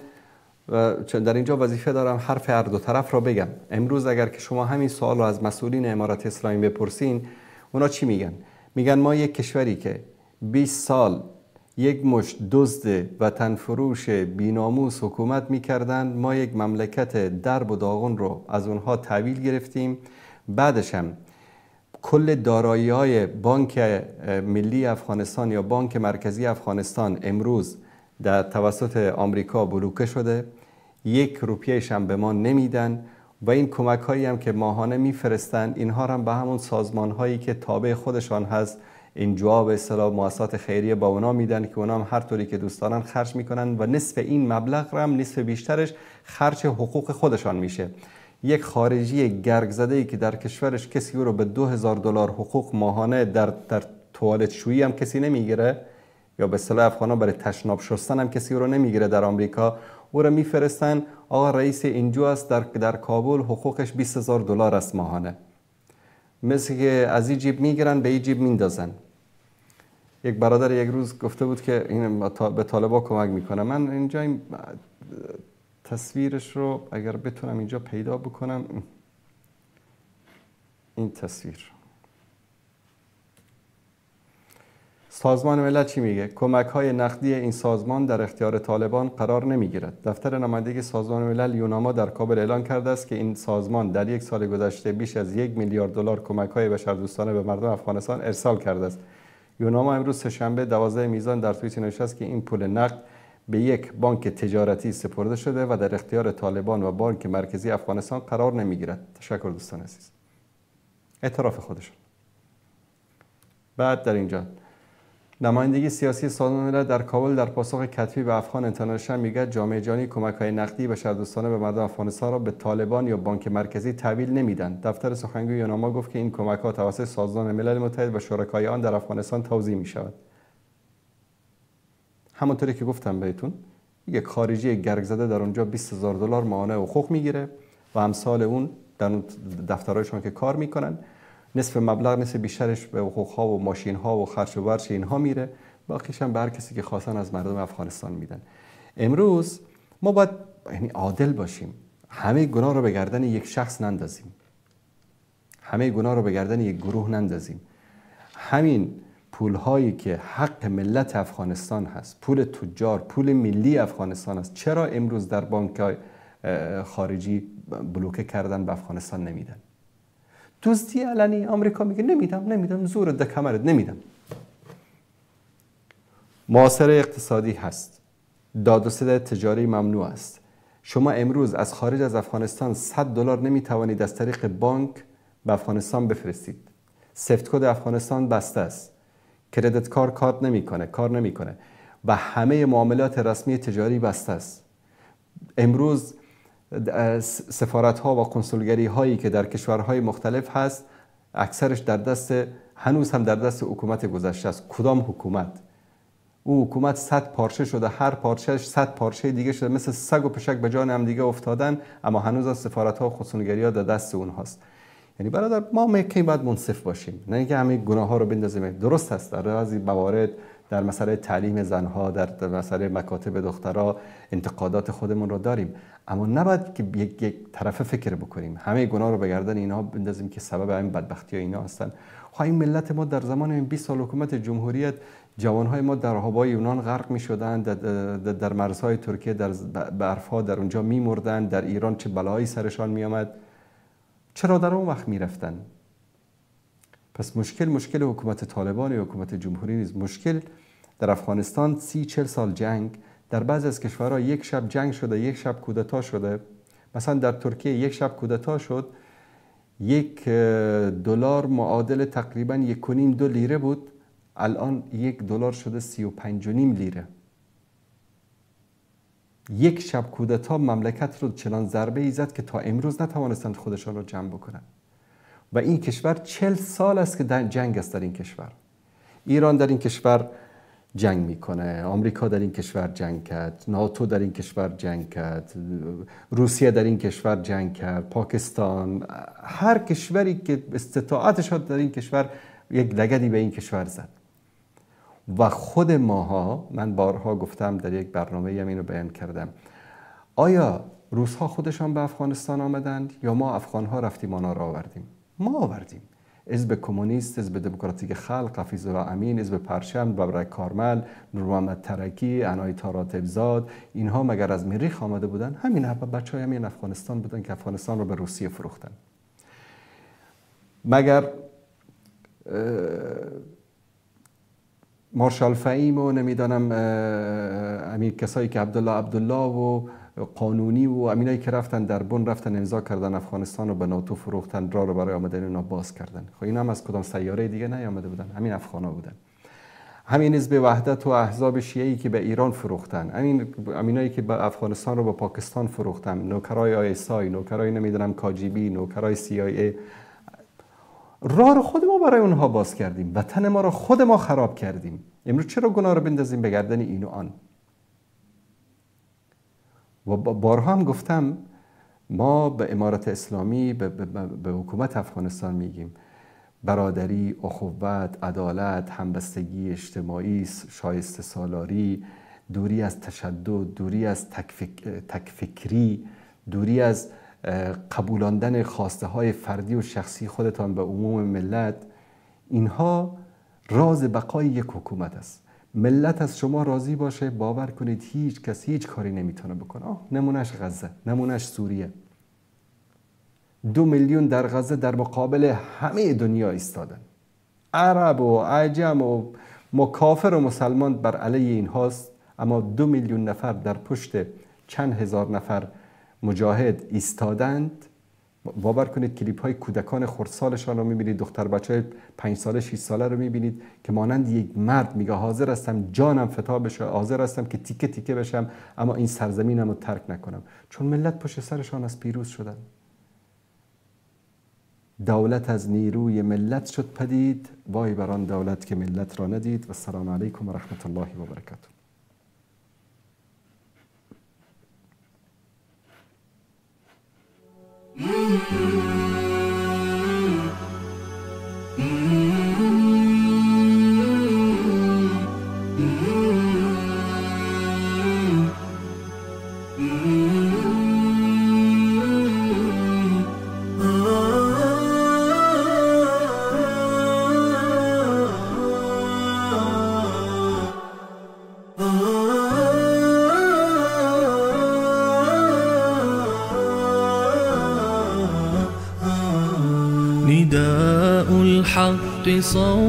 در اینجا وظیفه دارم حرف هر دو طرف را بگم. امروز اگر که شما همین سوال رو از مسئولین امارت اسلامی بپرسین، اونا چی میگن؟ میگن ما یک کشوری که 20 سال یک مشت دزد وطن فروش بیناموس حکومت میکردن، ما یک مملکت درب و داغون رو از اونها تحویل گرفتیم، بعدش هم کل دارایی های بانک ملی افغانستان یا بانک مرکزی افغانستان امروز در توسط آمریکا بلوکه شده، 1 روپیهش هم به ما نمیدن و این کمک هایی هم که ماهانه میفرستن اینها هم به همون سازمان هایی که تابع خودشان هست، این جواب اصطلاح مؤسسات خیریه با اونا میدن که اونا هم هر طوری که دوست دارن خرج میکنن و نصف این مبلغ رو هم، نصف بیشترش خرج حقوق خودشان میشه. یک خارجی گرگ زده ای که در کشورش کسی او رو به $2000 حقوق ماهانه در توالت شویی هم کسی نمیگیره، یا به اصطلاح افغانا برای تشناب شستن هم کسی او رو نمیگیره، در آمریکا او رو میفرستن آقا رئیس اینجا است در کابل، حقوقش $20,000 است ماهانه. مثل که از این جیب میگیرن به این جیب میندازن. یک برادر یک روز گفته بود که این به طالبا کمک میکنه. من اینجا این تصویرش رو اگر بتونم اینجا پیدا بکنم، این تصویر سازمان ملل چی میگه؟ کمک های نقدی این سازمان در اختیار طالبان قرار نمیگیرد. دفتر نمایندگی سازمان ملل یوناما در کابل اعلان کرده است که این سازمان در یک سال گذشته بیش از 1 میلیارد دلار کمک های بشردوستانه به مردم افغانستان ارسال کرده است. یوناما امروز سه‌شنبه 12 میزان در توییتی نوشته است که این پول نقد به یک بانک تجارتی سپرده شده و در اختیار طالبان و بانک مرکزی افغانستان قرار نمیگیرد. تشکر دوستان عزیز. اعتراف خودشون. بعد در اینجا نمایندگی سیاسی سازمان ملل در کابل در پاسخ کتبی به افغان اینترنشنال میگه جامعه جهانی کمک‌های نقدی بشردوستانه به مردم افغانستان را به طالبان یا بانک مرکزی تحویل نمیدن. دفتر سخنگوی یوناما گفت که این کمک‌ها توسط سازمان ملل متحد و شرکای آن در افغانستان توزیع می‌شود. همونطوری که گفتم بهتون، یک خارجی گرگ زده در اونجا $20,000 ماهانه حقوق میگیره و امثال اون در اون دفترهایشون که کار میکنن، نصف مبلغ، نصف بیشترش به حقوق ها و ماشین ها و خرج و ورش اینها میره، باقیش هم به هر کسی که خواستن از مردم افغانستان میدن. امروز ما باید یعنی عادل باشیم، همه گناه رو به گردن یک شخص نندازیم، همه گناه رو به گردن یک گروه نندازیم. همین پول هایی که حق ملت افغانستان هست، پول تجار، پول ملی افغانستان است، چرا امروز در بانک خارجی بلوکه کردن به افغانستان نمیدن؟ دزدی علنی آمریکا میگه نمیدم، نمیدم، زور ده کمرت نمیدم. معاصره اقتصادی هست، داد و ستد تجاری ممنوع است. شما امروز از خارج از افغانستان $100 نمیتوانید از طریق بانک به افغانستان بفرستید. سفت کد افغانستان بسته است، کردیت کار کار نمیکنه و همه معاملات رسمی تجاری بسته است. امروز سفارت ها و کنسولگری هایی که در کشورهای مختلف هست، اکثرش در دست، هنوز هم در دست حکومت گذشته است. کدام حکومت؟ او حکومت 100 پارچه شده، هر پارچهش 100 پارچه دیگه شده، مثل سگ و پشک به جان هم دیگه افتادن، اما هنوز از سفارت ها و کنسولگری ها در دست اونهاست. یعنی برادر ما کی باید منصف باشیم، نه اینکه همه گناه ها رو بندازیم. درست هست در بعضی موارد، در مسئله تعلیم زنها، در مسئله مکاتب دخترها انتقادات خودمون رو داریم، اما نباید که یک طرفه فکر بکنیم، همه گناه رو به گردن اینها بندازیم که سبب همین بدبختی ها اینا هستن. خب این ملت ما در زمان این 20 سال حکومت جمهوریت جوانهای ما در هوای یونان غرق می شدند، در مرزهای ترکیه در برفها در اونجا می مردند، در ایران چه بلایی سرشان می آمد، چرا در اون وقت می رفتن؟ پس مشکل حکومت طالبان یا حکومت جمهوری نیست. مشکل در افغانستان 30-40 سال جنگ، در بعضی از کشورها یک شب جنگ شده، یک شب کودتا شده. مثلا در ترکیه یک شب کودتا شد، $1 معادل تقریبا 1.5-2 لیره بود، الان $1 شده 35.5 لیره. یک شب کودتا مملکت رو چنان ضربه ای زد که تا امروز نتوانستند خودشان رو جمع بکنند. و این کشور 40 سال است که جنگ است در این کشور. ایران در این کشور جنگ میکنه، آمریکا در این کشور جنگ کرد، ناتو در این کشور جنگ کرد، روسیه در این کشور جنگ کرد، پاکستان، هر کشوری که استطاعتش در این کشور یک لگدی به این کشور زد. و خود ماها، من بارها گفتم، در یک برنامه هم اینو بیان کردم، آیا روس‌ها خودشان به افغانستان آمدند یا ما افغانها رفتیم آنها را آوردیم؟ ما آوردیم. حزب کمونیست، حزب دموکراتیک خلق، حفیظ‌الله امین، حزب پرچم، ببرک کارمل، نورمحمد ترکی، عنایت راتبزاد، اینها مگر از مریخ آمده بودن؟ همین بچهای همین افغانستان بودن که افغانستان رو به روسیه فروختن. مگر مارشال فهیم و نمیدانم امیر کسایی که عبدالله عبدالله و قانونی و امینایی که رفتن در بن رفتن امضا کردن افغانستان رو به ناتو فروختن، راه رو برای آمدن اینا باز کردن. خب اینا هم از کدام سیاره دیگه نیامده بودن، همین افغانا بودن. همین حزب وحدت و احزاب شیعی که به ایران فروختن، همین امینایی که به افغانستان رو به پاکستان فروختن، نوکرای ISI، نوکرای نمیدونم KGB، نوکرای CIA، راه رو خود ما برای اونها باز کردیم، وطن ما رو خود ما خراب کردیم. امروز چرا گناه رو بندازیم به گردن این و آن؟ و بارها هم گفتم ما به امارت اسلامی، به حکومت افغانستان میگیم برادری، اخوت، عدالت، همبستگی اجتماعی، شایسته سالاری، دوری از تشدد، دوری از تکفکری، دوری از قبولاندن خواسته های فردی و شخصی خودتان به عموم ملت، اینها راز بقای یک حکومت است. ملت از شما راضی باشه، باور کنید هیچ کس هیچ کاری نمیتونه بکنه. نمونهش غزه، نمونهش سوریه. 2 میلیون در غزه در مقابل همه دنیا ایستادن. عرب و عجم و مکافر و مسلمان بر علیه این هاست، اما 2 میلیون نفر در پشت چند هزار نفر مجاهد ایستادند. باور کنید کلیپ های کودکان خردسالشان رو میبینید، دختر بچه های 5 ساله 6 ساله رو میبینید که مانند یک مرد میگه حاضر هستم جانم فدا بشه، حاضر هستم که تیکه تیکه بشم، اما این سرزمینم رو ترک نکنم، چون ملت پشت سرشان از پیروز شدن. دولت از نیروی ملت شد پدید، وای بر آن دولت که ملت را ندید. و السلام علیکم و رحمت الله و برکاته. نداء الحق صوت